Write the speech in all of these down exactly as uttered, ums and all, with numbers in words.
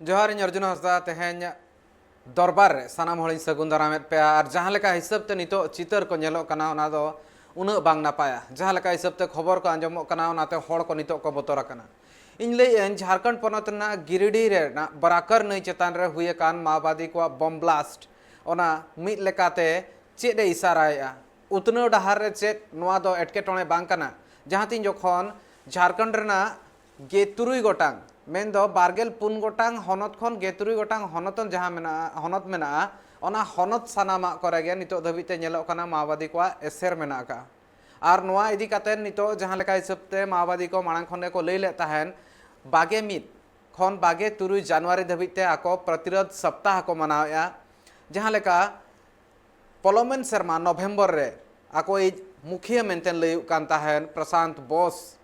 ᱡᱚᱦᱟᱨ, ᱤᱧ ᱚᱨᱡᱩᱱ ᱦᱟᱸᱥᱫᱟ᱾ ᱛᱮᱦᱮᱧ ᱫᱚᱨᱵᱟᱨ ᱨᱮ ᱥᱟᱱᱟᱢ ᱦᱚᱲᱤᱧ ᱥᱟᱹᱜᱩᱱ ᱫᱟᱨᱟᱢᱮᱫ ᱯᱮᱭᱟ᱾ ᱟᱨ ᱡᱟᱦᱟᱸ ᱞᱮᱠᱟ ᱦᱤᱥᱟᱹᱵ ᱛᱮ ᱱᱤᱛᱚᱜ ᱪᱤᱛᱟᱹᱨ ᱠᱚ ᱧᱮᱞᱚᱜ ᱠᱟᱱᱟ, ᱚᱱᱟ ᱫᱚ ᱩᱱᱟᱹᱜ ᱵᱟᱝ ᱱᱟᱯᱟᱭᱟ᱾ ᱡᱟᱦᱟᱸ ᱞᱮᱠᱟ ᱦᱤᱥᱟᱹᱵ ᱛᱮ ᱠᱷᱚᱵᱚᱨ ᱠᱚ ᱟᱸᱡᱚᱢᱚᱜ ᱠᱟᱱᱟ, ᱚᱱᱟᱛᱮ ᱦᱚᱲ ᱠᱚ ᱱᱤᱛᱚᱜ ᱠᱚ ᱵᱚᱛᱚᱨ ᱟᱠᱟᱱᱟ᱾ ᱤᱧ ᱞᱟᱹᱭᱮᱫ ᱟᱹᱧ, ᱡᱷᱟᱲᱠᱷᱚᱸᱰ ᱯᱚᱱᱚᱛ ᱨᱮᱱᱟᱜ ᱜᱤᱨᱤᱰᱤ ᱨᱮᱱᱟᱜ ᱵᱟᱨᱟᱠᱟᱨ ᱱᱟᱹᱭ ᱪᱮᱛᱟᱱ ᱨᱮ ᱦᱩᱭ ᱟᱠᱟᱱ ᱢᱟᱣᱵᱟᱫᱤ ᱠᱚᱣᱟᱜ ᱵᱚᱢ ᱵᱞᱟᱥᱴ, ᱚᱱᱟ ᱢᱤᱫ ᱞᱮᱠᱟᱛᱮ ᱪᱮᱫ ᱮ ᱤᱥᱟᱨᱟᱭᱮᱫᱼᱟ? ᱩᱛᱱᱟᱹᱣ ᱰᱟᱦᱟᱨ ᱨᱮ ᱪᱮᱫ ᱱᱚᱣᱟ ᱫᱚ ᱮᱴᱠᱮᱴᱚᱬᱮ ᱵᱟᱝ ᱠᱟᱱᱟ? ᱡᱟᱦᱟᱸ ᱛᱤᱱ ᱡᱚᱠᱷᱚᱱ ᱡᱷᱟᱲᱠᱷᱚᱸᱰ ᱨᱮᱱᱟᱜ ᱜᱮ ᱛᱩᱨᱩᱭ ᱜᱚᱴᱟᱝ, ᱢᱮᱱᱫᱚ ᱵᱟᱨᱜᱮᱞ ᱯᱩᱱ ᱜᱚᱴᱟᱝ ᱦᱚᱱᱚᱛ ᱠᱷᱚᱱ ᱜᱮ ᱛᱩᱨᱩᱭ ᱜᱚᱴᱟᱝ ᱦᱚᱱᱚᱛ ᱡᱟᱦᱟᱸ ᱢᱮᱱᱟᱜᱼᱟ, ᱦᱚᱱᱚᱛ ᱢᱮᱱᱟᱜᱼᱟ, ᱚᱱᱟ ᱦᱚᱱᱚᱛ ᱥᱟᱱᱟᱢᱟᱜ ᱠᱚᱨᱮ ᱜᱮ ᱱᱤᱛᱚᱜ ᱫᱷᱟᱹᱵᱤᱡ ᱛᱮ ᱧᱮᱞᱚᱜ ᱠᱟᱱᱟ ᱢᱟᱣᱵᱟᱫᱤ ᱠᱚᱣᱟᱜ ᱮᱥᱮᱨ ᱢᱮᱱᱟᱜ ᱟᱠᱟᱫᱼᱟ᱾ ᱟᱨ ᱱᱚᱣᱟ ᱤᱫᱤ ᱠᱟᱛᱮ ᱱᱤᱛᱚᱜ ᱡᱟᱦᱟᱸ ᱞᱮᱠᱟ ᱦᱤᱥᱟᱹᱵ ᱛᱮ ᱢᱟᱣᱵᱟᱫᱤ ᱠᱚ ᱢᱟᱲᱟᱝ ᱠᱷᱚᱱ ᱜᱮᱠᱚ ᱞᱟᱹᱭ ᱞᱮᱫ ᱛᱟᱦᱮᱱ, ᱵᱟᱜᱮ ᱢᱤᱫ ᱠᱷᱚᱱ ᱵᱟᱜᱮ ᱛᱩᱨᱩᱭ ᱡᱟᱱᱩᱣᱟᱨᱤ ᱫᱷᱟᱹᱵᱤᱡ ᱛᱮ ᱟᱠᱚ ᱯᱨᱚᱛᱤᱨᱳᱫᱷ ᱥᱚᱯᱛᱟᱦ ᱠᱚ ᱢᱟᱱᱟᱣᱮᱫᱼᱟ᱾ ᱡᱟᱦᱟᱸ ᱞᱮᱠᱟ ᱯᱚᱞᱚᱢᱮᱱ ᱥᱮᱨᱢᱟ ᱱᱚᱵᱷᱮᱢᱵᱚᱨ ᱨᱮ ᱟᱠᱚᱭᱤᱡ ᱢᱩᱠᱷᱤᱭᱟᱹ ᱢᱮᱱᱛᱮ ᱞᱟᱹᱭᱩᱜ ᱠᱟᱱ ᱛᱟᱦᱮᱱ ᱯᱨᱚᱥᱟᱱᱛ ᱵᱳᱥ,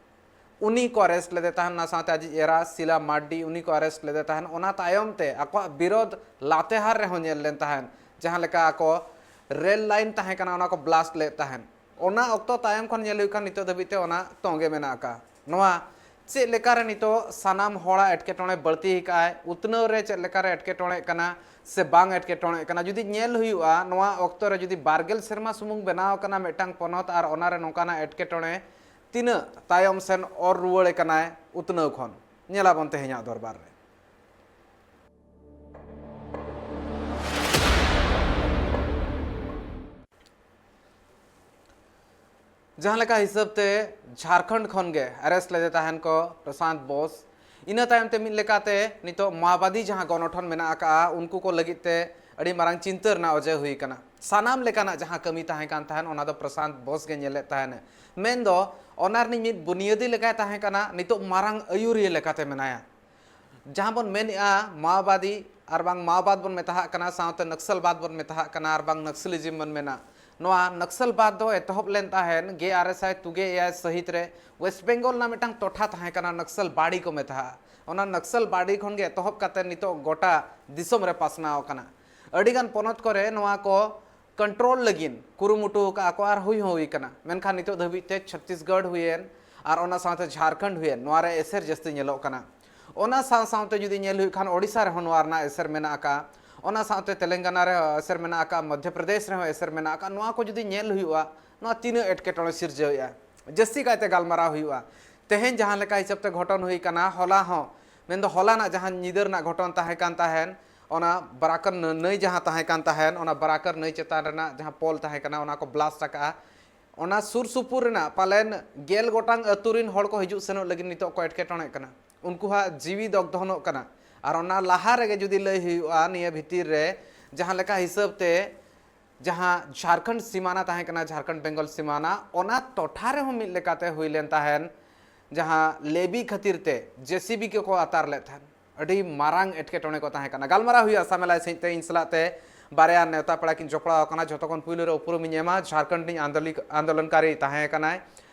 ᱩᱱᱤ ᱠᱚ ᱟᱨᱮᱥᱴ ᱞᱮᱫᱮ ᱛᱟᱦᱮᱱ, ᱚᱱᱟ ᱥᱟᱶᱛᱮ ᱟᱡᱤᱡ ᱮᱨᱟ ᱥᱤᱞᱟ ᱢᱟᱨᱰᱤ, ᱩᱱᱤ ᱠᱚ ᱟᱨᱮᱥᱴ ᱞᱮᱫᱮ ᱛᱟᱦᱮᱱ᱾ ᱚᱱᱟ ᱛᱟᱭᱚᱢ ᱛᱮ ᱟᱠᱚᱣᱟᱜ ᱵᱤᱨᱳᱫᱷ ᱞᱟᱛᱮᱦᱟᱨ ᱨᱮᱦᱚᱸ ᱧᱮᱞ ᱞᱮᱱ ᱛᱟᱦᱮᱱ, ᱡᱟᱦᱟᱸ ᱞᱮᱠᱟ ᱟᱠᱚ ᱨᱮᱞ ᱞᱟᱭᱤᱱ ᱛᱟᱦᱮᱸ ᱠᱟᱱᱟ, ᱚᱱᱟ ᱠᱚ ᱵᱞᱟᱥᱴ ᱞᱮᱫ ᱛᱟᱦᱮᱱ᱾ ᱚᱱᱟ ᱚᱠᱛᱚ ᱛᱟᱭᱚᱢ ᱠᱷᱚᱱ ᱧᱮᱞ ᱦᱩᱭᱩᱜ ᱠᱟᱱ, ᱱᱤᱛᱚᱜ ᱫᱷᱟᱹᱵᱤᱡ ᱛᱮ ᱚᱱᱟ ᱛᱚᱸᱜᱮ ᱢᱮᱱᱟᱜ ᱟᱠᱟᱫᱼᱟ᱾ ᱱᱚᱣᱟ ᱪᱮᱫ ᱞᱮᱠᱟᱨᱮ ᱱᱤᱛᱚᱜ ᱥᱟᱱᱟᱢ ᱦᱚᱲᱟᱜ ᱮᱴᱠᱮᱴᱚᱬᱮ ᱵᱟᱹᱲᱛᱤ ᱟᱠᱟᱫᱼᱟᱭ, ᱩᱛᱱᱟᱹᱣ ᱨᱮ ᱪᱮᱫ ᱞᱮᱠᱟᱨᱮ ᱮᱴᱠᱮᱴᱚᱬᱮᱜ ᱠᱟᱱᱟ ᱥᱮ ᱵᱟᱝ ᱮᱴᱠᱮᱴᱚᱬᱮᱜ ᱠᱟᱱᱟ? ᱡᱩᱫᱤ ᱧᱮᱞ ᱦᱩᱭᱩᱜᱼᱟ, ᱱᱚᱣᱟ ᱚᱠᱛᱚ ᱨᱮ ᱡᱩᱫᱤ ᱵᱟᱨᱜᱮᱞ ᱥᱮᱨᱢᱟ ᱥᱩᱢᱩᱝ ᱵᱮᱱᱟᱣ ᱟᱠᱟᱱᱟ ᱢᱤᱫᱴᱟᱝ ᱯᱚᱱᱚᱛ ᱟᱨ ᱚᱱᱟᱨᱮ ᱱᱚᱝᱠᱟᱱᱟᱜ ᱮᱴᱠᱮᱴᱚᱬᱮ ᱛᱤᱱᱟᱹᱜ ᱛᱟᱭᱚᱢ ᱥᱮᱱ ᱚᱨ ᱨᱩᱣᱟᱹᱲ ᱟᱠᱟᱱᱟᱭ ᱩᱛᱱᱟᱹᱣ ᱠᱷᱚᱱ, ᱧᱮᱞᱟᱵᱚᱱ ᱛᱮᱦᱮᱧᱟᱜ ᱫᱚᱨᱵᱟᱨ ᱨᱮ᱾ ᱡᱟᱦᱟᱸ ᱞᱮᱠᱟ ᱦᱤᱥᱟᱹᱵ ᱛᱮ ᱡᱷᱟᱲᱠᱷᱚᱸᱰ ᱠᱷᱚᱱ ᱜᱮ ᱟᱨᱮᱥᱴ ᱞᱮᱫᱮ ᱛᱟᱦᱮᱱ ᱠᱚ ᱯᱨᱚᱥᱟᱱᱛ ᱵᱳᱥ, ᱤᱱᱟᱹ ᱛᱟᱭᱚᱢ ᱛᱮ ᱢᱤᱫ ᱞᱮᱠᱟᱛᱮ ᱱᱤᱛᱚᱜ ᱢᱟᱣᱵᱟᱫᱤ ᱡᱟᱦᱟᱸ ᱜᱚᱱᱚᱴᱷᱚᱱ ᱢᱮᱱᱟᱜ ᱟᱠᱟᱫᱼᱟ, ᱩᱱᱠᱩ ᱠᱚ ᱞᱟᱹᱜᱤᱫ ᱛᱮ ᱟᱹᱰᱤ ᱢᱟᱨᱟᱝ ᱪᱤᱱᱛᱟᱹ ᱨᱮᱱᱟᱜ ᱚᱡᱮ ᱦᱩᱭ ᱟᱠᱟᱱᱟ᱾ ᱥᱟᱱᱟᱢ ᱞᱮᱠᱟᱱᱟᱜ ᱡᱟᱦᱟᱸ ᱠᱟᱹᱢᱤ ᱛᱟᱦᱮᱸ ᱠᱟᱱ ᱛᱟᱦᱮᱱ, ᱚᱱᱟ ᱫᱚ ᱯᱨᱚᱥᱟᱱᱛ ᱵᱳᱥ ᱜᱮ ᱧᱮᱞᱮᱫ ᱛᱟᱦᱮᱱ᱾ ᱢᱮᱱᱫᱚ ᱚᱱᱟ ᱨᱤᱱᱤᱡ ᱢᱤᱫ ᱵᱩᱱᱤᱭᱟᱹᱫᱤ ᱞᱮᱠᱟᱭ ᱛᱟᱦᱮᱸ ᱠᱟᱱᱟ, ᱱᱤᱛᱚᱜ ᱢᱟᱨᱟᱝ ᱟᱹᱭᱩᱨᱤᱭᱟᱹ ᱞᱮᱠᱟᱛᱮ ᱢᱮᱱᱟᱭᱟ᱾ ᱡᱟᱦᱟᱸ ᱵᱚᱱ ᱢᱮᱱᱮᱫᱼᱟ ᱢᱟᱣᱵᱟᱫᱤ, ᱟᱨ ᱵᱟᱝ ᱢᱟᱣᱵᱟᱫ ᱵᱚᱱ ᱢᱮᱛᱟᱜ ᱠᱟᱱᱟ, ᱥᱟᱶᱛᱮ ᱱᱚᱠᱥᱚᱞᱵᱟᱫ ᱵᱚᱱ ᱢᱮᱛᱟᱜ ᱠᱟᱱᱟ, ᱟᱨ ᱵᱟᱝ ᱱᱚᱠᱥᱚᱞᱤᱡᱤᱢ ᱵᱚᱱ ᱢᱮᱱᱟ᱾ ᱱᱚᱣᱟ ᱱᱚᱠᱥᱚᱞᱵᱟᱫ ᱫᱚ ᱮᱛᱚᱦᱚᱵ ᱞᱮᱱ ᱛᱟᱦᱮᱱ ᱜᱮᱞ ᱟᱨᱮ ᱥᱟᱭ ᱛᱩᱜᱮ ᱮᱭᱟᱭ ᱥᱟᱹᱦᱤᱛ ᱨᱮ᱾ ᱣᱮᱥᱴ ᱵᱮᱝᱜᱚᱞ ᱨᱮᱱᱟᱜ ᱢᱤᱫᱴᱟᱝ ᱴᱚᱴᱷᱟ ᱛᱟᱦᱮᱸ ᱠᱟᱱᱟ, ᱱᱚᱠᱥᱚᱞ ᱵᱟᱲᱤ ᱠᱚ ᱢᱮᱛᱟᱜᱼᱟ᱾ ᱚᱱᱟ ᱱᱚᱠᱥᱚᱞ ᱵᱟᱲᱤ ᱠᱷᱚᱱ ᱜᱮ ᱮᱛᱚᱦᱚᱵ ᱠᱟᱛᱮ ᱱᱤᱛᱚᱜ ᱜᱚᱴᱟ ᱫᱤᱥᱚᱢ ᱨᱮ ᱯᱟᱥᱱᱟᱣ ᱟᱠᱟᱱᱟ᱾ ᱟᱹᱰᱤᱜᱟᱱ ᱯᱚᱱᱚᱛ ᱠᱚᱨᱮ ᱱᱚᱣᱟ ᱠᱚ ᱠᱚᱱᱴᱨᱳᱞ ᱞᱟᱹᱜᱤᱫ ᱠᱩᱨᱩᱢᱩᱴᱩ ᱟᱠᱟᱫᱼᱟ ᱠᱚ ᱟᱨ ᱦᱩᱭ ᱦᱚᱸ ᱦᱩᱭ ᱟᱠᱟᱱᱟ᱾ ᱢᱮᱱᱠᱷᱟᱱ ᱱᱤᱛᱚᱜ ᱫᱷᱟᱹᱵᱤᱡ ᱛᱮ ᱪᱷᱚᱛᱤᱥᱜᱚᱲ ᱦᱩᱭᱮᱱ ᱟᱨ ᱚᱱᱟ ᱥᱟᱶᱛᱮ ᱡᱷᱟᱲᱠᱷᱚᱸᱰ ᱦᱩᱭᱮᱱ, ᱱᱚᱣᱟ ᱨᱮ ᱮᱥᱮᱨ ᱡᱟᱹᱥᱛᱤ ᱧᱮᱞᱚᱜ ᱠᱟᱱᱟ᱾ ᱚᱱᱟ ᱥᱟᱶ ᱥᱟᱶᱛᱮ ᱡᱩᱫᱤ ᱧᱮᱞ ᱦᱩᱭᱩᱜ ᱠᱷᱟᱱ, ᱳᱰᱤᱥᱟ ᱨᱮᱦᱚᱸ ᱱᱚᱣᱟ ᱨᱮᱱᱟᱜ ᱮᱥᱮᱨ ᱢᱮᱱᱟᱜ ᱟᱠᱟᱫᱼᱟ᱾ ᱚᱱᱟ ᱥᱟᱶᱛᱮ ᱛᱮᱞᱮᱝᱜᱟᱱᱟ ᱨᱮᱦᱚᱸ ᱮᱥᱮᱨ ᱢᱮᱱᱟᱜ ᱟᱠᱟᱫᱼᱟ, ᱢᱚᱫᱽᱫᱷᱚ ᱯᱨᱚᱫᱮᱥ ᱨᱮᱦᱚᱸ ᱮᱥᱮᱨ ᱢᱮᱱᱟᱜ ᱟᱠᱟᱫᱼᱟ᱾ ᱱᱚᱣᱟ ᱠᱚ ᱡᱩᱫᱤ ᱧᱮᱞ ᱦᱩᱭᱩᱜᱼᱟ, ᱱᱚᱣᱟ ᱛᱤᱱᱟᱹᱜ ᱮᱴᱠᱮᱴᱚᱬᱮ ᱥᱤᱨᱡᱟᱹᱣᱮᱫᱼᱟ, ᱡᱟᱹᱥᱛᱤ ᱠᱟᱭᱛᱮ ᱜᱟᱞᱢᱟᱨᱟᱣ ᱦᱩᱭᱩᱜᱼᱟ᱾ ᱛᱮᱦᱮᱧ ᱡᱟᱦᱟᱸ ᱞᱮᱠᱟ ᱦᱤᱥᱟᱹᱵ ᱛᱮ ᱜᱷᱚᱴᱚᱱ ᱦᱩᱭ ᱠᱟᱱᱟ, ᱦᱚᱞᱟ ᱦᱚᱸ, ᱢᱮᱱᱫᱚ ᱦᱚᱞᱟᱱᱟᱜ ᱡᱟᱦᱟᱸ ᱧᱤᱫᱟᱹ ᱨᱮᱱᱟᱜ ᱜᱷᱚᱴᱚᱱ ᱛᱟᱦᱮᱸ ᱠᱟᱱ ᱛᱟᱦᱮᱸᱱ, ᱚᱱᱟ ᱵᱟᱨᱟᱠᱟᱨ ᱱᱟᱹ-, ᱱᱟᱹᱭ ᱡᱟᱦᱟᱸ ᱛᱟᱦᱮᱸ ᱠᱟᱱ ᱛᱟᱦᱮᱸᱱ, ᱚᱱᱟ ᱵᱟᱨᱟᱠᱟᱨ ᱱᱟᱹᱭ ᱪᱮᱛᱟᱱ ᱨᱮᱱᱟᱜ ᱡᱟᱦᱟᱸ ᱯᱳᱞ ᱛᱟᱦᱮᱸ ᱠᱟᱱᱟ, ᱚᱱᱟ ᱠᱚ ᱵᱞᱟᱥᱴ ᱟᱠᱟᱜᱼᱟ᱾ ᱚᱱᱟ ᱥᱩᱨ ᱥᱩᱯᱩᱨ ᱨᱮᱱᱟᱜ ᱯᱟᱞᱮᱱ ᱜᱮᱞ ᱜᱚᱴᱟᱝ ᱟᱹᱛᱩ ᱨᱤᱱ ᱦᱚᱲ ᱠᱚ ᱦᱤᱡᱩᱜ ᱥᱮᱱᱚᱜ ᱞᱟᱹᱜᱤᱫ ᱱᱤᱛᱚᱜ ᱠᱚ ᱮᱴᱠᱮᱴᱚᱬᱮᱜ ᱠᱟᱱᱟ᱾ ᱩᱱᱠᱩᱣᱟᱜ ᱡᱤᱣᱤ ᱫᱚᱜᱽᱫᱷᱚᱱᱚᱜ ᱠᱟᱱᱟ᱾ ᱟᱨ ᱚᱱᱟ ᱞᱟᱦᱟ ᱨᱮᱜᱮ ᱡᱩᱫᱤ ᱞᱟᱹᱭ ᱦᱩᱭᱩᱜᱼᱟ, ᱱᱤᱭᱟᱹ ᱵᱷᱤᱛᱤᱨ ᱨᱮ ᱡᱟᱦᱟᱸ ᱞᱮᱠᱟ ᱦᱤᱥᱟᱹᱵ ᱛᱮ ᱡᱟᱦᱟᱸ ᱡᱷᱟᱲᱠᱷᱚᱸᱰ ᱥᱤᱢᱟᱱᱟ ᱛᱟᱦᱮᱸ ᱠᱟᱱᱟ, ᱡᱷᱟᱲᱠᱷᱚᱸᱰ ᱵᱮᱝᱜᱚᱞ ᱥᱤᱢᱟᱱᱟ, ᱚᱱᱟ ᱴᱚᱴᱷᱟ ᱨᱮᱦᱚᱸ ᱢᱤᱫ ᱞᱮᱠᱟᱛᱮ ᱦᱩᱭ ᱞᱮᱱ ᱛᱟᱦᱮᱱ, ᱡᱟᱦᱟᱸ ᱞᱮᱵᱤ ᱠᱷᱟᱹᱛᱤᱨ ᱛᱮ ᱡᱮᱥᱤᱵᱤ ᱠᱚᱠᱚ ᱟᱛᱟᱨ ᱞᱮᱫ ᱛᱟᱦᱮᱱ᱾ ᱟᱹᱰᱤ ᱢᱟᱨᱟᱝ ᱮᱴᱠᱮᱴᱚᱬᱮ ᱠᱚ ᱛᱟᱦᱮᱸ ᱠᱟᱱᱟ᱾ ᱜᱟᱞᱢᱟᱨᱟᱣ ᱦᱩᱭᱩᱜᱼᱟ ᱥᱟᱢᱮᱞᱟᱭ ᱥᱟᱺᱦᱤᱡ ᱛᱮ ᱤᱧ ᱥᱟᱞᱟᱜ ᱛᱮ᱾ ᱵᱟᱨᱭᱟ ᱱᱮᱣᱛᱟ ᱯᱮᱲᱟ ᱠᱤᱱ ᱡᱚᱯᱲᱟᱣ ᱟᱠᱟᱱᱟ᱾ ᱡᱷᱚᱛᱚ ᱠᱷᱚᱱ ᱯᱩᱭᱞᱩ ᱨᱮ ᱩᱯᱨᱩᱢ ᱤᱧ ᱮᱢᱟ, ᱡᱷᱟᱲᱠᱷᱚᱸᱰ ᱨᱤᱱᱤᱡ ᱟᱱᱫᱳᱞᱤ-, ᱟᱱᱫᱳᱞᱚᱱᱠᱟᱨᱤ ᱛᱟᱦᱮᱸ ᱠᱟᱱᱟᱭ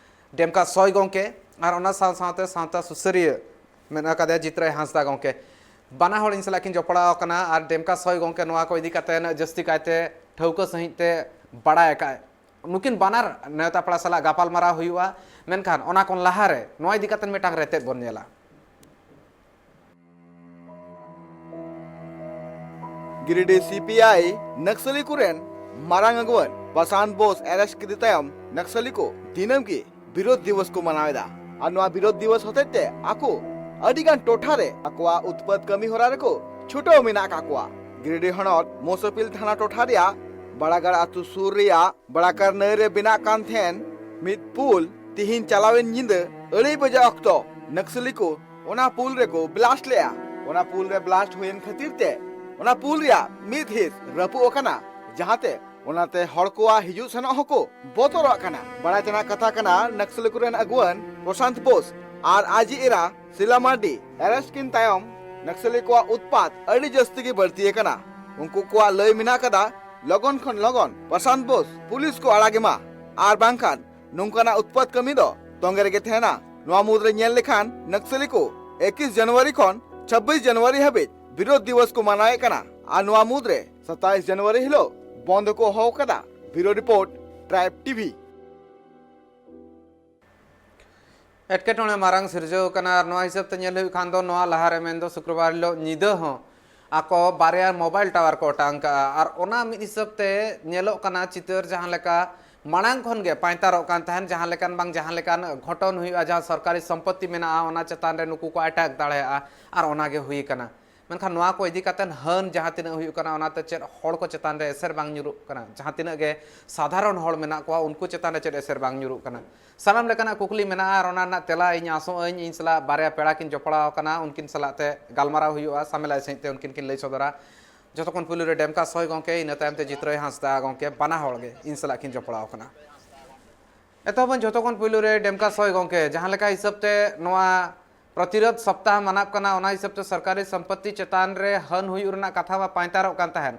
ᱰᱮᱢᱠᱟ ᱥᱚᱭ ᱜᱚᱢᱠᱮ, ᱟᱨ ᱚᱱᱟ ᱥᱟᱶ ᱥᱟᱶᱛᱮ ᱥᱟᱶᱛᱟ ᱥᱩᱥᱟᱹᱨᱤᱭᱟᱹ ᱢᱮᱱᱟᱜ ᱟᱠᱟᱫᱮᱭᱟ ᱡᱤᱛᱨᱟᱹᱭ ᱦᱟᱸᱥᱫᱟ ᱜᱚᱢᱠᱮ᱾ ᱵᱟᱱᱟ ᱦᱚᱲ ᱤᱧ ᱥᱟᱞᱟᱜ ᱠᱤᱱ ᱡᱚᱯᱲᱟᱣ ᱟᱠᱟᱱᱟ ᱟᱨ ᱰᱮᱢᱠᱟ ᱥᱚᱭ ᱜᱚᱢᱠᱮ ᱱᱚᱣᱟ ᱠᱚ ᱤᱫᱤ ᱠᱟᱛᱮ ᱡᱟᱹᱥᱛᱤ ᱠᱟᱭᱛᱮ ᱴᱷᱟᱹᱣᱠᱟᱹ ᱥᱟᱺᱦᱤᱡ ᱛᱮ ᱵᱟᱲᱟᱭ ᱟᱠᱟᱫ᱾ ᱱᱩᱠᱤᱱ ᱵᱟᱱᱟᱨ ᱱᱮᱣᱛᱟ ᱯᱮᱲᱟ ᱥᱟᱞᱟᱜ ᱜᱟᱯᱟᱞ ᱢᱟᱨᱟᱣ ᱦᱩᱭᱩᱜᱼᱟ, ᱢᱮᱱᱠᱷᱟᱱ ᱚᱱᱟ ᱠᱷᱚᱱ ᱞᱟᱦᱟᱨᱮ ᱱᱚᱣᱟ ᱤᱫᱤ ᱠᱟᱛᱮ ᱢᱤᱫᱴᱟᱝ ᱨᱮᱛᱮᱫ ᱵᱚᱱ ᱧᱮᱞᱟ᱾ ᱜᱤᱨᱤᱰᱤ ᱥᱤᱯᱤᱟᱭ ᱱᱟᱠᱥᱟᱞᱤ ᱠᱚᱨᱮᱱ ᱢᱟᱨᱟᱝ ᱟᱹᱜᱩᱣᱟᱹᱱ ᱯᱨᱚᱥᱟᱱᱛ ᱵᱳᱥ ᱮᱨᱮᱥᱴ ᱠᱮᱫᱮ ᱛᱟᱭᱚᱢ ᱱᱟᱠᱥᱟᱞᱤ ᱠᱚ ᱫᱤᱱᱟᱹᱢ ᱜᱮ ᱵᱤᱨᱳᱫᱷ ᱫᱤᱵᱚᱥ ᱠᱚ ᱢᱟᱱᱟᱣ ᱮᱫᱟ᱾ ᱟᱨ ᱱᱚᱣᱟ ᱵᱤᱨᱳᱫᱷ ᱫᱤᱵᱚᱥ ᱦᱚᱛᱮᱡ ᱛᱮ ᱟᱠᱚ ᱟᱹᱰᱤ ᱜᱟᱱ ᱴᱚᱴᱷᱟ ᱨᱮ ᱟᱠᱚᱣᱟᱜ ᱩᱛᱯᱟᱛ ᱠᱟᱹᱢᱤ ᱦᱚᱨᱟ ᱨᱮᱠᱚ ᱪᱷᱩᱴᱟᱹᱣ ᱢᱮᱱᱟᱜ ᱟᱠᱟᱫ ᱠᱚᱣᱟ᱾ ᱜᱤᱨᱤᱰᱤ ᱦᱚᱱᱚᱛ ᱢᱳᱥᱳᱯᱤᱞ ᱛᱷᱟᱱᱟ ᱴᱚᱴᱷᱟ ᱨᱮᱭᱟᱜ ᱵᱟᱲᱟᱜᱟᱲ ᱟᱹᱛᱩ ᱥᱩᱨ ᱨᱮᱭᱟᱜ ᱵᱟᱲᱟᱠᱟᱨ ᱱᱟᱹᱭ ᱨᱮ ᱵᱮᱱᱟᱜ ᱠᱟᱱ ᱛᱟᱦᱮᱱ ᱢᱤᱫ ᱯᱩᱞ ᱛᱤᱦᱤᱧ ᱪᱟᱞᱟᱣᱮᱱ ᱧᱤᱫᱟᱹ ᱟᱹᱲᱟᱹᱭ ᱵᱟᱡᱟ ᱚᱠᱛᱚ ᱱᱟᱠᱥᱟᱞᱤ ᱠᱚ ᱚᱱᱟ ᱯᱩᱞ ᱨᱮᱠᱚ ᱵᱞᱟᱥᱴ ᱞᱮᱜᱼᱟ᱾ ᱚᱱᱟ ᱯᱩᱞ ᱨᱮ ᱵᱞᱟᱥᱴ ᱦᱩᱭᱮᱱ ᱠᱷᱟᱹᱛᱤᱨ ᱛᱮ ᱚᱱᱟ ᱯᱩᱞ ᱨᱮᱭᱟᱜ ᱢᱤᱫ ᱦᱤᱸᱥ ᱨᱟᱹᱯᱩᱫ ᱟᱠᱟᱱᱟ, ᱡᱟᱦᱟᱸᱛᱮ ᱚᱱᱟᱛᱮ ᱦᱚᱲ ᱠᱚᱣᱟᱜ ᱦᱤᱡᱩᱜ ᱥᱮᱱᱚᱜ ᱦᱚᱸᱠᱚ ᱵᱚᱛᱚᱨᱚᱜ ᱠᱟᱱᱟ᱾ ᱵᱟᱲᱟᱭ ᱛᱮᱱᱟᱜ ᱠᱟᱛᱷᱟ ᱠᱟᱱᱟ, ᱱᱟᱠᱥᱟᱞᱤ ᱠᱚᱨᱮᱱ ᱟᱹᱜᱩᱣᱟᱹᱱ ᱯᱨᱚᱥᱟᱱᱛ ᱵᱳᱥ ᱟᱨ ᱟᱡ ᱮᱨᱟ ᱥᱤᱞᱟ ᱢᱟᱨᱰᱤ ᱮᱨᱮᱥᱴ ᱠᱤᱱ ᱛᱟᱭᱚᱢ ᱱᱟᱠᱥᱟᱞᱤ ᱠᱚᱣᱟᱜ ᱩᱛᱯᱟᱛ ᱟᱹᱰᱤ ᱡᱟᱹᱥᱛᱤ ᱜᱮ ᱵᱟᱹᱲᱛᱤ ᱟᱠᱟᱱᱟ᱾ ᱩᱱᱠᱩ ᱠᱚᱣᱟᱜ ᱞᱟᱹᱭ ᱢᱮᱱᱟᱜ ᱠᱟᱫᱟ, ᱞᱚᱜᱚᱱ ᱠᱷᱚᱱ ᱞᱚᱜᱚᱱ ᱯᱨᱚᱥᱟᱱᱛ ᱵᱳᱥ ᱯᱩᱞᱤᱥ ᱠᱚ ᱟᱲᱟᱜᱮ ᱢᱟ, ᱟᱨ ᱵᱟᱝᱠᱷᱟᱱ ᱱᱚᱝᱠᱟᱱᱟᱜ ᱩᱛᱯᱟᱛ ᱠᱟᱹᱢᱤ ᱫᱚ ᱛᱚᱸᱜᱮ ᱨᱮᱜᱮ ᱛᱟᱦᱮᱱᱟ᱾ ᱱᱚᱣᱟ ᱢᱩᱫᱽᱨᱮ ᱧᱮᱞ ᱞᱮᱠᱷᱟᱱ, ᱱᱟᱠᱥᱟᱞᱤ ᱠᱚ ᱮᱠᱤᱥ ᱡᱟᱱᱩᱣᱟᱨᱤ ᱠᱷᱚᱱ ᱪᱷᱟᱵᱵᱤᱥ ᱡᱟᱱᱩᱣᱟᱨᱤ ᱦᱟᱹᱵᱤᱡ ᱵᱤᱨᱳᱫᱷ ᱫᱤᱵᱚᱥ ᱠᱚ ᱢᱟᱱᱟᱣᱮᱫ ᱠᱟᱱᱟ᱾ ᱟᱨ ᱱᱚᱣᱟ ᱢᱩᱫᱽᱨᱮ ᱥᱟᱛᱟᱭᱤᱥ ᱡᱟᱱᱩᱣᱟᱨᱤ ᱦᱤᱞᱳᱜ ᱵᱚᱱᱫᱷ ᱠᱚ ᱦᱚᱦᱚ ᱟᱠᱟᱫᱟ᱾ ᱵᱤᱨᱳ ᱨᱤᱯᱳᱨᱴ, ᱴᱨᱟᱭᱤᱵᱽ ᱴᱤᱵᱷᱤ᱾ ᱮᱴᱠᱮᱴᱚᱬᱮ ᱢᱟᱨᱟᱝ ᱥᱤᱨᱡᱟᱹᱣ ᱠᱟᱱᱟ᱾ ᱟᱨ ᱱᱚᱣᱟ ᱦᱤᱥᱟᱹᱵ ᱛᱮ ᱧᱮᱞ ᱦᱩᱭᱩᱜ ᱠᱷᱟᱱ ᱫᱚ, ᱱᱚᱣᱟ ᱞᱟᱦᱟᱨᱮ, ᱢᱮᱱᱫᱚ ᱥᱩᱠᱨᱵᱟᱨ ᱦᱤᱞᱳᱜ ᱧᱤᱫᱟᱹ ᱦᱚᱸ ᱟᱠᱚ ᱵᱟᱨᱭᱟ ᱢᱳᱵᱟᱭᱤᱞ ᱴᱟᱣᱟᱨ ᱠᱚ ᱚᱴᱟᱝ ᱠᱟᱜᱼᱟ᱾ ᱟᱨ ᱚᱱᱟ ᱢᱤᱫ ᱦᱤᱥᱟᱹᱵ ᱛᱮ ᱧᱮᱞᱚᱜ ᱠᱟᱱᱟ ᱪᱤᱛᱟᱹᱨ, ᱡᱟᱦᱟᱸ ᱞᱮᱠᱟ ᱢᱟᱲᱟᱝ ᱠᱷᱚᱱ ᱜᱮ ᱯᱟᱭᱛᱟᱨᱚᱜ ᱠᱟᱱ ᱛᱟᱦᱮᱱ, ᱡᱟᱦᱟᱸ ᱞᱮᱠᱟᱱ ᱵᱟᱝ ᱡᱟᱦᱟᱸ ᱞᱮᱠᱟᱱ ᱜᱷᱚᱴᱚᱱ ᱦᱩᱭᱩᱜᱼᱟ, ᱡᱟᱦᱟᱸ ᱥᱚᱨᱠᱟᱨᱤ ᱥᱚᱢᱯᱚᱛᱤ ᱢᱮᱱᱟᱜᱼᱟ, ᱚᱱᱟ ᱪᱮᱛᱟᱱ ᱨᱮ ᱱᱩᱠᱩ ᱠᱚ ᱟᱴᱟᱠ ᱫᱟᱲᱮᱭᱟᱜᱼᱟ, ᱟᱨ ᱚᱱᱟ ᱜᱮ ᱦᱩᱭ ᱠᱟᱱᱟ᱾ ᱢᱮᱱᱠᱷᱟᱱ ᱱᱚᱣᱟ ᱠᱚ ᱤᱫᱤ ᱠᱟᱛᱮ ᱦᱟᱹᱱ ᱡᱟᱦᱟᱸ ᱛᱤᱱᱟᱹᱜ ᱦᱩᱭᱩᱜ ᱠᱟᱱᱟ, ᱚᱱᱟᱛᱮ ᱪᱮᱫ ᱦᱚᱲ ᱠᱚ ᱪᱮᱛᱟᱱ ᱨᱮ ᱮᱥᱮᱨ ᱵᱟᱝ ᱧᱩᱨᱩᱜ ᱠᱟᱱᱟ? ᱡᱟᱦᱟᱸ ᱛᱤᱱᱟᱹᱜ ᱜᱮ ᱥᱟᱫᱷᱟᱨᱚᱱ ᱦᱚᱲ ᱢᱮᱱᱟᱜ ᱠᱚᱣᱟ, ᱩᱱᱠᱩ ᱪᱮᱛᱟᱱ ᱨᱮ ᱪᱮᱫ ᱮᱥᱮᱨ ᱵᱟᱝ ᱧᱩᱨᱩᱜ ᱠᱟᱱᱟ? ᱥᱟᱱᱟᱢ ᱞᱮᱠᱟᱱᱟᱜ ᱠᱩᱠᱞᱤ ᱢᱮᱱᱟᱜᱼᱟ, ᱟᱨ ᱚᱱᱟ ᱨᱮᱱᱟᱜ ᱛᱮᱞᱟ ᱤᱧ ᱟᱥᱚᱜ ᱟᱹᱧ, ᱤᱧ ᱥᱟᱞᱟᱜ ᱵᱟᱨᱭᱟ ᱯᱮᱲᱟ ᱠᱤᱱ ᱡᱚᱯᱲᱟᱣ ᱟᱠᱟᱱᱟ, ᱩᱱᱠᱤᱱ ᱥᱟᱞᱟᱜ ᱛᱮ ᱜᱟᱞᱢᱟᱨᱟᱣ ᱦᱩᱭᱩᱜᱼᱟ, ᱥᱟᱢᱮᱞᱟᱭ ᱥᱟᱺᱦᱤᱡ ᱛᱮ ᱩᱱᱠᱤᱱ ᱠᱤᱱ ᱞᱟᱹᱭ ᱥᱚᱫᱚᱨᱟ᱾ ᱡᱚᱛᱚ ᱠᱷᱚᱱ ᱯᱩᱭᱞᱩ ᱨᱮ ᱰᱮᱢᱠᱟ ᱥᱚᱭ ᱜᱚᱢᱠᱮ, ᱤᱱᱟᱹ ᱛᱟᱭᱚᱢ ᱛᱮ ᱡᱤᱛᱨᱟᱹᱭ ᱦᱟᱸᱥᱫᱟ ᱜᱚᱢᱠᱮ, ᱵᱟᱱᱟ ᱦᱚᱲ ᱜᱮ ᱤᱧ ᱥᱟᱞᱟᱜ ᱠᱤᱱ ᱡᱚᱯᱲᱟᱣ ᱟᱠᱟᱱᱟ᱾ ᱮᱛᱚᱦᱚᱵ ᱟᱹᱧ ᱡᱷᱚᱛᱚ ᱠᱷᱚᱱ ᱯᱩᱭᱞᱩ ᱨᱮ ᱰᱮᱢᱠᱟ ᱥᱚᱭ ᱜᱚᱢᱠᱮ, ᱡᱟᱦᱟᱸ ᱞᱮᱠᱟ ᱦᱤᱥᱟᱹᱵ ᱛᱮ ᱱᱚᱣᱟ ᱯᱨᱚᱛᱤᱨᱳᱫᱷ ᱥᱚᱯᱛᱟᱦ ᱢᱟᱱᱟᱜ ᱠᱟᱱᱟ, ᱚᱱᱟ ᱦᱤᱥᱟᱹᱵ ᱛᱮ ᱥᱚᱨᱠᱟᱨᱤ ᱥᱚᱢᱯᱚᱛᱤ ᱪᱮᱛᱟᱱ ᱨᱮ ᱦᱟᱹᱱ ᱦᱩᱭᱩᱜ ᱨᱮᱱᱟᱜ ᱠᱟᱛᱷᱟ ᱢᱟ ᱯᱟᱭᱛᱟᱨᱚᱜ ᱠᱟᱱ ᱛᱟᱦᱮᱸᱱ᱾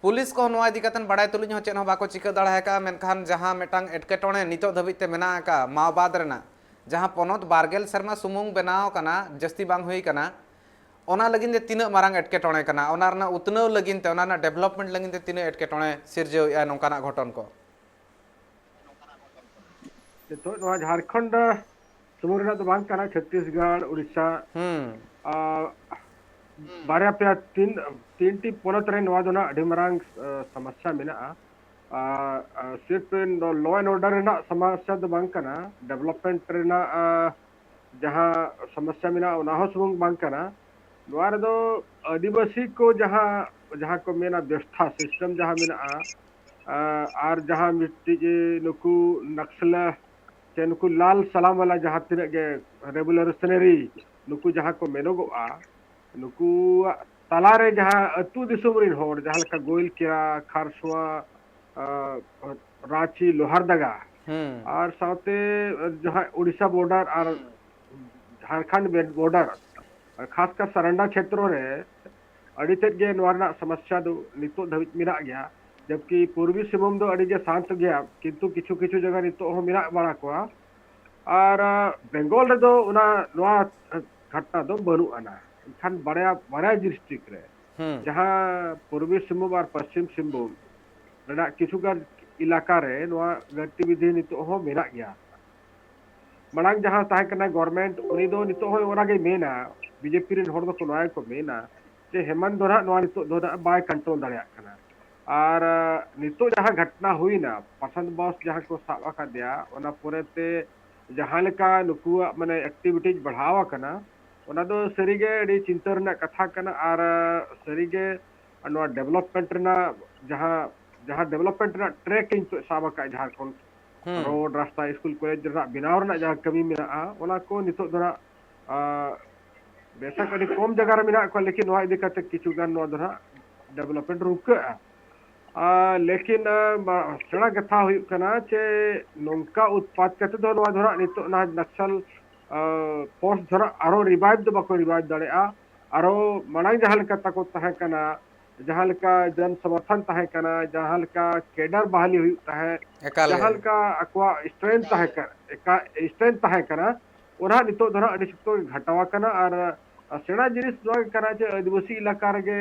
ᱯᱩᱞᱤᱥ ᱠᱚᱦᱚᱸ ᱱᱚᱣᱟ ᱤᱫᱤ ᱠᱟᱛᱮ ᱵᱟᱲᱟᱭ ᱛᱩᱞᱩᱡ ᱦᱚᱸ ᱪᱮᱫ ᱦᱚᱸ ᱵᱟᱠᱚ ᱪᱤᱠᱟᱹ ᱫᱟᱲᱮ ᱟᱠᱟᱫᱼᱟ᱾ ᱢᱮᱱᱠᱷᱟᱱ ᱡᱟᱦᱟᱸ ᱢᱤᱫᱴᱟᱝ ᱮᱴᱠᱮᱴᱚᱬᱮ ᱱᱤᱛᱚᱜ ᱫᱷᱟᱹᱵᱤᱡ ᱛᱮ ᱢᱮᱱᱟᱜ ᱟᱠᱟᱫ ᱢᱟᱣᱵᱟᱫ ᱨᱮᱱᱟᱜ, ᱡᱟᱦᱟᱸ ᱯᱚᱱᱚᱛ ᱵᱟᱨᱜᱮᱞ ᱥᱮᱨᱢᱟ ᱥᱩᱢᱩᱝ ᱵᱮᱱᱟᱣ ᱟᱠᱟᱱᱟ, ᱡᱟᱹᱥᱛᱤ ᱵᱟᱝ ᱦᱩᱭ ᱟᱠᱟᱱᱟ, ᱚᱱᱟ ᱞᱟᱹᱜᱤᱫ ᱛᱮ ᱛᱤᱱᱟᱹᱜ ᱢᱟᱨᱟᱝ ᱮᱴᱠᱮᱴᱚᱬᱮ ᱠᱟᱱᱟ, ᱚᱱᱟ ᱨᱮᱱᱟᱜ ᱩᱛᱱᱟᱹᱣ ᱞᱟᱹᱜᱤᱫ ᱛᱮ, ᱚᱱᱟ ᱨᱮᱱᱟᱜ ᱰᱮᱵᱷᱞᱚᱯᱢᱮᱱᱴ ᱞᱟᱹᱜᱤᱫ ᱛᱮ ᱛᱤᱱᱟᱹᱜ ᱮᱴᱠᱮᱴᱚᱬᱮ ᱥᱤᱨᱡᱟᱹᱣᱮᱫᱼᱟ ᱱᱚᱝᱠᱟᱱᱟᱜ ᱜᱷᱚᱴᱚᱱ ᱠᱚ? ᱱᱤᱛᱚᱜ ᱱᱚᱣᱟ ᱡᱷᱟᱲᱠᱷᱚᱸᱰ ᱥᱩᱢᱩᱝ ᱨᱮᱱᱟᱜ ᱫᱚ ᱵᱟᱝ ᱠᱟᱱᱟ, ᱪᱷᱚᱛᱛᱤᱥᱜᱚᱲ, ᱩᱲᱤᱥᱥᱟ, ᱦᱩᱸ ᱟᱨ ᱵᱟᱨᱭᱟ ᱯᱮᱭᱟ ᱛᱤᱱ ᱛᱤᱱᱴᱤ ᱯᱚᱱᱚᱛ ᱨᱮ ᱱᱚᱣᱟ ᱫᱚ ᱱᱟᱜ ᱟᱹᱰᱤ ᱢᱟᱨᱟᱝ ᱥᱚᱢᱚᱥᱥᱟ ᱢᱮᱱᱟᱜᱼᱟ᱾ ᱟᱨ ᱥᱤᱨᱯ ᱞᱚ ᱮᱱᱰ ᱚᱨᱰᱟᱨ ᱨᱮᱱᱟᱜ ᱥᱚᱢᱚᱥᱥᱟ ᱫᱚ ᱵᱟᱝ ᱠᱟᱱᱟ, ᱰᱮᱵᱷᱞᱚᱯᱢᱮᱱᱴ ᱨᱮᱱᱟᱜ ᱡᱟᱦᱟᱸ ᱥᱚᱢᱚᱥᱥᱟ ᱢᱮᱱᱟᱜᱼᱟ, ᱚᱱᱟ ᱦᱚᱸ ᱥᱩᱢᱩᱝ ᱵᱟᱝ ᱠᱟᱱᱟ᱾ ᱱᱚᱣᱟ ᱨᱮᱫᱚ ᱟᱹᱫᱤᱵᱟᱹᱥᱤ ᱠᱚ ᱡᱟᱦᱟᱸ ᱡᱟᱦᱟᱸ ᱠᱚ ᱢᱮᱱᱟ ᱵᱮᱵᱚᱥᱛᱷᱟ ᱥᱤᱥᱴᱮᱢ ᱡᱟᱦᱟᱸ ᱢᱮᱱᱟᱜᱼᱟ, ᱟᱨ ᱡᱟᱦᱟᱸ ᱢᱤᱫᱴᱤᱡ ᱱᱩᱠᱩ ᱱᱟᱠᱥᱞᱟ ᱥᱮ ᱱᱩᱠᱩ ᱞᱟᱞ ᱥᱟᱞᱟᱢ ᱣᱟᱞᱟ ᱡᱟᱦᱟᱸ ᱛᱤᱱᱟᱹᱜ ᱜᱮ ᱨᱮᱵᱷᱚᱞᱩᱥᱚᱱᱟᱨᱤ ᱱᱩᱠᱩ ᱡᱟᱦᱟᱸ ᱠᱚ ᱢᱮᱱᱚᱜᱚᱜᱼᱟ, ᱱᱩᱠᱩᱣᱟᱜ ᱛᱟᱞᱟᱨᱮ ᱡᱟᱦᱟᱸ ᱟᱹᱛᱩ ᱫᱤᱥᱚᱢ ᱨᱮᱱ ᱦᱚᱲ, ᱡᱟᱦᱟᱸ ᱞᱮᱠᱟ ᱜᱳᱭᱞᱠᱮᱨᱟ, ᱠᱷᱟᱨᱥᱚᱣᱟ, ᱨᱟᱸᱪᱤ, ᱞᱳᱦᱟᱨᱫᱟᱜᱟ, ᱦᱩᱸ ᱟᱨ ᱥᱟᱶᱛᱮ ᱡᱟᱦᱟᱸ ᱩᱲᱤᱥᱥᱟ ᱵᱚᱨᱰᱟᱨ ᱟᱨ ᱡᱷᱟᱲᱠᱷᱚᱸᱰ ᱵᱚᱨᱰᱟᱨ, ᱠᱷᱟᱥᱠᱟᱨ ᱥᱟᱨᱟᱱᱰᱟ ᱠᱷᱮᱛᱨᱚ ᱨᱮ ᱟᱹᱰᱤ ᱛᱮᱫ ᱜᱮ ᱱᱚᱣᱟ ᱨᱮᱱᱟᱜ ᱥᱚᱢᱚᱥᱥᱟ ᱫᱚ ᱱᱤᱛᱚᱜ ᱫᱷᱟᱹᱵᱤᱡ ᱢᱮᱱᱟᱜ ᱜᱮᱭᱟ᱾ ᱡᱚᱵᱠᱤ ᱯᱩᱨᱵᱤ ᱥᱤᱝᱵᱷᱩᱢ ᱫᱚ ᱟᱹᱰᱤ ᱜᱮ ᱥᱟᱱᱛ ᱜᱮᱭᱟ, ᱠᱤᱱᱛᱩ ᱠᱤᱪᱷᱩ ᱠᱤᱪᱷᱩ ᱡᱟᱭᱜᱟ ᱱᱤᱛᱚᱜ ᱦᱚᱸ ᱢᱮᱱᱟᱜ ᱵᱟᱲᱟ ᱠᱚᱣᱟ᱾ ᱟᱨ ᱵᱮᱝᱜᱚᱞ ᱨᱮᱫᱚ ᱚᱱᱟ ᱱᱚᱣᱟ ᱜᱷᱚᱴᱱᱟ ᱫᱚ ᱵᱟᱹᱱᱩᱜ ᱟᱱᱟ᱾ ᱮᱱᱠᱷᱟᱱ ᱵᱟᱨᱭᱟ ᱵᱟᱨᱭᱟ ᱰᱤᱥᱴᱨᱤᱠᱴ ᱨᱮ, ᱦᱩᱸ ᱡᱟᱦᱟᱸ ᱯᱩᱨᱵᱤ ᱥᱤᱝᱵᱷᱩᱢ ᱟᱨ ᱯᱚᱥᱪᱤᱢ ᱥᱤᱝᱵᱷᱩᱢ ᱨᱮᱱᱟᱜ ᱠᱤᱪᱷᱩᱜᱟᱱ ᱮᱞᱟᱠᱟ ᱨᱮ ᱱᱚᱣᱟ ᱜᱚᱛᱤᱵᱤᱫᱷᱤ ᱱᱤᱛᱚᱜ ᱦᱚᱸ ᱢᱮᱱᱟᱜ ᱜᱮᱭᱟ᱾ ᱢᱟᱲᱟᱝ ᱡᱟᱦᱟᱸ ᱛᱟᱦᱮᱸ ᱠᱟᱱᱟ ᱜᱚᱵᱷᱚᱨᱱᱢᱮᱱᱴ, ᱩᱱᱤ ᱫᱚ ᱱᱤᱛᱚᱜ ᱦᱚᱸ ᱚᱱᱟ ᱜᱮᱭ ᱢᱮᱱᱟ, ᱵᱤᱡᱮᱯᱤ ᱨᱮᱱ ᱦᱚᱲ ᱫᱚᱠᱚ ᱱᱚᱣᱟ ᱜᱮᱠᱚ ᱢᱮᱱᱟ ᱡᱮ ᱦᱮᱢᱟᱱᱛ ᱫᱚ ᱱᱟᱦᱟᱜ ᱱᱚᱣᱟ ᱱᱤᱛᱚᱜ ᱫᱚ ᱱᱟᱦᱟᱜ ᱵᱟᱭ ᱠᱚᱱᱴᱨᱳᱞ ᱫᱟᱲᱮᱭᱟᱜ ᱠᱟᱱᱟ᱾ ᱟᱨ ᱱᱤᱛᱚᱜ ᱡᱟᱦᱟᱸ ᱜᱷᱚᱴᱱᱟ ᱦᱩᱭᱱᱟ, ᱯᱨᱚᱥᱟᱱᱛ ᱵᱚᱥ ᱡᱟᱦᱟᱸ ᱠᱚ ᱥᱟᱵ ᱟᱠᱟᱫᱮᱭᱟ, ᱚᱱᱟ ᱯᱚᱨᱮᱛᱮ ᱡᱟᱦᱟᱸ ᱞᱮᱠᱟ ᱱᱩᱠᱩᱣᱟᱜ ᱢᱟᱱᱮ ᱮᱠᱴᱤᱵᱷᱤᱴᱤᱡᱽ ᱵᱟᱲᱦᱟᱣ ᱟᱠᱟᱱᱟ, ᱚᱱᱟ ᱫᱚ ᱥᱟᱹᱨᱤᱜᱮ ᱟᱹᱰᱤ ᱪᱤᱱᱛᱟᱹ ᱨᱮᱱᱟᱜ ᱠᱟᱛᱷᱟ ᱠᱟᱱᱟ᱾ ᱟᱨ ᱥᱟᱹᱨᱤᱜᱮ ᱱᱚᱣᱟ ᱰᱮᱵᱷᱞᱚᱯᱢᱮᱱᱴ ᱨᱮᱱᱟᱜ ᱡᱟᱦᱟᱸ ᱡᱟᱦᱟᱸ ᱰᱮᱵᱷᱞᱚᱯᱢᱮᱱᱴ ᱨᱮᱱᱟᱜ ᱴᱨᱮᱠ ᱤᱧ ᱥᱟᱵ ᱟᱠᱟᱫ ᱡᱷᱟᱲᱠᱷᱚᱸᱰ, ᱦᱩᱸ᱾ ᱨᱳᱰ, ᱨᱟᱥᱛᱟ, ᱥᱠᱩᱞ, ᱠᱚᱞᱮᱡᱽ ᱨᱮᱱᱟᱜ ᱵᱮᱱᱟᱣ ᱨᱮᱱᱟᱜ ᱡᱟᱦᱟᱸ ᱠᱟᱹᱢᱤ ᱢᱮᱱᱟᱜᱼᱟ, ᱚᱱᱟ ᱠᱚ ᱱᱤᱛᱚᱜ ᱫᱚ ᱱᱟᱜ, ᱟ, ᱵᱮᱥᱟᱠ ᱟᱹᱰᱤ ᱠᱚᱢ ᱡᱟᱭᱜᱟ ᱨᱮ ᱢᱮᱱᱟᱜ ᱠᱚᱣᱟ, ᱞᱮᱠᱤᱱ ᱱᱚᱣᱟ ᱤᱫᱤ ᱠᱟᱛᱮ ᱠᱤᱪᱷᱩ ᱜᱟᱱ ᱱᱚᱣᱟ ᱫᱚ ᱱᱟᱜ ᱰᱮᱵᱷᱞᱚᱯᱢᱮᱱᱴ ᱨᱩᱠᱟᱹᱜᱼᱟ᱾ ᱟ, ᱞᱮᱠᱤᱱ, ᱟ, ᱵᱟ-, ᱥᱮᱬᱟ ᱠᱟᱛᱷᱟ ᱦᱩᱭᱩᱜ ᱠᱟᱱᱟ ᱪᱮ ᱱᱚᱝᱠᱟ ᱩᱛᱯᱟᱛ ᱠᱟᱛᱮ ᱫᱚ ᱱᱚᱣᱟ ᱫᱚ ᱱᱟᱜ ᱱᱤᱛᱚᱜ ᱱᱟᱦᱟᱜ ᱱᱟᱠᱥᱟᱞ, ᱟ, ᱯᱷᱳᱨᱥ ᱫᱚ ᱱᱟᱜ ᱟᱨᱦᱚᱸ ᱨᱤᱵᱟᱭᱤᱵᱷ ᱫᱚ ᱵᱟᱠᱚ ᱨᱤᱵᱟᱭᱤᱵᱷ ᱫᱟᱲᱮᱭᱟᱜᱼᱟ᱾ ᱟᱨᱦᱚᱸ ᱢᱟᱲᱟᱝ ᱡᱟᱦᱟᱸ ᱞᱮᱠᱟ ᱛᱟᱠᱚ ᱛᱟᱦᱮᱸ ᱠᱟᱱᱟ, ᱡᱟᱦᱟᱸ ᱞᱮᱠᱟ ᱡᱚᱱ ᱥᱚᱢᱚᱨᱛᱷᱚᱱ ᱛᱟᱦᱮᱸ ᱠᱟᱱᱟ, ᱡᱟᱦᱟᱸ ᱞᱮᱠᱟ ᱠᱮᱰᱟᱨ ᱵᱟᱦᱟᱞᱤ ᱦᱩᱭᱩᱜ ᱛᱟᱦᱮᱸᱫ, ᱮᱠᱟᱞ ᱜᱮ᱾ ᱡᱟᱦᱟᱸ ᱞᱮᱠᱟ ᱟᱠᱚᱣᱟᱜ ᱥᱴᱨᱮᱝᱛᱷ ᱛᱟᱦᱮᱸ ᱠᱟᱱᱟ, ᱮᱠᱟ-, ᱥᱴᱨᱮᱝᱛᱷ ᱛᱟᱦᱮᱸ ᱠᱟᱱᱟ, ᱚᱱᱟ ᱱᱤᱛᱚᱜ ᱫᱚ ᱱᱟᱜ ᱟᱹᱰᱤ ᱥᱚᱠᱛᱚ ᱜᱮ ᱜᱷᱟᱴᱟᱣ ᱟᱠᱟᱱᱟ᱾ ᱟᱨ, ᱟᱨ ᱥᱮᱬᱟ ᱡᱤᱱᱤᱥ ᱱᱚᱣᱟ ᱜᱮ ᱠᱟᱱᱟ ᱡᱮ ᱟᱹᱫᱤᱵᱟᱹᱥᱤ ᱮᱞᱟᱠᱟ ᱨᱮᱜᱮ,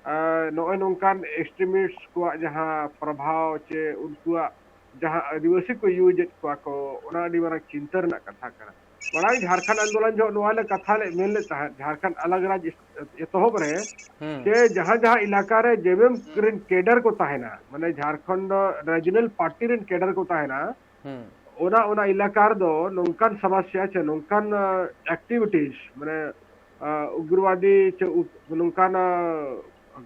ᱟ, ᱱᱚᱜᱼᱚᱭ ᱱᱚᱝᱠᱟᱱ ᱮᱠᱥᱴᱨᱤᱢᱤᱥᱴ ᱠᱚᱣᱟᱜ ᱡᱟᱦᱟᱸ ᱯᱨᱚᱵᱷᱟᱣ ᱪᱮ ᱩᱱᱠᱩᱣᱟᱜ ᱡᱟᱦᱟᱸ ᱟᱹᱫᱤᱵᱟᱹᱥᱤ ᱠᱚ ᱤᱭᱩᱡᱽ ᱮᱫ ᱠᱚᱣᱟ ᱠᱚ, ᱚᱱᱟ ᱟᱹᱰᱤ ᱢᱟᱨᱟᱝ ᱪᱤᱱᱛᱟᱹ ᱨᱮᱱᱟᱜ ᱠᱟᱛᱷᱟ ᱠᱟᱱᱟ᱾ ᱢᱟᱲᱟᱝ ᱡᱷᱟᱲᱠᱷᱚᱸᱰ ᱟᱱᱫᱳᱞᱚᱱ ᱡᱚᱦᱚᱜ ᱱᱚᱣᱟ ᱞᱮ ᱠᱟᱛᱷᱟ ᱞᱮ ᱢᱮᱱ ᱞᱮᱫ ᱛᱟᱦᱮᱸᱫ, ᱡᱷᱟᱲᱠᱷᱚᱸᱰ ᱟᱞᱟᱜᱽ ᱨᱟᱡᱽ ᱮᱛᱚᱦᱚᱵ ᱨᱮ, ᱦᱩᱸ᱾ ᱡᱮ ᱡᱟᱦᱟᱸ ᱡᱟᱦᱟᱸ ᱮᱞᱟᱠᱟ ᱨᱮ ᱡᱮ ᱮᱢ ᱮᱢ ᱨᱮᱱ ᱠᱮᱰᱟᱨ ᱠᱚ ᱛᱟᱦᱮᱱᱟ, ᱢᱟᱱᱮ ᱡᱷᱟᱲᱠᱷᱚᱸᱰ ᱨᱮᱡᱤᱱᱟᱞ ᱯᱟᱨᱴᱤ ᱨᱮᱱ ᱠᱮᱰᱟᱨ ᱠᱚ ᱛᱟᱦᱮᱱᱟ, ᱦᱩᱸ᱾ ᱚᱱᱟ, ᱚᱱᱟ ᱮᱞᱟᱠᱟ ᱨᱮᱫᱚ ᱱᱚᱝᱠᱟᱱ ᱥᱚᱢᱚᱥᱭᱟ ᱪᱮ ᱱᱚᱝᱠᱟᱱ, ᱟ, ᱮᱠᱴᱤᱵᱷᱤᱴᱤᱡᱽ, ᱢᱟᱱᱮ, ᱟ, ᱩᱜᱽᱨᱚᱵᱟᱫᱤ ᱪᱮ ᱩ-, ᱱᱚᱝᱠᱟᱱ, ᱟ,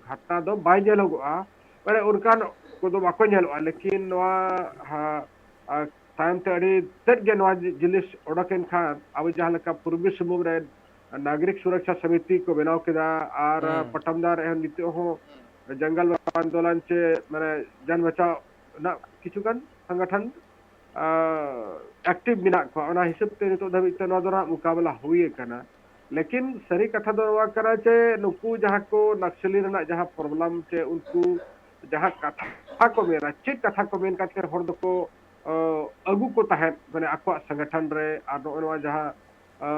ᱜᱷᱚᱴᱱᱟ ᱫᱚ ᱵᱟᱭ ᱧᱮᱞᱚᱜᱚᱜᱼᱟ᱾ ᱢᱟᱱᱮ ᱚᱱᱠᱟᱱ ᱠᱚᱫᱚ ᱵᱟᱠᱚ ᱧᱮᱞᱚᱜᱼᱟ, ᱞᱮᱠᱤᱱ ᱱᱚᱣᱟ, ᱦᱟ, ᱟ, ᱛᱟᱭᱚᱢ ᱛᱮ ᱟᱹᱰᱤ ᱛᱮᱫ ᱜᱮ ᱱᱚᱣᱟ ᱡᱤ-, ᱡᱤᱱᱤᱥ ᱚᱰᱚᱠ ᱮᱱ ᱠᱷᱟᱱ, ᱟᱵᱚ ᱡᱟᱦᱟᱸ ᱞᱮᱠᱟ ᱯᱩᱨᱵᱤ ᱥᱤᱝᱵᱷᱩᱢ ᱨᱮ ᱱᱟᱜᱚᱨᱤᱠ ᱥᱩᱨᱚᱠᱥᱟ ᱥᱚᱢᱤᱛᱤ ᱠᱚ ᱵᱮᱱᱟᱣ ᱠᱮᱫᱟ, ᱟᱨ ᱦᱩᱸ᱾ ᱯᱟᱴᱟᱢᱫᱟ ᱨᱮ ᱱᱤᱛᱚᱜ ᱦᱚᱸ ᱡᱚᱝᱜᱚᱞ ᱵᱟᱪᱟᱣ ᱟᱱᱫᱳᱞᱚᱱ ᱪᱮ, ᱢᱟᱱᱮ, ᱡᱟᱱ ᱵᱟᱪᱟᱣ ᱨᱮᱱᱟᱜ ᱠᱤᱪᱷᱩ ᱜᱟᱱ ᱥᱚᱝᱜᱚᱴᱷᱚᱱ, ᱟ, ᱮᱠᱴᱤᱵᱷ ᱢᱮᱱᱟᱜ ᱠᱚᱣᱟ᱾ ᱚᱱᱟ ᱦᱤᱥᱟᱹᱵ ᱛᱮ ᱱᱤᱛᱚᱜ ᱫᱷᱟᱹᱵᱤᱡ ᱛᱮ ᱱᱚᱣᱟ ᱫᱚ ᱱᱟᱜ ᱢᱚᱠᱟᱵᱮᱞᱟ ᱦᱩᱭ ᱟᱠᱟᱱᱟ᱾ ᱞᱮᱠᱤᱱ ᱥᱟᱹᱨᱤ ᱠᱟᱛᱷᱟ ᱫᱚ ᱱᱚᱣᱟ ᱠᱟᱱᱟ ᱡᱮ ᱱᱩᱠᱩ ᱡᱟᱦᱟᱸ ᱠᱚ ᱱᱟᱠᱥᱟᱞᱤ ᱨᱮᱱᱟᱜ ᱡᱟᱦᱟᱸ ᱯᱨᱚᱵᱞᱮᱢ ᱪᱮ ᱩᱱᱠᱩ ᱡᱟᱦᱟᱸ ᱠᱟᱛᱷᱟ ᱠᱚ ᱢᱮᱱᱟ, ᱪᱮᱫ ᱠᱟᱛᱷᱟ ᱠᱚ ᱢᱮᱱ ᱠᱟᱛᱮ ᱦᱚᱲ ᱫᱚᱠᱚ, ᱟ, ᱟᱹᱜᱩ ᱠᱚ ᱛᱟᱦᱮᱸᱫ, ᱢᱟᱱᱮ ᱟᱠᱚᱣᱟᱜ ᱥᱚᱝᱜᱚᱴᱷᱚᱱ ᱨᱮ, ᱟᱨ ᱱᱚᱜᱼᱚ ᱱᱚᱣᱟ ᱡᱟᱦᱟᱸ, ᱟ,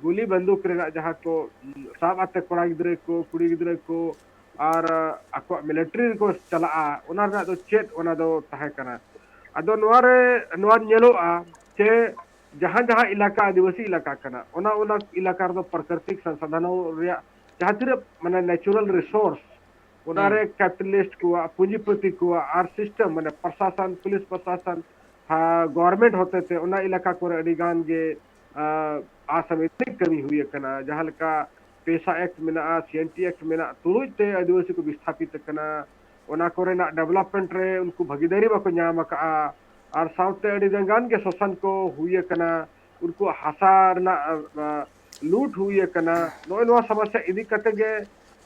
ᱜᱩᱞᱤ ᱵᱟᱱᱫᱩᱠ ᱨᱮᱱᱟᱜ ᱡᱟᱦᱟᱸ ᱠᱚ, ᱩᱢ, ᱥᱟᱵ ᱟᱛᱮ ᱠᱚᱲᱟ ᱜᱤᱫᱽᱨᱟᱹ ᱠᱚ, ᱠᱩᱲᱤ ᱜᱤᱫᱽᱨᱟᱹ ᱠᱚ, ᱟᱨ, ᱟ, ᱟᱠᱚᱣᱟᱜ ᱢᱤᱞᱤᱴᱟᱨᱤ ᱨᱮᱠᱚ ᱪᱟᱞᱟᱜᱼᱟ, ᱚᱱᱟ ᱨᱮᱱᱟᱜ ᱫᱚ ᱪᱮᱫ ᱚᱱᱟ ᱫᱚ ᱛᱟᱦᱮᱸ ᱠᱟᱱᱟ? ᱟᱫᱚ ᱱᱚᱣᱟ ᱨᱮ ᱱᱚᱣᱟ ᱧᱮᱞᱚᱜᱼᱟ ᱡᱮ ᱡᱟᱦᱟᱸ ᱡᱟᱦᱟᱸ ᱮᱞᱟᱠᱟ ᱟᱹᱫᱤᱵᱟᱹᱥᱤ ᱮᱞᱟᱠᱟ ᱠᱟᱱᱟ, ᱚᱱᱟ ᱚᱱᱟ ᱮᱞᱟᱠᱟ ᱨᱮᱫᱚ ᱯᱨᱟᱠᱨᱤᱛᱤᱠ ᱥᱚᱝᱥᱟᱫᱷᱚᱱ ᱨᱮᱭᱟᱜ ᱡᱟᱦᱟᱸ ᱛᱤᱱᱟᱹᱜ ᱢᱟᱱᱮ natural resource, ᱚᱱᱟ ᱨᱮ capitalist ᱠᱚᱣᱟᱜ, ᱯᱩᱸᱡᱤᱯᱚᱛᱤ ᱠᱚᱣᱟᱜ ᱟᱨ system ᱢᱟᱱᱮ ᱯᱨᱚᱥᱟᱥᱚᱱ, ᱯᱩᱞᱤᱥ ᱯᱨᱚᱥᱟᱥᱚᱱ, ᱦᱟ, government ᱦᱚᱛᱮ ᱛᱮ ᱚᱱᱟ ᱮᱞᱟᱠᱟ ᱠᱚᱨᱮ ᱟᱹᱰᱤ ᱜᱟᱱ ᱜᱮ, ᱟ, ᱟᱥᱟᱢᱤ ᱠᱟᱹᱢᱤ ᱦᱩᱭ ᱟᱠᱟᱱᱟ᱾ ᱡᱟᱦᱟᱸ ᱞᱮᱠᱟ PESA Act ᱢᱮᱱᱟᱜᱼᱟ, CNT Act ᱢᱮᱱᱟᱜᱼᱟ, ᱛᱩᱞᱩᱡ ᱛᱮ ᱟᱹᱫᱤᱵᱟᱹᱥᱤ ᱠᱚ ᱵᱤᱥᱛᱷᱟᱯᱤᱛ ᱟᱠᱟᱱᱟ᱾ ᱚᱱᱟ ᱠᱚᱨᱮᱱᱟᱜ development ᱨᱮ ᱩᱱᱠᱩ ᱵᱷᱟᱹᱜᱤᱫᱟᱹᱨᱤ ᱵᱟᱠᱚ ᱧᱟᱢ ᱟᱠᱟᱫᱼᱟ᱾ ᱟᱨ ᱥᱟᱶᱛᱮ ᱟᱹᱰᱤ ᱜᱟᱱ ᱜᱮ ᱥᱳᱥᱟᱱ ᱠᱚ ᱦᱩᱭ ᱟᱠᱟᱱᱟ, ᱩᱱᱠᱩᱣᱟᱜ ᱦᱟᱥᱟ ᱨᱮᱱᱟᱜ, ᱟ, ᱟ, ᱞᱩᱴ ᱦᱩᱭ ᱟᱠᱟᱱᱟ᱾ ᱱᱚᱜᱼᱚᱭ ᱱᱚᱣᱟ ᱥᱚᱢᱚᱥᱥᱟ ᱤᱫᱤ ᱠᱟᱛᱮ ᱜᱮ,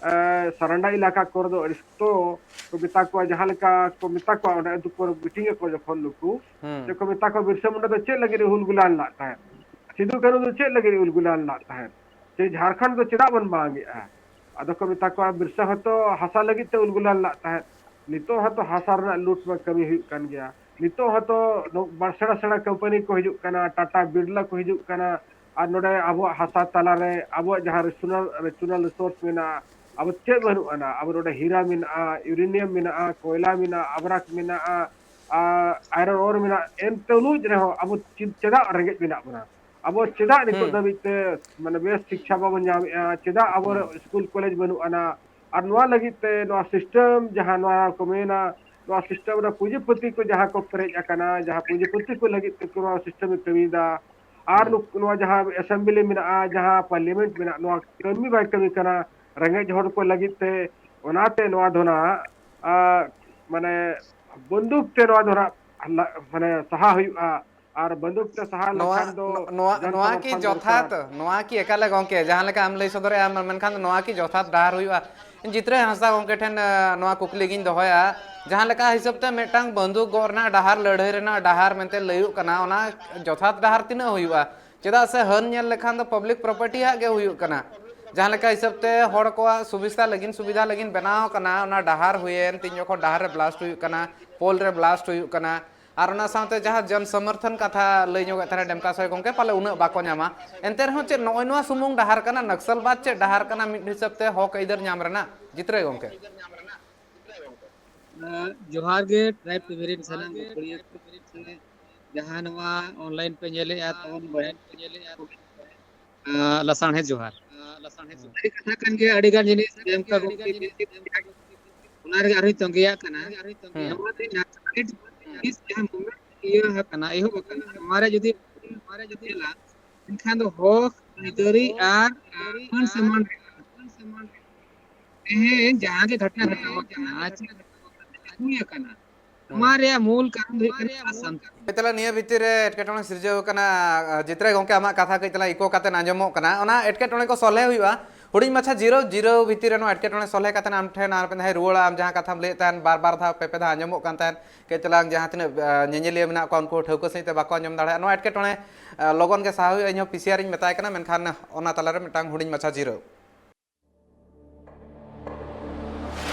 ᱟ, ᱥᱟᱨᱟᱱᱰᱟ ᱮᱞᱟᱠᱟ ᱠᱚᱨᱮ ᱫᱚ ᱟᱹᱰᱤ ᱥᱚᱠᱛᱚ ᱠᱚ ᱢᱮᱛᱟ ᱠᱚᱣᱟ, ᱡᱟᱦᱟᱸ ᱞᱮᱠᱟ ᱠᱚ ᱢᱮᱛᱟ ᱠᱚᱣᱟ ᱚᱸᱰᱮ ᱟᱹᱛᱩ ᱠᱚᱨᱮ meeting ᱟᱠᱚ ᱡᱚᱠᱷᱚᱱ ᱱᱩᱠᱩ, ᱦᱩᱸ᱾ ᱡᱮ ᱠᱚ ᱢᱮᱛᱟ ᱠᱚᱣᱟ, ᱵᱤᱨᱥᱟ ᱢᱩᱱᱰᱟ ᱫᱚ ᱪᱮᱫ ᱞᱟᱹᱜᱤᱫ ᱮ ᱦᱩᱞ ᱜᱩᱞᱟᱱ ᱞᱟᱜ ᱛᱟᱦᱮᱸᱫ? ᱥᱤᱫᱩ ᱠᱟᱹᱱᱦᱩ ᱫᱚ ᱪᱮᱫ ᱞᱟᱹᱜᱤᱫ ᱮ ᱦᱩᱞ ᱜᱩᱞᱟᱱ ᱞᱟᱜ ᱛᱟᱦᱮᱸᱫ? ᱡᱮ ᱡᱷᱟᱲᱠᱷᱚᱸᱰ ᱫᱚ ᱪᱮᱫᱟᱜ ᱵᱚᱱ ᱵᱟᱝ ᱮᱫᱼᱟ? ᱟᱫᱚ ᱠᱚ ᱢᱮᱛᱟ ᱠᱚᱣᱟ, ᱵᱤᱨᱥᱟ ᱦᱚᱸᱛᱚ ᱦᱟᱥᱟ ᱞᱟᱹᱜᱤᱫ ᱛᱮ ᱩᱞᱜᱩᱞᱟᱱ ᱞᱟᱜ ᱛᱟᱦᱮᱸᱫ, ᱱᱤᱛᱚᱜ ᱦᱚᱸᱛᱚ ᱦᱟᱥᱟ ᱨᱮᱱᱟᱜ ᱞᱩᱴ ᱢᱟ ᱠᱟᱹᱢᱤ ᱦᱩᱭᱩᱜ ᱠᱟᱱ ᱜᱮᱭᱟ᱾ ᱱᱤᱛᱚᱜ ᱦᱚᱸᱛᱚ ᱱᱚ-, ᱵᱟᱨ ᱥᱮᱬᱟ ᱥᱮᱬᱟ ᱠᱳᱢᱯᱟᱱᱤ ᱠᱚ ᱦᱤᱡᱩᱜ ᱠᱟᱱᱟ, ᱴᱟᱴᱟ ᱵᱤᱨᱞᱟ ᱠᱚ ᱦᱤᱡᱩᱜ ᱠᱟᱱᱟ, ᱟᱨ ᱱᱚᱰᱮ ᱟᱵᱚᱣᱟᱜ ᱦᱟᱥᱟ ᱛᱟᱞᱟᱨᱮ ᱟᱵᱚᱣᱟᱜ ᱡᱟᱦᱟᱸ ᱨᱮᱥᱳᱱᱟᱞ, ᱨᱮᱥᱳᱱᱟᱞ ᱨᱤᱥᱳᱨᱥ ᱢᱮᱱᱟᱜᱼᱟ, ᱟᱵᱚ ᱪᱮᱫ ᱵᱟᱹᱱᱩᱜ ᱟᱱᱟ? ᱟᱵᱚ ᱱᱚᱰᱮ ᱦᱤᱨᱟ ᱢᱮᱱᱟᱜᱼᱟ, ᱤᱭᱩᱨᱮᱱᱤᱭᱟᱢ ᱢᱮᱱᱟᱜᱼᱟ, ᱠᱚᱭᱞᱟ ᱢᱮᱱᱟᱜᱼᱟ, ᱟᱵᱨᱟᱠ ᱢᱮᱱᱟᱜᱼᱟ, ᱟᱨ ᱟᱭᱨᱚᱱ ᱳᱨ ᱢᱮᱱᱟᱜᱼᱟ, ᱮᱱ ᱛᱩᱞᱩᱡ ᱨᱮᱦᱚᱸ ᱟᱵᱚ ᱪᱮᱫ, ᱪᱮᱫᱟᱜ ᱨᱮᱸᱜᱮᱡ ᱢᱮᱱᱟᱜ ᱵᱚᱱᱟ? ᱟᱵᱚ ᱪᱮᱫᱟᱜ ᱱᱤᱛᱚᱜ ᱦᱩᱸ᱾ ᱫᱷᱟᱹᱵᱤᱡ ᱛᱮ ᱢᱟᱱᱮ ᱵᱮᱥ ᱥᱤᱠᱪᱷᱟ ᱵᱟᱵᱚᱱ ᱧᱟᱢᱮᱫᱼᱟ? ᱪᱮᱫᱟᱜ ᱟᱵᱚ ᱦᱩᱸ᱾ ᱥᱠᱩᱞ ᱠᱚᱞᱮᱡᱽ ᱵᱟᱹᱱᱩᱜ ᱟᱱᱟ? ᱟᱨ ᱱᱚᱣᱟ ᱞᱟᱹᱜᱤᱫ ᱛᱮ ᱱᱚᱣᱟ ᱥᱤᱥᱴᱮᱢ ᱡᱟᱦᱟᱸ ᱱᱚᱣᱟ ᱠᱚ ᱢᱮᱱᱟ, ᱱᱚᱣᱟ ᱥᱤᱥᱴᱮᱢ ᱨᱮ ᱯᱩᱸᱡᱤᱯᱚᱛᱤ ᱠᱚ ᱡᱟᱦᱟᱸ ᱠᱚ ᱯᱮᱨᱮᱡ ᱟᱠᱟᱱᱟ, ᱡᱟᱦᱟᱸ ᱯᱩᱸᱡᱤᱯᱚᱛᱤ ᱠᱚ ᱞᱟᱹᱜᱤᱫ ᱛᱮ ᱱᱚᱣᱟ ᱥᱤᱥᱴᱮᱢ ᱮ ᱠᱟᱹᱢᱤᱭᱮᱫᱟ, ᱟᱨ ᱦᱩᱸ᱾ ᱱᱩᱠ-, ᱱᱚᱣᱟ ᱡᱟᱦᱟᱸ ᱮᱥᱮᱢᱵᱞᱤ ᱢᱮᱱᱟᱜᱼᱟ, ᱡᱟᱦᱟᱸ ᱯᱟᱨᱞᱤᱭᱟᱢᱮᱱᱴ ᱢᱮᱱᱟᱜᱼᱟ, ᱱᱚᱣᱟ ᱠᱟᱹᱢᱤ ᱵᱟᱭ ᱠᱟᱹᱢᱤ ᱠᱟᱱᱟ ᱨᱮᱸᱜᱮᱡ ᱦᱚᱲ ᱠᱚ ᱞᱟᱹᱜᱤᱫ ᱛᱮ᱾ ᱚᱱᱟᱛᱮ ᱱᱚᱣᱟ ᱫᱚ ᱱᱟᱦᱟᱜ, ᱟ, ᱢᱟᱱᱮ ᱵᱚᱱᱫᱩᱠ ᱛᱮ ᱱᱚᱣᱟ ᱫᱚ ᱱᱟᱦᱟᱜ ᱞᱟ-, ᱢᱟᱱᱮ ᱥᱟᱦᱟ ᱦᱩᱭᱩᱜᱼᱟ᱾ ᱟᱨ ᱵᱚᱱᱫᱩᱠ ᱛᱮ ᱥᱟᱦᱟ ᱱᱚᱣᱟ, ᱞᱮᱠᱷᱟᱱ ᱫᱚ ᱱᱚ-, ᱱᱚᱣᱟ, ᱡᱚᱱ ᱱᱚᱣᱟ ᱠᱤ ᱥᱚᱢᱚᱨᱛᱷᱚᱱ ᱡᱚᱛᱷᱟᱛ? ᱫᱚᱨᱠᱟᱨ᱾ ᱱᱚᱣᱟ ᱠᱤ ᱮᱠᱟᱞᱮ ᱜᱚᱝᱠᱮ, ᱡᱟᱦᱟᱸ ᱞᱮᱠᱟ ᱟᱢ ᱞᱟᱹᱭ ᱥᱚᱫᱚᱨᱮᱜᱼᱟ, ᱢᱮᱱᱠᱷᱟᱱ ᱱᱚᱣᱟ ᱠᱤ ᱡᱚᱛᱷᱟᱛ ᱰᱟᱦᱟᱨ ᱦᱩᱭᱩᱜᱼᱟ? ᱡᱤᱛᱨᱟᱹᱭ ᱦᱟᱸᱥᱫᱟ ᱜᱚᱝᱠᱮ ᱴᱷᱮᱱ, ᱮ, ᱱᱚᱣᱟ ᱠᱩᱠᱞᱤ ᱜᱤᱧ ᱫᱚᱦᱚᱭᱟ, ᱡᱟᱦᱟᱸ ᱞᱮᱠᱟ ᱦᱤᱥᱟᱹᱵ ᱛᱮ ᱢᱤᱫᱴᱟᱝ ᱵᱚᱱᱫᱩᱠ ᱜᱚᱜ ᱨᱮᱱᱟᱜ ᱰᱟᱦᱟᱨ, ᱞᱟᱹᱲᱦᱟᱹᱭ ᱨᱮᱱᱟᱜ ᱰᱟᱦᱟᱨ ᱢᱮᱱᱛᱮ ᱞᱟᱹᱭᱩᱜ ᱠᱟᱱᱟ, ᱚᱱᱟ ᱡᱚᱛᱷᱟᱛ ᱰᱟᱦᱟᱨ ᱛᱤᱱᱟᱹᱜ ᱦᱩᱭᱩᱜᱼᱟ? ᱪᱮᱫᱟᱜ ᱥᱮ ᱦᱟᱹᱱ ᱧᱮᱞ ᱞᱮᱠᱷᱟᱱ ᱫᱚ ᱯᱟᱵᱽᱞᱤᱠ ᱯᱨᱚᱯᱟᱨᱴᱤ ᱦᱟᱜ ᱜᱮ ᱦᱩᱭᱩᱜ ᱠᱟᱱᱟ᱾ ᱡᱟᱦᱟᱸ ᱞᱮᱠᱟ ᱦᱤᱥᱟᱹᱵ ᱛᱮ ᱦᱚᱲ ᱠᱚᱣᱟᱜ ᱥᱩᱵᱤᱫᱷᱟ ᱞᱟᱹᱜᱤᱫ, ᱥᱩᱵᱤᱫᱷᱟ ᱞᱟᱹᱜᱤᱫ ᱵᱮᱱᱟᱣ ᱠᱟᱱᱟ ᱚᱱᱟ ᱰᱟᱦᱟᱨ, ᱦᱩᱭᱮᱱ ᱛᱤᱱ ᱡᱚᱠᱷᱚᱱ ᱰᱟᱦᱟᱨ ᱨᱮ ᱵᱞᱟᱥᱴ ᱦᱩᱭᱩᱜ ᱠᱟᱱᱟ, ᱯᱳᱞ ᱨᱮ ᱵᱞᱟᱥᱴ ᱦᱩᱭᱩᱜ ᱠᱟᱱᱟ, ᱟᱨ ᱚᱱᱟ ᱥᱟᱶᱛᱮ ᱡᱟᱦᱟᱸ ᱡᱚᱱ ᱥᱚᱢᱚᱨᱛᱷᱚᱱ ᱠᱟᱛᱷᱟ ᱞᱟᱹᱭ ᱧᱚᱜᱮᱫ ᱛᱟᱦᱮᱱᱟ ᱰᱮᱢᱠᱟ ᱥᱚᱭ ᱜᱚᱢᱠᱮ, ᱯᱟᱞᱮ ᱩᱱᱟᱹᱜ ᱵᱟᱠᱚ ᱧᱟᱢᱟ᱾ ᱮᱱᱛᱮ ᱨᱮᱦᱚᱸ ᱪᱮᱫ ᱱᱚᱜᱼᱚᱭ ᱱᱚᱣᱟ ᱥᱩᱢᱩᱝ ᱰᱟᱦᱟᱨ ᱠᱟᱱᱟ? ᱱᱟᱠᱥᱟᱞᱵᱟᱫᱽ ᱪᱮᱫ ᱰᱟᱦᱟᱨ ᱠᱟᱱᱟ ᱢᱤᱫ ᱦᱤᱥᱟᱹᱵ ᱛᱮ ᱦᱚᱠ ᱟᱹᱭᱫᱟᱹᱨ ᱧᱟᱢ ᱨᱮᱱᱟᱜ, ᱡᱤᱛᱨᱟᱹᱭ ᱜᱚᱢᱠᱮ? ᱡᱚᱦᱟᱨ ᱜᱮ ᱴᱨᱟᱭᱤᱵ ᱴᱤᱵᱷᱤ ᱨᱮᱱ ᱥᱟᱱᱟᱢ ᱜᱟᱹᱠᱷᱩᱲᱤᱭᱟᱹ ᱠᱚ᱾ ᱡᱟᱦᱟᱸ ᱱᱚᱣᱟ online ᱯᱮ ᱧᱮᱞᱮᱜᱼᱟ, ᱛᱟᱵᱚᱱ ᱵᱚᱭᱦᱟ ᱠᱚ ᱧᱮᱞᱮᱜᱼᱟ, ᱛᱟᱵᱚᱱ ᱵᱚᱭᱦᱟ ᱠᱚ, ᱟᱸ, ᱞᱟᱥᱟᱬᱦᱮᱫ ᱡᱚᱦᱟᱨ᱾ ᱥᱟᱹᱨᱤ ᱠᱟᱛᱷᱟ ᱠᱟᱱ ᱜᱮᱭᱟ, ᱟᱹᱰᱤ ᱜᱟᱱ ᱡᱤᱱᱤᱥ ᱮᱢ ᱠᱟᱜ ᱜᱚᱢᱠᱮ, ᱚᱱᱟ ᱨᱮᱜᱮ ᱟᱨᱦᱚᱸᱧ ᱛᱚᱸᱜᱮᱭᱟᱜ ᱠᱟᱱᱟ᱾ ᱦᱩᱸ᱾ ᱱᱚᱣᱟ ᱨᱮ ᱱᱟᱥᱮᱱᱟᱜ ᱡᱤᱱᱤᱥ ᱡᱟᱦᱟᱸ movement ᱤᱭᱟᱹ ᱟᱠᱟᱱᱟ, ᱮᱦᱚᱵ ᱟᱠᱟᱱᱟ, ᱱᱚᱣᱟ ᱨᱮ ᱡᱩᱫᱤ ᱧᱮᱞᱟ, ᱮᱱᱠᱷᱟᱱ ᱫᱚ ᱦᱚᱠ ᱟᱹᱭᱫᱟᱹᱨᱤ ᱟᱨ ᱢᱟᱹᱱ ᱥᱚᱢᱢᱟᱱ ᱨᱮ ᱛᱮᱦᱮᱧ ᱡᱟᱦᱟᱸ ᱜᱮ ᱜᱷᱚᱴᱚᱱᱟ ᱜᱷᱚᱴᱟᱣ ᱟᱠᱟᱱᱟ, ᱪᱮᱫ ᱦᱩᱭ ᱟᱠᱟᱱᱟ, ᱱᱚᱣᱟ ᱨᱮᱭᱟᱜ ᱢᱩᱞ ᱠᱟᱨᱚᱱ ᱫᱚ ᱦᱩᱭᱩᱜ ᱠᱟᱱᱟ ᱥᱟᱱᱛᱟᱲ᱾ ᱛᱟᱦᱞᱮ ᱱᱤᱭᱟᱹ ᱵᱷᱤᱛᱤᱨ ᱨᱮ ᱮᱴᱠᱮᱴᱚᱬᱮ ᱥᱤᱨᱡᱟᱹᱣ ᱟᱠᱟᱱᱟ᱾ ᱡᱤᱛᱨᱟᱹᱭ ᱜᱚᱢᱠᱮ, ᱟᱢᱟᱜ ᱠᱟᱛᱷᱟ ᱠᱟᱹᱡ ᱛᱟᱞᱟᱝ echo ᱠᱟᱛᱮ ᱟᱸᱡᱚᱢᱚᱜ ᱠᱟᱱᱟ, ᱚᱱᱟ ᱮᱴᱠᱮᱴᱚᱬᱮ ᱠᱚ ᱥᱚᱞᱦᱮ ᱦᱩᱭᱩᱜᱼᱟ᱾ ᱦᱩᱰᱤᱧ ᱢᱟᱪᱷᱟ ᱡᱤᱨᱟᱹᱣ, ᱡᱤᱨᱟᱹᱣ ᱵᱷᱤᱛᱤᱨ ᱨᱮ ᱱᱚᱣᱟ ᱮᱴᱠᱮᱴᱚᱬᱮ ᱥᱚᱞᱦᱮ ᱠᱟᱛᱮ ᱟᱢ ᱴᱷᱮᱱ ᱟᱨ ᱢᱤᱫ ᱫᱷᱟᱣ ᱨᱩᱣᱟᱹᱲᱟ᱾ ᱟᱢ ᱡᱟᱦᱟᱸ ᱠᱟᱛᱷᱟᱢ ᱞᱟᱹᱭᱮᱫ ᱛᱟᱦᱮᱱ, ᱵᱟᱨ ᱵᱟᱨ ᱫᱷᱟᱣ, ᱯᱮ ᱯᱮ ᱫᱷᱟᱣ ᱟᱸᱡᱚᱢᱚᱜ ᱠᱟᱱ ᱛᱟᱦᱮᱸᱫ, ᱠᱟᱹᱡ ᱛᱟᱞᱟᱝ ᱡᱟᱦᱟᱸ ᱛᱤᱱᱟᱹᱜ, ᱟᱸ, ᱧᱮᱧᱮᱞᱤᱭᱟᱹ ᱢᱮᱱᱟᱜ ᱠᱚᱣᱟ, ᱩᱱᱠᱩ ᱴᱷᱟᱹᱣᱠᱟᱹ ᱥᱟᱺᱦᱤᱡ ᱛᱮ ᱵᱟᱠᱚ ᱟᱸᱡᱚᱢ ᱫᱟᱲᱮᱭᱟᱜᱼᱟ᱾ ᱱᱚᱣᱟ ᱮᱴᱠᱮᱴᱚᱬᱮ, ᱟᱸ, ᱞᱚᱜᱚᱱ ᱜᱮ ᱥᱟᱦᱟ ᱦᱩᱭᱩᱜᱼᱟ᱾ ᱤᱧᱦᱚᱸ PCR ᱤᱧ ᱢᱮᱛᱟᱭ ᱠᱟᱱᱟ, ᱢᱮᱱᱠᱷᱟᱱ ᱚᱱᱟ ᱛᱟᱞᱟᱨᱮ ᱢᱤᱫᱴᱟᱝ ᱦᱩᱰᱤᱧ ᱢᱟᱪᱷᱟ ᱡᱤᱨᱟᱹᱣ᱾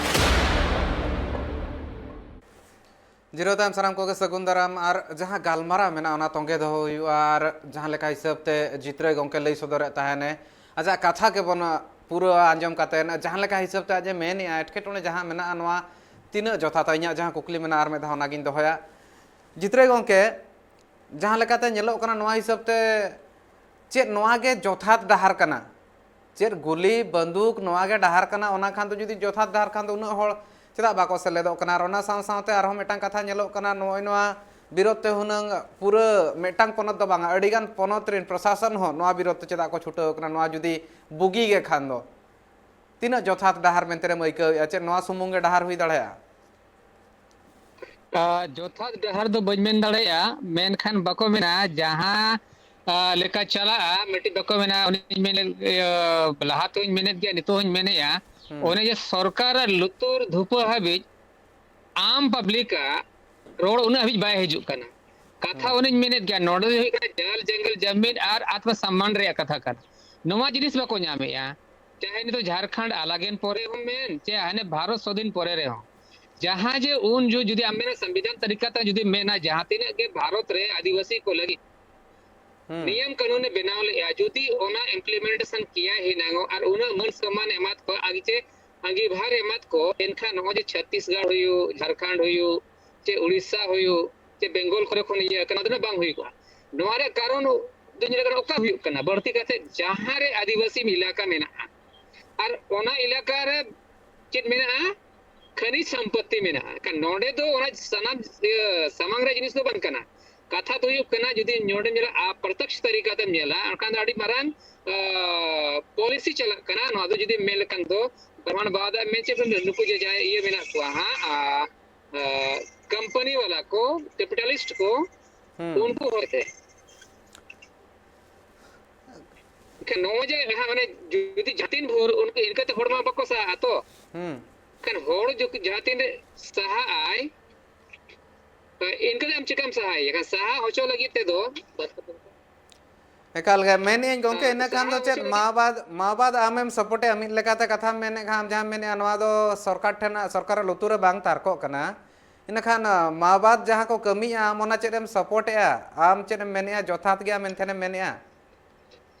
ᱡᱤᱨᱟᱹᱣ ᱛᱟᱭᱚᱢ ᱥᱟᱱᱟᱢ ᱠᱚᱜᱮ ᱥᱟᱹᱜᱩᱱ ᱫᱟᱨᱟᱢ᱾ ᱟᱨ ᱡᱟᱦᱟᱸ ᱜᱟᱞᱢᱟᱨᱟᱣ ᱢᱮᱱᱟᱜᱼᱟ, ᱚᱱᱟ ᱛᱚᱸᱜᱮ ᱫᱚᱦᱚ ᱦᱩᱭᱩᱜᱼᱟ᱾ ᱟᱨ ᱡᱟᱦᱟᱸ ᱞᱮᱠᱟ ᱦᱤᱥᱟᱹᱵ ᱛᱮ ᱡᱤᱛᱨᱟᱹᱭ ᱜᱚᱢᱠᱮ ᱞᱟᱹᱭ ᱥᱚᱫᱚᱨᱮᱫ ᱛᱟᱦᱮᱱᱮ, ᱟᱡᱟᱜ ᱠᱟᱛᱷᱟ ᱜᱮᱵᱚᱱ ᱯᱩᱨᱟᱹᱣᱟ ᱟᱸᱡᱚᱢ ᱠᱟᱛᱮ, ᱡᱟᱦᱟᱸ ᱞᱮᱠᱟ ᱦᱤᱥᱟᱹᱵ ᱛᱮ ᱟᱡ ᱮ ᱢᱮᱱᱮᱜᱼᱟ, ᱮᱴᱠᱮᱴᱚᱬᱮ ᱡᱟᱦᱟᱸ ᱢᱮᱱᱟᱜᱼᱟ, ᱱᱚᱣᱟ ᱛᱤᱱᱟᱹᱜ ᱡᱚᱛᱷᱟᱛᱟ? ᱤᱧᱟᱹᱜ ᱡᱟᱦᱟᱸ ᱠᱩᱠᱞᱤ ᱢᱮᱱᱟᱜᱼᱟ, ᱟᱨ ᱢᱤᱫ ᱫᱷᱟᱣ ᱚᱱᱟᱜᱤᱧ ᱫᱚᱦᱚᱭᱟ᱾ ᱡᱤᱛᱨᱟᱹᱭ ᱜᱚᱢᱠᱮ, ᱡᱟᱦᱟᱸ ᱞᱮᱠᱟᱛᱮ ᱧᱮᱞᱚᱜ ᱠᱟᱱᱟ, ᱱᱚᱣᱟ ᱦᱤᱥᱟᱹᱵ ᱛᱮ ᱪᱮᱫ ᱱᱚᱣᱟ ᱜᱮ ᱡᱚᱛᱷᱟᱛ ᱰᱟᱦᱟᱨ ᱠᱟᱱᱟ? ᱪᱮᱫ ᱜᱩᱞᱤ ᱵᱟᱱᱫᱩᱠ ᱱᱚᱣᱟ ᱜᱮ ᱰᱟᱦᱟᱨ ᱠᱟᱱᱟ? ᱚᱱᱟ ᱠᱷᱟᱱ ᱫᱚ ᱡᱩᱫᱤ ᱡᱚᱛᱷᱟᱛ ᱰᱟᱦᱟᱨ ᱠᱷᱟᱱ ᱫᱚ ᱩᱱᱟᱹᱜ ᱦᱚᱲ ᱪᱮᱫᱟᱜ ᱵᱟᱠᱚ ᱥᱮᱞᱮᱫᱚᱜ ᱠᱟᱱᱟ? ᱟᱨ ᱚᱱᱟ ᱥᱟᱶ ᱥᱟᱶᱛᱮ ᱟᱨᱦᱚᱸ ᱢᱤᱫᱴᱟᱝ ᱠᱟᱛᱷᱟ ᱧᱮᱞᱚᱜ ᱠᱟᱱᱟ, ᱱᱚᱜᱼᱚᱭ ᱱᱚᱣᱟ ᱵᱤᱨᱳᱫᱷ ᱛᱮ ᱦᱩᱱᱟᱹᱝ ᱯᱩᱨᱟᱹ ᱢᱤᱫᱴᱟᱝ ᱯᱚᱱᱚᱛ ᱫᱚ ᱵᱟᱝᱟ, ᱟᱹᱰᱤᱜᱟᱱ ᱯᱚᱱᱚᱛ ᱨᱮᱱ ᱯᱨᱚᱥᱟᱥᱚᱱ ᱦᱚᱸ ᱱᱚᱣᱟ ᱵᱤᱨᱳᱫᱷ ᱛᱮ ᱪᱮᱫᱟᱜ ᱠᱚ ᱪᱷᱩᱴᱟᱹᱣ ᱠᱟᱱᱟ? ᱱᱚᱣᱟ ᱡᱩᱫᱤ ᱵᱩᱜᱤ ᱜᱮ ᱠᱷᱟᱱ ᱫᱚ ᱛᱤᱱᱟᱹᱜ ᱡᱚᱛᱷᱟᱛ ᱰᱟᱦᱟᱨ ᱢᱮᱱᱛᱮ ᱨᱮᱢ ᱟᱹᱭᱠᱟᱹᱣᱮᱫᱼᱟ? ᱪᱮᱫ ᱱᱚᱣᱟ ᱥᱩᱢᱩᱝ ᱜᱮ ᱰᱟᱦᱟᱨ ᱦᱩᱭ ᱫᱟᱲᱮᱭᱟᱜᱼᱟ? ᱟ, ᱡᱚᱛᱷᱟᱛ ᱰᱟᱦᱟᱨ ᱫᱚ ᱵᱟᱹᱧ ᱢᱮᱱ ᱫᱟᱲᱮᱭᱟᱜᱼᱟ, ᱢᱮᱱᱠᱷᱟᱱ ᱵᱟᱠᱚ ᱢᱮᱱᱟ ᱡᱟᱦᱟᱸ, ᱟ, ᱞᱮᱠᱟ ᱪᱟᱞᱟᱜᱼᱟ, ᱢᱤᱫᱴᱤᱡ ᱵᱟᱠᱚ ᱢᱮᱱᱟ, ᱩᱱᱤᱧ ᱢᱮᱱᱮᱫ, ᱤᱭᱟᱹ, ᱞᱟᱦᱟ ᱛᱮᱦᱚᱧ ᱢᱮᱱᱮᱫ ᱜᱮᱭᱟ, ᱱᱤᱛᱚᱜ ᱦᱚᱧ ᱢᱮᱱᱮᱫᱼᱟ, ᱦᱩᱸ᱾ ᱚᱱᱮ ᱡᱮ ᱥᱚᱨᱠᱟᱨ ᱟᱨ ᱞᱩᱛᱩᱨ ᱫᱷᱩᱯᱟᱹ ᱦᱟᱹᱵᱤᱡ ᱟᱢ ᱯᱟᱵᱽᱞᱤᱠᱟᱜ ᱨᱚᱲ ᱩᱱᱟᱹᱜ ᱦᱟᱹᱵᱤᱡ ᱵᱟᱭ ᱦᱤᱡᱩᱜ ᱠᱟᱱᱟ᱾ ᱠᱟᱛᱷᱟ ᱦᱩᱸ᱾ ᱚᱱᱮᱧ ᱢᱮᱱᱮᱫ ᱜᱮᱭᱟ, ᱱᱚᱰᱮ ᱫᱚ ᱦᱩᱭᱩᱜ ᱠᱟᱱᱟ ᱡᱟᱞ ᱡᱟᱝᱜᱚᱞ ᱡᱟᱢᱤᱱ ᱟᱨ ᱟᱛᱢᱟ ᱥᱚᱢᱢᱟᱱ ᱨᱮᱭᱟᱜ ᱠᱟᱛᱷᱟ ᱠᱟᱱᱟ᱾ ᱱᱚᱣᱟ ᱡᱤᱱᱤᱥ ᱵᱟᱠᱚ ᱧᱟᱢᱮᱫᱼᱟ᱾ ᱪᱟᱦᱮ ᱱᱤᱛᱚᱜ ᱡᱷᱟᱲᱠᱷᱚᱸᱰ ᱟᱞᱟᱜᱮᱱ ᱯᱚᱨᱮ ᱦᱚᱸ ᱢᱮᱱ, ᱪᱟᱦᱮ ᱦᱟᱱᱮ ᱵᱷᱟᱨᱚᱛ ᱥᱚᱫᱷᱤᱱ ᱯᱚᱨᱮ ᱨᱮᱦᱚᱸ, ᱡᱟᱦᱟᱸ ᱡᱮ ᱩᱱ ᱡᱚ-, ᱡᱩᱫᱤ ᱟᱢ ᱢᱮᱱᱟ ᱥᱚᱝᱵᱤᱫᱷᱟᱱ ᱛᱟᱹᱨᱤᱠᱟ ᱛᱮ ᱡᱩᱫᱤ ᱢᱮᱱᱟ, ᱡᱟᱦᱟᱸ ᱛᱤᱱᱟᱹᱜ ᱜᱮ ᱵᱷᱟᱨᱚᱛ ᱨᱮ ᱟᱹᱫᱤᱵᱟᱹᱥᱤ ᱠᱚ ᱞᱟᱹᱜᱤᱫ ᱦᱩᱸ᱾ ᱱᱤᱭᱚᱢ ᱠᱟᱹᱱᱩᱱ ᱮ ᱵᱮᱱᱟᱣ ᱞᱮᱜᱼᱟ, ᱡᱩᱫᱤ ᱚᱱᱟ implementation ᱠᱮᱭᱟ ᱦᱤᱱᱟᱝᱚᱜ ᱟᱨ ᱩᱱᱟᱹᱜ ᱢᱟᱹᱱ ᱥᱚᱢᱢᱟᱱ ᱮᱢᱟᱫ ᱠᱚᱣᱟ, ᱟᱨ ᱪᱮ ᱟᱸᱜᱤᱵᱷᱟᱨ ᱮᱢᱟᱫ ᱠᱚ, ᱮᱱᱠᱷᱟᱱ ᱱᱚᱜᱼᱚᱭ ᱡᱮ ᱪᱷᱚᱛᱤᱥᱜᱚᱲ ᱦᱩᱭᱩᱜ, ᱡᱷᱟᱲᱠᱷᱚᱸᱰ ᱦᱩᱭᱩᱜ, ᱪᱮ ᱩᱲᱤᱥᱥᱟ ᱦᱩᱭᱩᱜ, ᱪᱮ ᱵᱮᱝᱜᱚᱞ ᱠᱚᱨᱮ ᱠᱷᱚᱱ ᱤᱭᱟᱹ ᱠᱟᱱᱟ, ᱚᱱᱟ ᱫᱚ ᱵᱟᱝ ᱦᱩᱭᱩᱜᱼᱟ᱾ ᱱᱚᱣᱟ ᱨᱮᱭᱟᱜ ᱠᱟᱨᱚᱱ ᱫᱚ ᱧᱮᱞ ᱠᱟᱱᱟ ᱚᱠᱟ ᱦᱩᱭᱩᱜ ᱠᱟᱱᱟ, ᱵᱟᱹᱲᱛᱤ ᱠᱟᱛᱮ ᱡᱟᱦᱟᱸ ᱨᱮ ᱟᱹᱫᱤᱵᱟᱹᱥᱤ ᱮᱞᱟᱠᱟ ᱢᱮᱱᱟᱜᱼᱟ, ᱟᱨ ᱚᱱᱟ ᱮᱞᱟᱠᱟ ᱨᱮ ᱪᱮᱫ ᱢᱮᱱᱟᱜᱼᱟ, ᱠᱷᱟᱹᱱᱤᱡ ᱥᱚᱢᱯᱚᱛᱛᱤ ᱢᱮᱱᱟᱜᱼᱟ᱾ ᱮᱱᱠᱷᱟᱱ ᱱᱚᱰᱮ ᱫᱚ ᱚᱱᱟ ᱥᱟᱱᱟᱢ, ᱤᱭᱟᱹ, ᱥᱟᱢᱟᱝ ᱨᱮ ᱡᱤᱱᱤᱥ ᱫᱚ ᱵᱟᱝ ᱠᱟᱱᱟ᱾ ᱠᱟᱛᱷᱟ ᱫᱚ ᱦᱩᱭᱩᱜ ᱠᱟᱱᱟ, ᱡᱩᱫᱤ ᱱᱚᱰᱮᱢ ᱧᱮᱞᱟ, ᱟᱯᱨᱚᱛᱚᱠᱥ ᱛᱟᱹᱨᱤᱠᱟ ᱛᱮᱢ ᱧᱮᱞᱟ, ᱮᱱᱠᱷᱟᱱ ᱫᱚ ᱟᱹᱰᱤ ᱢᱟᱨᱟᱝ, ᱟ, ᱯᱚᱞᱤᱥᱤ ᱪᱟᱞᱟᱜ ᱠᱟᱱᱟ᱾ ᱱᱚᱣᱟ ᱫᱚ ᱡᱩᱫᱤ ᱢᱮᱱ ᱞᱮᱠᱷᱟᱱ ᱫᱚ, ᱵᱨᱟᱦᱢᱚᱬ ᱵᱟᱵᱟ ᱫᱚ ᱢᱮᱱ ᱪᱮᱫ, ᱱᱩᱠᱩ ᱡᱮ ᱡᱟᱦᱟᱸᱭ ᱤᱭᱟᱹ ᱢᱮᱱᱟᱜ ᱠᱚᱣᱟ ᱦᱟᱸᱜ, ᱟ, ᱟ, ᱠᱳᱢᱯᱟᱱᱤ ᱵᱟᱞᱟ ᱠᱚ, ᱠᱮᱯᱤᱴᱟᱞᱤᱥᱴ ᱠᱚ, ᱦᱩᱸ᱾ ᱩᱱᱠᱩ ᱦᱚᱲ ᱛᱮ᱾ ᱮᱱᱠᱷᱟᱱ ᱱᱚᱜᱼᱚᱭ ᱡᱮ ᱡᱟᱦᱟᱸ ᱢᱟᱱᱮ ᱡᱩᱫᱤ ᱡᱟᱹᱛᱤᱱ ᱵᱷᱳᱨ ᱩᱱᱠᱩ ᱤᱱᱠᱟᱹᱛᱮ ᱦᱚᱲ ᱢᱟ ᱵᱟᱠᱚ ᱥᱟᱦᱟᱜᱼᱟ ᱛᱚ᱾ ᱦᱩᱸ᱾ ᱮᱱᱠᱷᱟᱱ ᱦᱚᱲ ᱡᱚᱠ-, ᱡᱟᱦᱟᱸ ᱛᱤᱱ ᱨᱮ ᱥᱟᱦᱟᱜ ᱟᱭ, ᱤᱱᱠᱟᱹ ᱫᱚ ᱟᱢ ᱪᱤᱠᱟᱢ ᱥᱟᱦᱟᱭᱟ? ᱮᱱᱠᱷᱟᱱ ᱥᱟᱦᱟ ᱦᱚᱪᱚ ᱞᱟᱹᱜᱤᱫ ᱛᱮᱫᱚ ᱮᱠᱟᱞ ᱜᱮ᱾ ᱢᱮᱱᱮᱫ ᱟᱹᱧ ᱜᱚᱢᱠᱮ, ᱟᱨ ᱤᱱᱟᱹ ᱠᱷᱟᱱ ᱥᱟᱦᱟ ᱫᱚ ᱪᱮᱫ ᱦᱚᱪᱚ ᱞᱟᱹᱜᱤᱫ ᱢᱟᱣᱵᱟᱫ, ᱢᱟᱣᱵᱟᱫ ᱟᱢᱮᱢ ᱥᱟᱯᱳᱨᱴᱮᱜᱼᱟ? ᱢᱤᱫ ᱞᱮᱠᱟᱛᱮ ᱠᱟᱛᱷᱟᱢ ᱢᱮᱱᱮᱫ ᱠᱷᱟᱱ, ᱟᱢ ᱡᱟᱦᱟᱸᱢ ᱢᱮᱱᱮᱫᱼᱟ, ᱱᱚᱣᱟ ᱫᱚ ᱥᱚᱨᱠᱟᱨ ᱴᱷᱮᱱ, ᱥᱚᱨᱠᱟᱨᱟᱜ ᱞᱩᱛᱩᱨ ᱨᱮ ᱵᱟᱝ ᱛᱟᱨᱠᱚᱜ ᱠᱟᱱᱟ᱾ ᱤᱱᱟᱹ ᱠᱷᱟᱱ, ᱟᱸ, ᱢᱟᱣᱵᱟᱫ ᱡᱟᱦᱟᱸ ᱠᱚ ᱠᱟᱹᱢᱤᱭᱮᱫᱼᱟ, ᱟᱢ ᱚᱱᱟ ᱪᱮᱫ ᱮᱢ ᱥᱟᱯᱳᱨᱴᱮᱜᱼᱟ? ᱟᱢ ᱪᱮᱫ ᱮᱢ ᱢᱮᱱᱮᱫᱼᱟ, ᱡᱚᱛᱷᱟᱛ ᱜᱮᱭᱟ ᱢᱮᱱᱛᱮ ᱮᱢ ᱢᱮᱱᱮᱫᱼᱟ?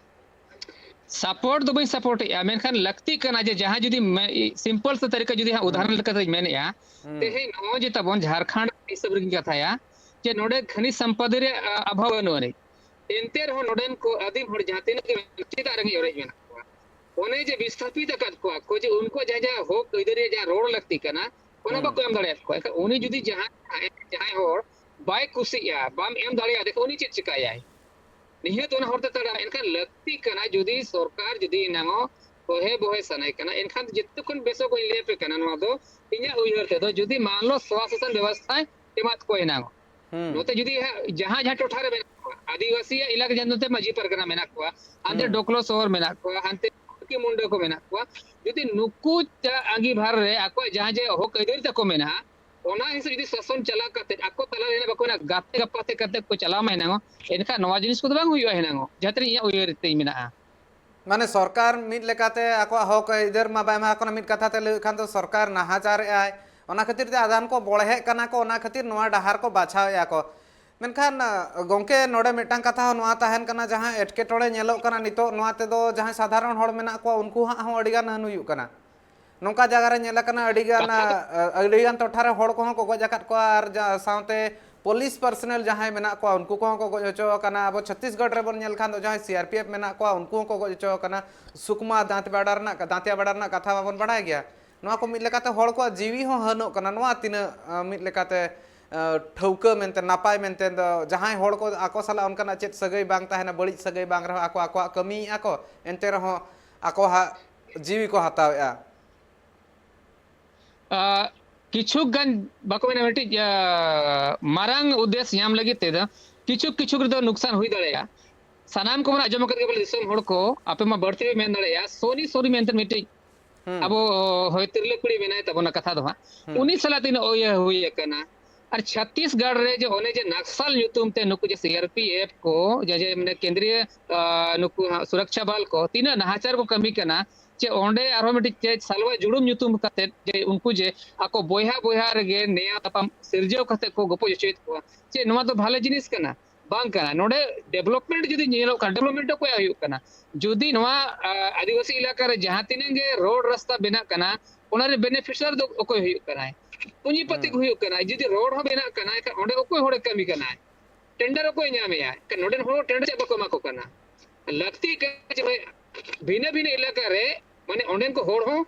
ᱥᱟᱯᱳᱨᱴ ᱫᱚ ᱵᱟᱹᱧ ᱥᱟᱯᱳᱨᱴᱮᱜᱼᱟ, ᱢᱮᱱᱠᱷᱟᱱ ᱞᱟᱹᱠᱛᱤᱜ ᱠᱟᱱᱟ ᱡᱮ ᱡᱟᱦᱟᱸᱭ ᱡᱩᱫᱤ ᱢᱮ-, ᱥᱤᱢᱯᱚᱞ ᱥᱮ ᱛᱟᱹᱨᱤᱠᱟ ᱡᱩᱫᱤ ᱦᱟᱸᱜ ᱦᱩᱸ᱾ ᱩᱫᱟᱦᱚᱨᱚᱱ ᱞᱮᱠᱟᱛᱮᱧ ᱢᱮᱱᱮᱫᱼᱟ, ᱦᱩᱸ᱾ ᱛᱮᱦᱮᱧ ᱱᱚᱜᱼᱚᱭ ᱡᱮ ᱛᱟᱵᱚᱱ ᱡᱷᱟᱲᱠᱷᱚᱸᱰ ᱦᱤᱥᱟᱹᱵ ᱨᱮᱜᱮᱧ ᱠᱟᱛᱷᱟᱭᱟ, ᱡᱮ ᱱᱚᱰᱮ ᱠᱷᱟᱹᱱᱤᱡ ᱥᱚᱢᱯᱚᱫ ᱨᱮᱭᱟᱜ, ᱟ, ᱚᱵᱷᱟᱵᱽ ᱵᱟᱹᱱᱩᱜ ᱟᱹᱱᱤᱡ᱾ ᱮᱱᱛᱮ ᱨᱮᱦᱚᱸ ᱱᱚᱰᱮᱱ ᱠᱚ ᱟᱹᱫᱤᱢ ᱦᱚᱲ ᱡᱟᱦᱟᱸ ᱛᱤᱱᱟᱹᱜ ᱜᱮ ᱢᱮᱱᱟᱜ, ᱪᱮᱫᱟᱜ ᱨᱮᱸᱜᱮᱡ ᱚᱨᱮᱡ ᱢᱮᱱᱟᱜ ᱠᱚᱣᱟ? ᱚᱱᱮ ᱡᱮ ᱵᱤᱥᱛᱷᱟᱯᱤᱛ ᱟᱠᱟᱫ ᱠᱚᱣᱟ ᱠᱚ, ᱡᱮ ᱩᱱᱠᱩᱣᱟᱜ ᱡᱟᱦᱟᱸ, ᱡᱟᱦᱟᱸ ᱦᱚᱠ ᱟᱹᱭᱫᱟᱹᱨᱤ ᱨᱮᱭᱟᱜ ᱡᱟᱦᱟᱸ ᱨᱚᱲ ᱞᱟᱹᱠᱛᱤ ᱠᱟᱱᱟ, ᱚᱱᱟ ᱦᱩᱸ᱾ ᱵᱟᱠᱚ ᱮᱢ ᱫᱟᱲᱮᱭᱟᱫ ᱠᱚᱣᱟ᱾ ᱮᱱᱠᱷᱟᱱ ᱩᱱᱤ ᱡᱩᱫᱤ ᱡᱟᱦᱟᱸᱭ, ᱡᱟᱦᱟᱸᱭ ᱦᱚᱲ ᱵᱟᱭ ᱠᱩᱥᱤᱜᱼᱟ, ᱵᱟᱢ ᱮᱢ ᱫᱟᱲᱮᱭᱟᱫᱮ ᱠᱷᱟᱱ, ᱩᱱᱤ ᱪᱮᱫ ᱪᱤᱠᱟᱹᱭᱟᱭ? ᱱᱤᱦᱟᱹᱛ ᱚᱱᱟ ᱦᱚᱨ ᱛᱮ ᱛᱟᱲᱟᱢ᱾ ᱮᱱᱠᱷᱟᱱ ᱞᱟᱹᱠᱛᱤ ᱠᱟᱱᱟ, ᱡᱩᱫᱤ ᱥᱚᱨᱠᱟᱨ ᱡᱩᱫᱤ ᱮᱱᱟᱝᱚᱜ ᱵᱚᱦᱮ ᱵᱚᱦᱮ ᱥᱟᱱᱟᱭ ᱠᱟᱱᱟ, ᱮᱱᱠᱷᱟᱱ ᱡᱚᱛᱚ ᱠᱷᱚᱱ ᱵᱮᱥᱚᱜ ᱤᱧ ᱞᱟᱹᱭ ᱟᱯᱮ ᱠᱟᱱᱟ, ᱱᱚᱣᱟ ᱫᱚ ᱤᱧᱟᱹᱜ ᱩᱭᱦᱟᱹᱨ ᱛᱮᱫᱚ, ᱡᱩᱫᱤ ᱢᱟᱱ ᱞᱚ ᱥᱚᱣᱟᱥᱚᱥᱚᱱ ᱵᱮᱵᱚᱥᱛᱷᱟᱭ ᱮᱢᱟᱫ ᱠᱚᱣᱟ ᱮᱱᱟᱝᱚᱜ᱾ ᱦᱩᱸ᱾ ᱱᱚᱛᱮ ᱡᱩᱫᱤ ᱦᱟᱸᱜ ᱡᱟᱦᱟᱸ ᱡᱟᱦᱟᱸ ᱴᱚᱴᱷᱟ ᱨᱮ ᱢᱮᱱᱟᱜ ᱠᱚᱣᱟ, ᱟᱹᱫᱤᱵᱟᱹᱥᱤᱭᱟᱜ ᱮᱞᱟᱠᱟ ᱡᱟᱦᱟᱸ ᱱᱚᱛᱮ ᱢᱟᱹᱡᱷᱤ ᱯᱟᱨᱜᱟᱱᱟ ᱢᱮᱱᱟᱜ ᱠᱚᱣᱟ, ᱦᱟᱱᱛᱮ ᱦᱩᱸ᱾ ᱰᱚᱠᱞᱚ ᱥᱚᱦᱚᱨ ᱢᱮᱱᱟᱜ ᱠᱚᱣᱟ, ᱦᱟᱱᱛᱮ ᱠᱩᱠᱤ ᱢᱩᱱᱰᱟᱹ ᱠᱚ ᱢᱮᱱᱟᱜ ᱠᱚᱣᱟ, ᱡᱩᱫᱤ ᱱᱩᱠᱩ ᱪᱟ-, ᱟᱸᱜᱤᱵᱷᱟᱨ ᱨᱮ ᱟᱠᱚᱣᱟᱜ ᱡᱟᱦᱟᱸ ᱡᱮ ᱦᱚᱠ ᱟᱹᱭᱫᱟᱹᱨᱤ ᱛᱟᱠᱚ ᱢᱮᱱᱟᱜᱼᱟ, ᱚᱱᱟ ᱦᱤᱥᱟᱹᱵ ᱡᱩᱫᱤ ᱥᱟᱥᱚᱱ ᱪᱟᱞᱟᱣ ᱠᱟᱛᱮ ᱟᱠᱚ ᱛᱟᱞᱟ ᱨᱮ ᱵᱟᱠᱚ ᱢᱮᱱᱟ, ᱜᱟᱛᱮ ᱜᱟᱯᱟᱛᱮ ᱠᱟᱛᱮ ᱠᱚ ᱪᱟᱞᱟᱣ ᱢᱟ ᱮᱱᱟᱝᱚᱜ, ᱮᱱᱠᱷᱟᱱ ᱱᱚᱣᱟ ᱡᱤᱱᱤᱥ ᱠᱚᱫᱚ ᱵᱟᱝ ᱦᱩᱭᱩᱜᱼᱟ ᱮᱱᱟᱝᱚᱜ, ᱡᱟᱦᱟᱸ ᱛᱤᱱᱟᱹᱜ ᱤᱧᱟᱹᱜ ᱩᱭᱦᱟᱹᱨ ᱛᱤᱧ ᱢᱮᱱᱟᱜᱼᱟ᱾ ᱢᱟᱱᱮ ᱥᱚᱨᱠᱟᱨ ᱢᱤᱫ ᱞᱮᱠᱟᱛᱮ ᱟᱠᱚᱣᱟᱜ ᱦᱚᱠ ᱟᱹᱭᱫᱟᱹᱨ ᱢᱟ ᱵᱟᱭ ᱮᱢᱟ ᱠᱚ ᱠᱟᱱᱟ, ᱢᱤᱫ ᱠᱟᱛᱷᱟ ᱛᱮ ᱞᱟᱹᱭ ᱠᱷᱟᱱ ᱫᱚ ᱥᱚᱨᱠᱟᱨ ᱱᱟᱦᱟᱪᱟᱨᱮᱜᱼᱟᱭ, ᱚᱱᱟ ᱠᱷᱟᱹᱛᱤᱨ ᱛᱮ ᱟᱫᱷᱟᱱ ᱠᱚ ᱵᱚᱲᱦᱮᱜ ᱠᱟᱱᱟ ᱠᱚ, ᱚᱱᱟ ᱠᱷᱟᱹᱛᱤᱨ ᱱᱚᱣᱟ ᱰᱟᱦᱟᱨ ᱠᱚ ᱵᱟᱪᱷᱟᱣᱮᱜᱼᱟ ᱠᱚ᱾ ᱢᱮᱱᱠᱷᱟᱱ, ᱟ, ᱜᱚᱢᱠᱮ, ᱱᱚᱰᱮ ᱢᱤᱫᱴᱟᱝ ᱠᱟᱛᱷᱟ ᱦᱚᱸ ᱱᱚᱣᱟ ᱛᱟᱦᱮᱱ ᱠᱟᱱᱟ, ᱡᱟᱦᱟᱸ ᱮᱴᱠᱮᱴᱚᱬᱮ ᱧᱮᱞᱚᱜ ᱠᱟᱱᱟ ᱱᱤᱛᱚᱜ, ᱱᱚᱣᱟ ᱛᱮᱫᱚ ᱡᱟᱦᱟᱸᱭ ᱥᱟᱫᱷᱟᱨᱚᱱ ᱦᱚᱲ ᱢᱮᱱᱟᱜ ᱠᱚᱣᱟ, ᱩᱱᱠᱩ ᱦᱟᱸᱜ ᱦᱚᱸ ᱟᱹᱰᱤᱜᱟᱱ ᱦᱟᱹᱱ ᱦᱩᱭᱩᱜ ᱠᱟᱱᱟ᱾ ᱱᱚᱝᱠᱟ ᱡᱟᱭᱜᱟ ᱨᱮ ᱧᱮᱞ ᱟᱠᱟᱱᱟ, ᱟᱹᱰᱤᱜᱟᱱ, ᱠᱟᱛᱷᱟ ᱫᱚ ᱟ, ᱟᱹᱰᱤᱜᱟᱱ ᱴᱚᱴᱷᱟ ᱨᱮ ᱦᱚᱲ ᱠᱚᱦᱚᱸ ᱠᱚ ᱜᱚᱡ ᱟᱠᱟᱫ ᱠᱚᱣᱟ, ᱟᱨ ᱡᱟ-, ᱥᱟᱶᱛᱮ ᱯᱩᱞᱤᱥ ᱯᱟᱨᱥᱚᱱᱟᱞ ᱡᱟᱦᱟᱸᱭ ᱢᱮᱱᱟᱜ ᱠᱚᱣᱟ, ᱩᱱᱠᱩ ᱠᱚᱦᱚᱸ ᱠᱚ ᱜᱚᱡ ᱦᱚᱪᱚ ᱟᱠᱟᱱᱟ᱾ ᱟᱵᱚ ᱪᱷᱚᱛᱤᱥᱜᱚᱲ ᱨᱮᱵᱚᱱ ᱧᱮᱞ ᱠᱷᱟᱱ ᱫᱚ, ᱡᱟᱦᱟᱸᱭ ᱥᱤ ᱟᱨ ᱯᱤ ᱮᱯᱷ ᱢᱮᱱᱟᱜ ᱠᱚᱣᱟ, ᱩᱱᱠᱩ ᱦᱚᱸᱠᱚ ᱜᱚᱡ ᱦᱚᱪᱚ ᱟᱠᱟᱱᱟ᱾ ᱥᱩᱠᱢᱟ ᱫᱟᱸᱛᱮᱣᱟᱰᱟ ᱨᱮᱱᱟᱜ, ᱫᱟᱸᱛᱮᱣᱟᱰᱟ ᱨᱮᱱᱟᱜ ᱠᱟᱛᱷᱟ ᱢᱟᱵᱚᱱ ᱵᱟᱲᱟᱭ ᱜᱮᱭᱟ᱾ ᱱᱚᱣᱟ ᱠᱚ ᱢᱤᱫ ᱞᱮᱠᱟᱛᱮ ᱦᱚᱲ ᱠᱚᱣᱟᱜ ᱡᱤᱣᱤ ᱦᱚᱸ ᱦᱟᱹᱱᱚᱜ ᱠᱟᱱᱟ᱾ ᱱᱚᱣᱟ ᱛᱤᱱᱟᱹᱜ, ᱟᱸ, ᱢᱤᱫ ᱞᱮᱠᱟᱛᱮ, ᱟᱸ, ᱴᱷᱟᱹᱣᱠᱟᱹ ᱢᱮᱱᱛᱮ, ᱱᱟᱯᱟᱭ ᱢᱮᱱᱛᱮ ᱫᱚ, ᱡᱟᱦᱟᱸᱭ ᱦᱚᱲ ᱠᱚ ᱟᱠᱚ ᱥᱟᱞᱟᱜ ᱚᱱᱠᱟᱱᱟᱜ ᱪᱮᱫ ᱥᱟᱹᱜᱟᱹᱭ ᱵᱟᱝ ᱛᱟᱦᱮᱱᱟ, ᱵᱟᱹᱲᱤᱡ ᱥᱟᱹᱜᱟᱹᱭ ᱵᱟᱝ ᱨᱮᱦᱚᱸ, ᱟᱠᱚ ᱟᱠᱚᱣᱟᱜ ᱠᱟᱹᱢᱤᱭᱮᱫᱼᱟ ᱠᱚ, ᱮᱱᱛᱮ ᱨᱮᱦᱚᱸ ᱟᱠᱚᱣᱟᱜ ᱡᱤᱣᱤ ᱠᱚ ᱦᱟᱛᱟᱣᱮᱫᱼᱟ᱾ ᱟᱸ, ᱠᱤᱪᱷᱩ ᱜᱟᱱ ᱵᱟᱠᱚ ᱢᱮᱱᱟ, ᱢᱤᱫᱴᱤᱡ, ᱟᱸ, ᱢᱟᱨᱟᱝ ᱩᱫᱽᱫᱮᱥ ᱧᱟᱢ ᱞᱟᱹᱜᱤᱫ ᱛᱮᱫᱚ ᱠᱤᱪᱷᱩ ᱠᱤᱪᱷᱩ ᱨᱮᱫᱚ ᱱᱩᱠᱥᱟᱱ ᱦᱩᱭ ᱫᱟᱲᱮᱭᱟᱜᱼᱟ᱾ ᱥᱟᱱᱟᱢ ᱠᱚᱵᱚᱱ ᱟᱸᱡᱚᱢ ᱟᱠᱟᱫ ᱜᱮᱭᱟ ᱵᱚᱞᱮ, ᱫᱤᱥᱚᱢ ᱦᱚᱲ ᱠᱚ, ᱟᱯᱮ ᱢᱟ ᱵᱟᱹᱲᱛᱤ ᱯᱮ ᱢᱮᱱ ᱫᱟᱲᱮᱭᱟᱜᱼᱟ, ᱥᱳᱱᱤ ᱥᱳᱱᱤ ᱢᱮᱱᱛᱮ ᱢᱤᱫᱴᱤᱡ ᱦᱩᱸ᱾ ᱟᱵᱚ ᱦᱳᱭ ᱛᱤᱨᱞᱟᱹ ᱠᱩᱲᱤ ᱢᱮᱱᱟᱭ ᱛᱟᱵᱚᱱᱟ ᱠᱟᱛᱷᱟ ᱫᱚ ᱦᱟᱸᱜ, ᱦᱩᱸ᱾ ᱩᱱᱤ ᱥᱟᱞᱟᱜ ᱛᱤᱱᱟᱹᱜ ᱤᱭᱟᱹ ᱦᱩᱭ ᱟᱠᱟᱱᱟ᱾ ᱟᱨ ᱪᱷᱟᱛᱤᱥᱜᱚᱲ ᱨᱮ ᱡᱮ ᱚᱱᱮ ᱡᱮ ᱱᱟᱠᱥᱟᱞ ᱧᱩᱛᱩᱢ ᱛᱮ ᱱᱩᱠᱩ ᱡᱮ ᱥᱤ ᱟᱨ ᱯᱤ ᱮᱯᱷ ᱠᱚ, ᱡᱟᱦᱟᱸ ᱡᱮ ᱢᱟᱱᱮ ᱠᱮᱱᱫᱨᱤᱭᱚ, ᱟᱸ, ᱱᱩᱠᱩ ᱦᱟᱸᱜ ᱥᱩᱨᱚᱠᱪᱷᱟ ᱵᱟᱞ ᱠᱚ ᱛᱤᱱᱟᱹᱜ ᱱᱟᱦᱟᱪᱟᱨ ᱠᱚ ᱠᱟᱹᱢᱤ ᱠᱟᱱᱟ, ᱪᱮ ᱚᱸᱰᱮ ᱟᱨᱦᱚᱸ ᱢᱤᱫᱴᱤᱡ ᱪᱮ ᱥᱟᱞᱣᱟ ᱡᱩᱲᱩᱢ ᱧᱩᱛᱩᱢ ᱠᱟᱛᱮᱫ ᱡᱮ ᱩᱱᱠᱩ ᱡᱮ ᱟᱠᱚ ᱵᱚᱭᱦᱟ ᱵᱚᱭᱦᱟ ᱨᱮᱜᱮ ᱱᱮᱭᱟᱣ ᱛᱟᱯᱟᱢ ᱥᱤᱨᱡᱟᱹᱣ ᱠᱟᱛᱮᱫ ᱠᱚ ᱜᱚᱯᱚᱡ ᱦᱚᱪᱚᱭᱮᱫ ᱠᱚᱣᱟ, ᱪᱮ ᱱᱚᱣᱟ ᱫᱚ ᱵᱷᱟᱞᱮ ᱡᱤᱱᱤᱥ ᱠᱟᱱᱟ? ᱵᱟᱝ ᱠᱟᱱᱟ᱾ ᱱᱚᱰᱮ ᱰᱮᱵᱷᱞᱚᱯᱢᱮᱱᱴ ᱡᱩᱫᱤ ᱧᱮᱞᱚᱜ ᱠᱷᱟᱱ, ᱰᱮᱵᱷᱞᱚᱯᱢᱮᱱᱴ ᱫᱚ ᱚᱠᱚᱭᱟᱜ ᱦᱩᱭᱩᱜ ᱠᱟᱱᱟ? ᱡᱩᱫᱤ ᱱᱚᱣᱟ, ᱟ, ᱟᱹᱫᱤᱵᱟᱹᱥᱤ ᱮᱞᱟᱠᱟ ᱨᱮ ᱡᱟᱦᱟᱸ ᱛᱤᱱᱟᱹᱜ ᱜᱮ ᱨᱳᱰ ᱨᱟᱥᱛᱟ ᱵᱮᱱᱟᱜ ᱠᱟᱱᱟ, ᱚᱱᱟ ᱨᱮ ᱵᱮᱱᱤᱯᱷᱤᱥᱤᱭᱟᱨ ᱫᱚ ᱚᱠᱚᱭ ᱦᱩᱭᱩᱜ ᱠᱟᱱᱟᱭ? ᱯᱩᱸᱡᱤᱯᱟᱛᱤ ᱠᱚ ᱦᱩᱸ᱾ ᱦᱩᱭᱩᱜ ᱠᱟᱱᱟ᱾ ᱡᱩᱫᱤ ᱨᱳᱰ ᱦᱚᱸ ᱵᱮᱱᱟᱜ ᱠᱟᱱᱟ, ᱮᱱᱠᱷᱟᱱ ᱚᱸᱰᱮ ᱚᱠᱚᱭ ᱦᱚᱲᱮ ᱠᱟᱹᱢᱤ ᱠᱟᱱᱟᱭ? ᱴᱮᱱᱰᱟᱨ ᱚᱠᱚᱭ ᱧᱟᱢᱮᱜᱼᱟ? ᱮᱱᱠᱷᱟᱱ ᱱᱚᱰᱮᱱ ᱦᱚᱲ ᱴᱮᱱᱰᱟᱨ ᱪᱮᱫ ᱵᱟᱠᱚ ᱮᱢᱟ ᱠᱚ ᱠᱟᱱᱟ? ᱞᱟᱹᱠᱛᱤ ᱠᱟᱱᱟ ᱡᱮ ᱵᱷᱟᱭ, ᱵᱷᱤᱱᱟᱹ ᱵᱷᱤᱱᱟᱹ ᱮᱞᱟᱠᱟ ᱨᱮ, ᱢᱟᱱᱮ, ᱚᱸᱰᱮᱱ ᱠᱚ ᱦᱚᱲ ᱦᱚᱸ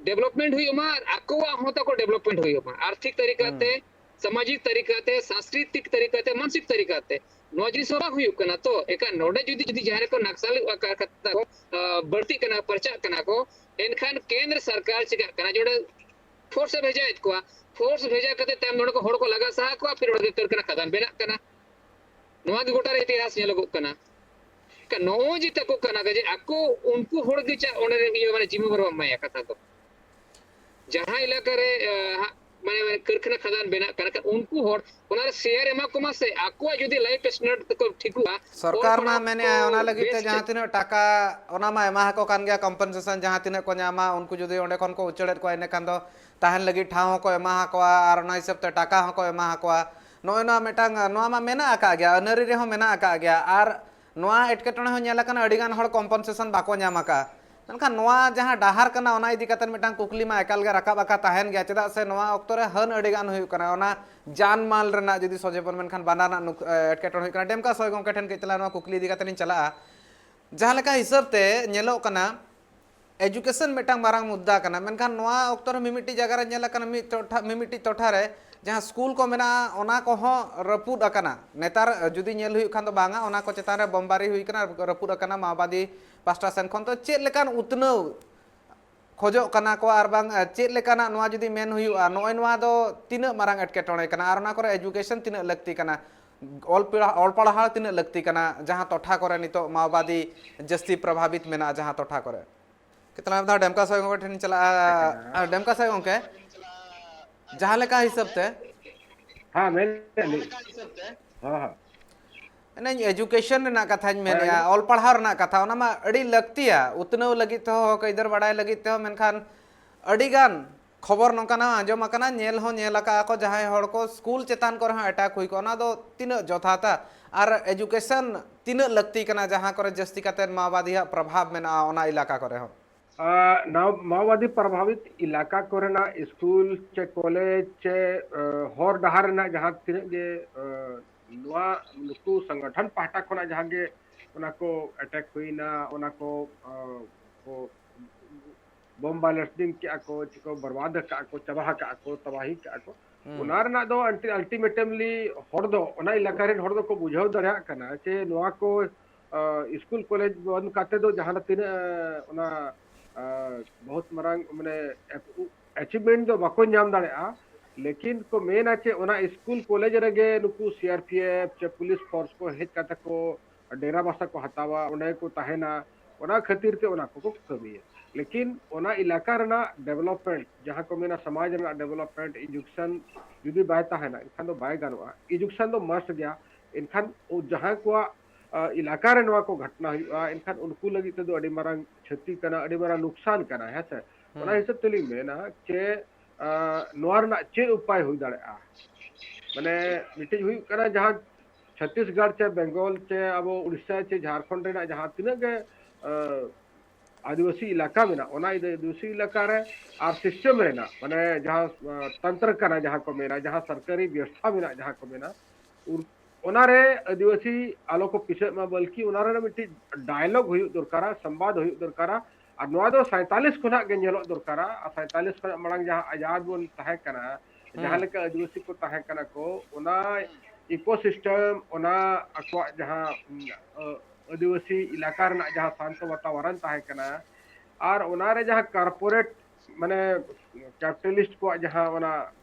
ᱰᱮᱵᱷᱞᱚᱯᱢᱮᱱᱴ ᱦᱩᱭᱩᱜ ᱢᱟ ᱟᱨ ᱟᱠᱚᱣᱟᱜ ᱦᱚᱸ ᱛᱟᱠᱚ ᱰᱮᱵᱷᱞᱚᱯᱢᱮᱱᱴ ᱦᱩᱭᱩᱜ ᱢᱟ, ᱟᱨᱛᱷᱤᱠ ᱛᱟᱹᱨᱤᱠᱟ ᱛᱮ, ᱦᱩᱸ᱾ ᱥᱟᱢᱟᱡᱤᱠ ᱛᱟᱹᱨᱤᱠᱟ ᱛᱮ, ᱥᱟᱝᱥᱠᱨᱤᱛᱤᱠ ᱛᱟᱹᱨᱤᱠᱟ ᱛᱮ, ᱢᱟᱱᱥᱤᱠ ᱛᱟᱹᱨᱤᱠᱟ ᱛᱮ᱾ ᱱᱚᱣᱟ ᱡᱤᱱᱤᱥ ᱦᱚᱸ ᱵᱟᱝ ᱦᱩᱭᱩᱜ ᱠᱟᱱᱟ᱾ ᱛᱚ ᱮᱱᱠᱷᱟᱱ ᱱᱚᱰᱮ ᱡᱩᱫᱤ, ᱡᱩᱫᱤ ᱡᱟᱦᱟᱸ ᱨᱮᱠᱚ ᱱᱟᱠᱥᱟᱞᱚᱜ ᱠᱟᱱᱟ ᱠᱚ, ᱟ, ᱵᱟᱹᱲᱛᱤᱜ ᱠᱟᱱᱟ, ᱯᱟᱨᱪᱟᱜ ᱠᱟᱱᱟ ᱠᱚ, ᱮᱱᱠᱷᱟᱱ ᱠᱮᱱᱫᱨᱚ ᱥᱚᱨᱠᱟᱨ ᱪᱤᱠᱟᱹᱜ ᱠᱟᱱᱟ ᱡᱮ ᱚᱸᱰᱮ ᱯᱷᱳᱨᱥ ᱮ ᱵᱷᱮᱡᱟᱭᱮᱫ ᱠᱚᱣᱟ᱾ ᱯᱷᱳᱨᱥ ᱵᱷᱮᱡᱟ ᱠᱟᱛᱮ ᱛᱟᱭᱚᱢ ᱱᱚᱰᱮ ᱠᱚ ᱦᱚᱲ ᱠᱚ ᱞᱟᱜᱟ ᱥᱟᱦᱟ ᱠᱚᱣᱟ, ᱯᱷᱤᱨ ᱚᱸᱰᱮ ᱠᱟᱹᱨᱠᱷᱟᱱᱟ ᱠᱷᱟᱫᱟᱱ ᱵᱮᱱᱟᱜ ᱠᱟᱱᱟ᱾ ᱱᱚᱣᱟ ᱜᱮ ᱜᱚᱴᱟ ᱨᱮ ᱤᱛᱤᱦᱟᱥ ᱧᱮᱞᱚᱜᱚᱜ ᱠᱟᱱᱟ᱾ ᱮᱱᱠᱷᱟᱱ ᱱᱚᱜᱼᱚᱭ ᱡᱮ ᱛᱟᱠᱚ ᱠᱟᱱᱟ ᱡᱮ ᱟᱠᱚ ᱩᱱᱠᱩ ᱦᱚᱲ ᱜᱮ ᱪᱟ-, ᱚᱸᱰᱮ ᱤᱭᱟᱹ ᱢᱟᱱᱮ ᱡᱤᱢᱟᱹ ᱵᱟᱨᱚ ᱮᱢᱟᱭᱟ ᱠᱟᱛᱷᱟ ᱫᱚ᱾ ᱡᱟᱦᱟᱸ ᱮᱞᱟᱠᱟ ᱨᱮ, ᱟ, ᱦᱟᱸᱜ, ᱢᱟᱱᱮ, ᱢᱟᱱᱮ ᱠᱟᱹᱨᱠᱷᱟᱱᱟ ᱠᱷᱟᱫᱟᱱ ᱵᱮᱱᱟᱜ ᱠᱟᱱᱟ, ᱩᱱᱠᱩ ᱦᱚᱲ ᱚᱱᱟ ᱨᱮ ᱥᱮᱭᱟᱨ ᱮᱢᱟ ᱠᱚᱢᱟ ᱥᱮ, ᱟᱠᱚᱣᱟᱜ ᱡᱩᱫᱤ ᱞᱟᱭᱤᱯᱷ ᱥᱴᱮᱱᱰᱟᱨᱰ ᱛᱮᱠᱚ ᱴᱷᱤᱠᱚᱜᱼᱟ, ᱥᱚᱨᱠᱟᱨ ᱚᱞ ᱢᱟ ᱯᱟᱲᱦᱟᱣ ᱢᱮᱱᱮᱜᱼᱟᱭ, ᱠᱚ ᱚᱱᱟ ᱞᱟᱹᱜᱤᱫ ᱛᱮ ᱵᱮᱥ ᱡᱟᱦᱟᱸ ᱴᱷᱤᱠ ᱛᱤᱱᱟᱹᱜ ᱴᱟᱠᱟ, ᱚᱱᱟ ᱢᱟ ᱮᱢᱟ ᱠᱚ ᱠᱟᱱ ᱜᱮᱭᱟ, ᱠᱚᱢᱯᱮᱱᱥᱮᱥᱚᱱ ᱡᱟᱦᱟᱸ ᱛᱤᱱᱟᱹᱜ ᱠᱚ ᱧᱟᱢᱟ, ᱩᱱᱠᱩ ᱡᱩᱫᱤ ᱚᱸᱰᱮ ᱠᱷᱚᱱ ᱠᱚ ᱩᱪᱟᱹᱲᱮᱫ ᱠᱚᱣᱟ, ᱤᱱᱟᱹᱠᱷᱟᱱ ᱫᱚ ᱛᱟᱦᱮᱱ ᱞᱟᱹᱜᱤᱫ ᱴᱷᱟᱶ ᱦᱚᱸᱠᱚ ᱮᱢᱟ ᱟᱠᱚᱣᱟ ᱟᱨ ᱚᱱᱟ ᱦᱤᱥᱟᱹᱵ ᱛᱮ ᱴᱟᱠᱟ ᱦᱚᱸᱠᱚ ᱮᱢᱟ ᱟᱠᱚᱣᱟ᱾ ᱱᱚᱜᱼᱚᱭ ᱱᱚᱣᱟ ᱢᱤᱫᱴᱟᱝ, ᱱᱚᱣᱟ ᱢᱟ ᱢᱮᱱᱟᱜ ᱟᱠᱟᱫ ᱜᱮᱭᱟ, ᱟᱹᱱ ᱟᱹᱨᱤ ᱨᱮᱦᱚᱸ ᱢᱮᱱᱟᱜ ᱟᱠᱟᱫ ᱜᱮᱭᱟ᱾ ᱟᱨ ᱱᱚᱣᱟ ᱮᱴᱠᱮᱴᱚᱬᱮ ᱦᱚᱸ ᱧᱮᱞ ᱟᱠᱟᱱᱟ, ᱟᱹᱰᱤ ᱜᱟᱱ ᱦᱚᱲ ᱠᱚᱢᱯᱮᱱᱥᱮᱥᱚᱱ ᱵᱟᱠᱚ ᱧᱟᱢ ᱟᱠᱟᱫᱼᱟ᱾ ᱢᱮᱱᱠᱷᱟᱱ ᱱᱚᱣᱟ ᱡᱟᱦᱟᱸ ᱰᱟᱦᱟᱨ ᱠᱟᱱᱟ, ᱚᱱᱟ ᱤᱫᱤ ᱠᱟᱛᱮ ᱢᱤᱫᱴᱟᱝ ᱠᱩᱠᱞᱤ ᱢᱟ ᱮᱠᱟᱞ ᱜᱮ ᱨᱟᱠᱟᱵ ᱟᱠᱟ ᱛᱟᱦᱮᱱ ᱜᱮᱭᱟ, ᱪᱮᱫᱟᱜ ᱥᱮ ᱱᱚᱣᱟ ᱚᱠᱛᱚ ᱨᱮ ᱦᱟᱹᱱ ᱟᱹᱰᱤ ᱜᱟᱱ ᱦᱩᱭᱩᱜ ᱠᱟᱱᱟ, ᱚᱱᱟ ᱡᱟᱱ ᱢᱟᱞ ᱨᱮᱱᱟᱜ ᱡᱩᱫᱤ ᱥᱚᱡᱷᱮ ᱵᱚᱱ ᱢᱮᱱᱠᱷᱟᱱ ᱵᱟᱱᱟᱨ ᱨᱮᱱᱟᱜ ᱱᱩᱠ-, ᱮ, ᱮᱴᱠᱮᱴᱚᱬᱮ ᱦᱩᱭᱩᱜ ᱠᱟᱱᱟ᱾ ᱰᱮᱢᱠᱟ ᱥᱚᱭ ᱜᱚᱢᱠᱮ ᱴᱷᱮᱱ ᱠᱟᱹᱡ ᱪᱟᱞᱟᱣ ᱱᱚᱣᱟ ᱠᱩᱠᱞᱤ ᱤᱫᱤ ᱠᱟᱛᱮ ᱞᱤᱧ ᱪᱟᱞᱟᱜᱼᱟ᱾ ᱡᱟᱦᱟᱸ ᱞᱮᱠᱟ ᱦᱤᱥᱟᱹᱵ ᱛᱮ ᱧᱮᱞᱚᱜ ᱠᱟᱱᱟ, ᱮᱡᱩᱠᱮᱥᱚᱱ ᱢᱤᱫᱴᱟᱝ ᱢᱟᱨᱟᱝ ᱢᱩᱫᱽᱫᱟ ᱠᱟᱱᱟ, ᱢᱮᱱᱠᱷᱟᱱ ᱱᱚᱣᱟ ᱚᱠᱛᱚ ᱨᱮ ᱢᱤᱢᱤᱫᱴᱤᱡ ᱡᱟᱭᱜᱟ ᱨᱮ ᱧᱮᱞ ᱟᱠᱟᱱᱟ, ᱢᱤᱫ ᱴᱚᱴᱷᱟ, ᱢᱤᱢᱤᱫᱴᱤᱡ ᱴᱚᱴᱷᱟ ᱨᱮ ᱡᱟᱦᱟᱸ ᱥᱠᱩᱞ ᱠᱚ ᱢᱮᱱᱟᱜᱼᱟ, ᱚᱱᱟ ᱠᱚᱦᱚᱸ ᱨᱟᱹᱯᱩᱫ ᱟᱠᱟᱱᱟ᱾ ᱱᱮᱛᱟᱨ ᱡᱩᱫᱤ ᱧᱮᱞ ᱦᱩᱭᱩᱜ ᱠᱷᱟᱱ ᱫᱚ ᱵᱟᱝᱟ, ᱚᱱᱟ ᱠᱚ ᱪᱮᱛᱟᱱ ᱨᱮ ᱵᱳᱢᱵᱟᱨᱤ ᱦᱩᱭ ᱟᱠᱟᱱᱟ, ᱨᱟᱹᱯᱩᱫ ᱟᱠᱟᱱᱟ ᱢᱟᱣᱵᱟᱫᱤ ᱯᱟᱥᱴᱟ ᱥᱮᱱ ᱠᱷᱚᱱ᱾ ᱛᱚ ᱪᱮᱫ ᱞᱮᱠᱟᱱ ᱩᱛᱱᱟᱹᱣ ᱠᱷᱚᱡᱚᱜ ᱠᱟᱱᱟ ᱠᱚ, ᱟᱨ ᱵᱟᱝ, ᱮ, ᱪᱮᱫ ᱞᱮᱠᱟᱱᱟᱜ ᱱᱚᱣᱟ ᱡᱩᱫᱤ ᱢᱮᱱ ᱦᱩᱭᱩᱜᱼᱟ, ᱱᱚᱜᱼᱚᱭ ᱱᱚᱣᱟ ᱫᱚ ᱛᱤᱱᱟᱹᱜ ᱢᱟᱨᱟᱝ ᱮᱴᱠᱮᱴᱚᱬᱮ ᱠᱟᱱᱟ ᱟᱨ ᱚᱱᱟ ᱠᱚᱨᱮ ᱮᱡᱩᱠᱮᱥᱚᱱ ᱛᱤᱱᱟᱹᱜ ᱞᱟᱹᱠᱛᱤ ᱠᱟᱱᱟ, ᱚᱞ ᱯᱟᱲᱦᱟᱣ, ᱚᱞ ᱯᱟᱲᱦᱟᱣ ᱛᱤᱱᱟᱹᱜ ᱞᱟᱹᱠᱛᱤ ᱠᱟᱱᱟ ᱡᱟᱦᱟᱸ ᱴᱚᱴᱷᱟ ᱠᱚᱨᱮ ᱱᱤᱛᱚᱜ ᱢᱟᱣᱵᱟᱫᱤ ᱡᱟᱹᱥᱛᱤ ᱯᱨᱚᱵᱷᱟᱵᱤᱛ ᱢᱮᱱᱟᱜᱼᱟ, ᱡᱟᱦᱟᱸ ᱴᱚᱴᱷᱟ ᱠᱚᱨᱮ? ᱠᱟᱹᱴᱤᱡ ᱛᱟᱞᱟᱝ ᱢᱤᱫ ᱫᱷᱟᱣ ᱰᱮᱢᱠᱟ ᱥᱚᱭ ᱜᱚᱢᱠᱮ ᱴᱷᱮᱱ ᱪᱟᱞᱟᱜᱼᱟ᱾ ᱟᱨ ᱰᱮᱢᱠᱟ ᱥᱚᱭ ᱜᱚᱢᱠᱮ, ᱡᱟᱦᱟᱸ ᱞᱮᱠᱟ ᱦᱤᱥᱟᱹᱵ ᱛᱮ, ᱦᱮᱸ, ᱢᱮᱱ ᱫᱟᱞᱤᱧ᱾ ᱦᱮᱸ, ᱦᱮᱸ᱾ ᱢᱮᱱᱟᱹᱧ ᱮᱡᱩᱠᱮᱥᱚᱱ ᱨᱮᱱᱟᱜ ᱠᱟᱛᱷᱟᱧ ᱦᱳᱭ, ᱢᱮᱱᱮᱫᱼᱟ, ᱟᱸᱡᱚᱢ᱾ ᱚᱞ ᱯᱟᱲᱦᱟᱣ ᱨᱮᱱᱟᱜ ᱠᱟᱛᱷᱟ, ᱚᱱᱟ ᱢᱟ ᱟᱹᱰᱤ ᱞᱟᱹᱠᱛᱤᱭᱟ᱾ ᱩᱛᱱᱟᱹᱣ ᱞᱟᱹᱜᱤᱫ ᱛᱮᱦᱚᱸ, ᱦᱚᱠ ᱟᱹᱭᱫᱟᱹᱨ ᱵᱟᱲᱟᱭ ᱞᱟᱹᱜᱤᱫ ᱛᱮᱦᱚᱸ, ᱢᱮᱱᱠᱷᱟᱱ ᱟᱹᱰᱤ ᱜᱟᱱ ᱠᱷᱚᱵᱚᱨ ᱱᱚᱝᱠᱟᱱᱟᱜ ᱟᱸᱡᱚᱢ ᱟᱠᱟᱱᱟ, ᱧᱮᱞ ᱦᱚᱸ ᱧᱮᱞ ᱟᱠᱟᱫᱼᱟ ᱠᱚ, ᱡᱟᱦᱟᱸᱭ ᱦᱚᱲ ᱠᱚ ᱥᱠᱩᱞ ᱪᱮᱛᱟᱱ ᱠᱚᱨᱮ ᱦᱚᱸ ᱮᱴᱟᱠ ᱦᱩᱭ ᱠᱚᱜᱼᱟ, ᱚᱱᱟ ᱫᱚ ᱛᱤᱱᱟᱹᱜ ᱡᱚᱛᱷᱟᱛᱟ? ᱟᱨ ᱮᱡᱩᱠᱮᱥᱚᱱ ᱛᱤᱱᱟᱹᱜ ᱞᱟᱹᱠᱛᱤ ᱠᱟᱱᱟ, ᱡᱟᱦᱟᱸ ᱠᱚᱨᱮ ᱡᱟᱹᱥᱛᱤ ᱠᱟᱛᱮ ᱢᱟᱣᱵᱟᱫᱤᱭᱟᱜ ᱯᱨᱚᱵᱷᱟᱵᱽ ᱢᱮᱱᱟᱜᱼᱟ, ᱚᱱᱟ ᱮᱞᱟᱠᱟ ᱠᱚᱨᱮ ᱦᱚᱸ? ᱟᱨ ᱱᱟᱣ-, ᱢᱟᱣᱵᱟᱫᱤ ᱯᱨᱚᱵᱷᱟᱵᱤᱛ ᱮᱞᱟᱠᱟ ᱠᱚᱨᱮᱱᱟᱜ ᱥᱠᱩᱞ ᱪᱮ ᱠᱚᱞᱮᱡᱽ ᱪᱮ, ᱮ, ᱦᱚᱨ ᱰᱟᱦᱟᱨ ᱨᱮᱱᱟᱜ ᱡᱟᱦᱟᱸ ᱛᱤᱱᱟᱹᱜ ᱜᱮ, ᱮ, ᱱᱚᱣᱟ ᱱᱩᱠᱩ ᱥᱚᱝᱜᱚᱴᱷᱚᱱ ᱯᱟᱦᱴᱟ ᱠᱷᱚᱱᱟᱜ ᱡᱟᱦᱟᱸ ᱜᱮ ᱚᱱᱟ ᱠᱚ ᱮᱴᱮᱠ ᱦᱩᱭᱱᱟ, ᱚᱱᱟ ᱠᱚ, ᱮ, ᱠᱚ ᱵᱚᱢ ᱵᱟᱞᱮᱥᱴᱤᱝ ᱠᱮᱜᱼᱟ ᱠᱚ, ᱪᱮ ᱠᱚ ᱵᱚᱨᱵᱟᱫ ᱟᱠᱟᱜᱼᱟ ᱠᱚ, ᱪᱟᱵᱟ ᱟᱠᱟᱜᱼᱟ ᱠᱚ, ᱛᱟᱵᱟᱦᱤ ᱠᱟᱜᱼᱟ ᱠᱚ, ᱦᱩᱸ᱾ ᱚᱱᱟ ᱨᱮᱱᱟᱜ ᱫᱚ ᱟᱞᱴᱤ-, ᱟᱞᱴᱤᱢᱮᱴᱟᱢᱞᱤ ᱦᱚᱲ ᱫᱚ, ᱚᱱᱟ ᱮᱞᱟᱠᱟ ᱨᱮᱱ ᱦᱚᱲ ᱫᱚᱠᱚ ᱵᱩᱡᱷᱟᱹᱣ ᱫᱟᱲᱮᱭᱟᱜ ᱠᱟᱱᱟ ᱡᱮ ᱱᱚᱣᱟ ᱠᱚ, ᱟ, ᱥᱠᱩᱞ ᱠᱚᱞᱮᱡᱽ ᱵᱚᱱᱫ ᱠᱟᱛᱮ ᱫᱚ ᱡᱟᱦᱟᱸ ᱛᱤᱱᱟᱹᱜ, ᱟ, ᱚᱱᱟ, ᱟ, ᱵᱚᱦᱩᱛ ᱢᱟᱨᱟᱝ, ᱢᱟᱱᱮ, ᱮᱪᱤᱵᱷᱢᱮᱱᱴ ᱫᱚ ᱵᱟᱠᱚ ᱧᱟᱢ ᱫᱟᱲᱮᱭᱟᱜᱼᱟ᱾ ᱞᱮᱠᱤᱱ ᱠᱚ ᱢᱮᱱᱟ ᱡᱮ ᱚᱱᱟ ᱥᱠᱩᱞ ᱠᱚᱞᱮᱡᱽ ᱨᱮᱜᱮ ᱱᱩᱠᱩ ᱥᱤ ᱟᱨ ᱯᱤ ᱮᱯᱷ ᱪᱮ ᱯᱩᱞᱤᱥ ᱯᱷᱳᱨᱥ ᱠᱚ ᱦᱮᱡ ᱠᱟᱛᱮ ᱠᱚ ᱰᱮᱨᱟ ᱵᱟᱥᱟ ᱠᱚ ᱦᱟᱛᱟᱣᱟ, ᱚᱸᱰᱮ ᱠᱚ ᱛᱟᱦᱮᱱᱟ, ᱚᱱᱟ ᱠᱷᱟᱹᱛᱤᱨ ᱛᱮ ᱚᱱᱟ ᱠᱚᱠᱚ ᱠᱟᱹᱢᱤᱭᱟ᱾ ᱞᱮᱠᱤᱱ ᱚᱱᱟ ᱮᱞᱟᱠᱟ ᱨᱮᱱᱟᱜ ᱰᱮᱵᱷᱞᱚᱯᱢᱮᱱᱴ, ᱡᱟᱦᱟᱸ ᱠᱚ ᱢᱮᱱᱟ ᱥᱚᱢᱟᱡᱽ ᱨᱮᱱᱟᱜ ᱰᱮᱵᱷᱞᱚᱯᱢᱮᱱᱴ, ᱮᱡᱩᱠᱮᱥᱚᱱ ᱡᱩᱫᱤ ᱵᱟᱭ ᱛᱟᱦᱮᱱᱟ, ᱮᱱᱠᱷᱟᱱ ᱫᱚ ᱵᱟᱭ ᱜᱟᱱᱚᱜᱼᱟ᱾ ᱮᱡᱩᱠᱮᱥᱚᱱ ᱫᱚ ᱢᱟᱥᱴ ᱜᱮᱭᱟ᱾ ᱮᱱᱠᱷᱟᱱ ᱡᱟᱦᱟᱸᱭ ᱠᱚᱣᱟᱜ, ᱟ, ᱮᱞᱟᱠᱟ ᱨᱮ ᱱᱚᱣᱟ ᱠᱚ ᱜᱷᱚᱴᱚᱱᱟ ᱦᱩᱭᱩᱜᱼᱟ, ᱮᱱᱠᱷᱟᱱ ᱩᱱᱠᱩ ᱞᱟᱹᱜᱤᱫ ᱛᱮᱫᱚ ᱟᱹᱰᱤ ᱢᱟᱨᱟᱝ ᱠᱷᱚᱛᱤ ᱠᱟᱱᱟ, ᱟᱹᱰᱤ ᱢᱟᱨᱟᱝ ᱱᱩᱠᱥᱟᱱ ᱠᱟᱱᱟ, ᱦᱮᱸ ᱥᱮ? ᱚᱱᱟ ᱦᱩᱸ᱾ ᱦᱤᱥᱟᱹᱵ ᱛᱮᱞᱤᱧ ᱢᱮᱱᱟ ᱡᱮ, ᱟ, ᱱᱚᱣᱟ ᱨᱮᱱᱟᱜ ᱪᱮᱫ ᱩᱯᱟᱭ ᱦᱩᱭ ᱫᱟᱲᱮᱭᱟᱜᱼᱟ? ᱢᱟᱱᱮ, ᱢᱤᱫᱴᱤᱡ ᱦᱩᱭᱩᱜ ᱠᱟᱱᱟ, ᱡᱟᱦᱟᱸ ᱪᱷᱚᱛᱤᱥᱜᱚᱲ ᱪᱮ ᱵᱮᱝᱜᱚᱞ ᱪᱮ ᱟᱵᱚ ᱩᱲᱤᱥᱥᱟ ᱪᱮ ᱡᱷᱟᱲᱠᱷᱚᱸᱰ ᱨᱮᱱᱟᱜ ᱡᱟᱦᱟᱸ ᱛᱤᱱᱟᱹᱜ ᱜᱮ, ᱟ, ᱟᱹᱫᱤᱵᱟᱹᱥᱤ ᱮᱞᱟᱠᱟ ᱢᱮᱱᱟᱜ, ᱚᱱᱟ ᱟᱹᱫᱤᱵᱟᱹᱥᱤ ᱮᱞᱟᱠᱟ ᱨᱮ ᱟᱨ system ᱨᱮᱱᱟᱜ, ᱢᱟᱱᱮ ᱡᱟᱦᱟᱸ ᱛᱚᱱᱛᱨᱚ ᱠᱟᱱᱟ, ᱡᱟᱦᱟᱸ ᱠᱚ ᱢᱮᱱᱟ, ᱡᱟᱦᱟᱸ ᱥᱚᱨᱠᱟᱨᱤ ᱵᱮᱵᱚᱥᱛᱷᱟ ᱢᱮᱱᱟᱜ, ᱡᱟᱦᱟᱸ ᱠᱚ ᱢᱮᱱᱟ, ᱚᱱᱟᱨᱮ ᱟᱹᱫᱤᱵᱟᱹᱥᱤ ᱟᱞᱚ ᱠᱚ ᱯᱤᱪᱷᱟᱹᱜ ᱢᱟ, ᱵᱚᱞᱠᱤ ᱚᱱᱟ ᱨᱮᱱᱟᱜ ᱢᱤᱫᱴᱤᱡ dialogue ᱦᱩᱭᱩᱜ ᱫᱚᱨᱠᱟᱨᱟ, ᱥᱚᱢᱵᱟᱫ ᱦᱩᱭᱩᱜ ᱫᱚᱨᱠᱟᱨᱟ᱾ ᱟᱨ ᱱᱚᱣᱟ ᱫᱚ ᱥᱟᱭᱛᱟᱞᱤᱥ ᱠᱷᱚᱱᱟᱜ ᱜᱮ ᱧᱮᱞᱚᱜ ᱫᱚᱨᱠᱟᱨᱟ᱾ ᱟᱨ ᱥᱟᱭᱛᱟᱞᱤᱥ ᱠᱷᱚᱱᱟᱜ ᱢᱟᱲᱟᱝ ᱡᱟᱦᱟᱸ ᱟᱡᱟᱫ ᱵᱚᱱ ᱛᱟᱦᱮᱸ ᱠᱟᱱᱟ, ᱡᱟᱦᱟᱸ ᱞᱮᱠᱟ ᱟᱹᱫᱤᱵᱟᱹᱥᱤ ᱠᱚ ᱛᱟᱦᱮᱸ ᱠᱟᱱᱟ ᱠᱚ, ᱚᱱᱟ ecosystem, ᱚᱱᱟ ᱟᱠᱚᱣᱟᱜ ᱡᱟᱦᱟᱸ ᱟᱹᱫᱤᱵᱟᱹᱥᱤ ᱮᱞᱟᱠᱟ ᱨᱮᱱᱟᱜ ᱡᱟᱦᱟᱸ ᱥᱟᱱᱛᱚ ᱵᱟᱛᱟᱵᱚᱨᱚᱱ ᱛᱟᱦᱮᱸ ᱠᱟᱱᱟ, ᱟᱨ ᱚᱱᱟᱨᱮ ᱡᱟᱦᱟᱸ corporate, ᱢᱟᱱᱮ capitalist ᱠᱚᱣᱟᱜ ᱡᱟᱦᱟᱸ ᱚᱱᱟ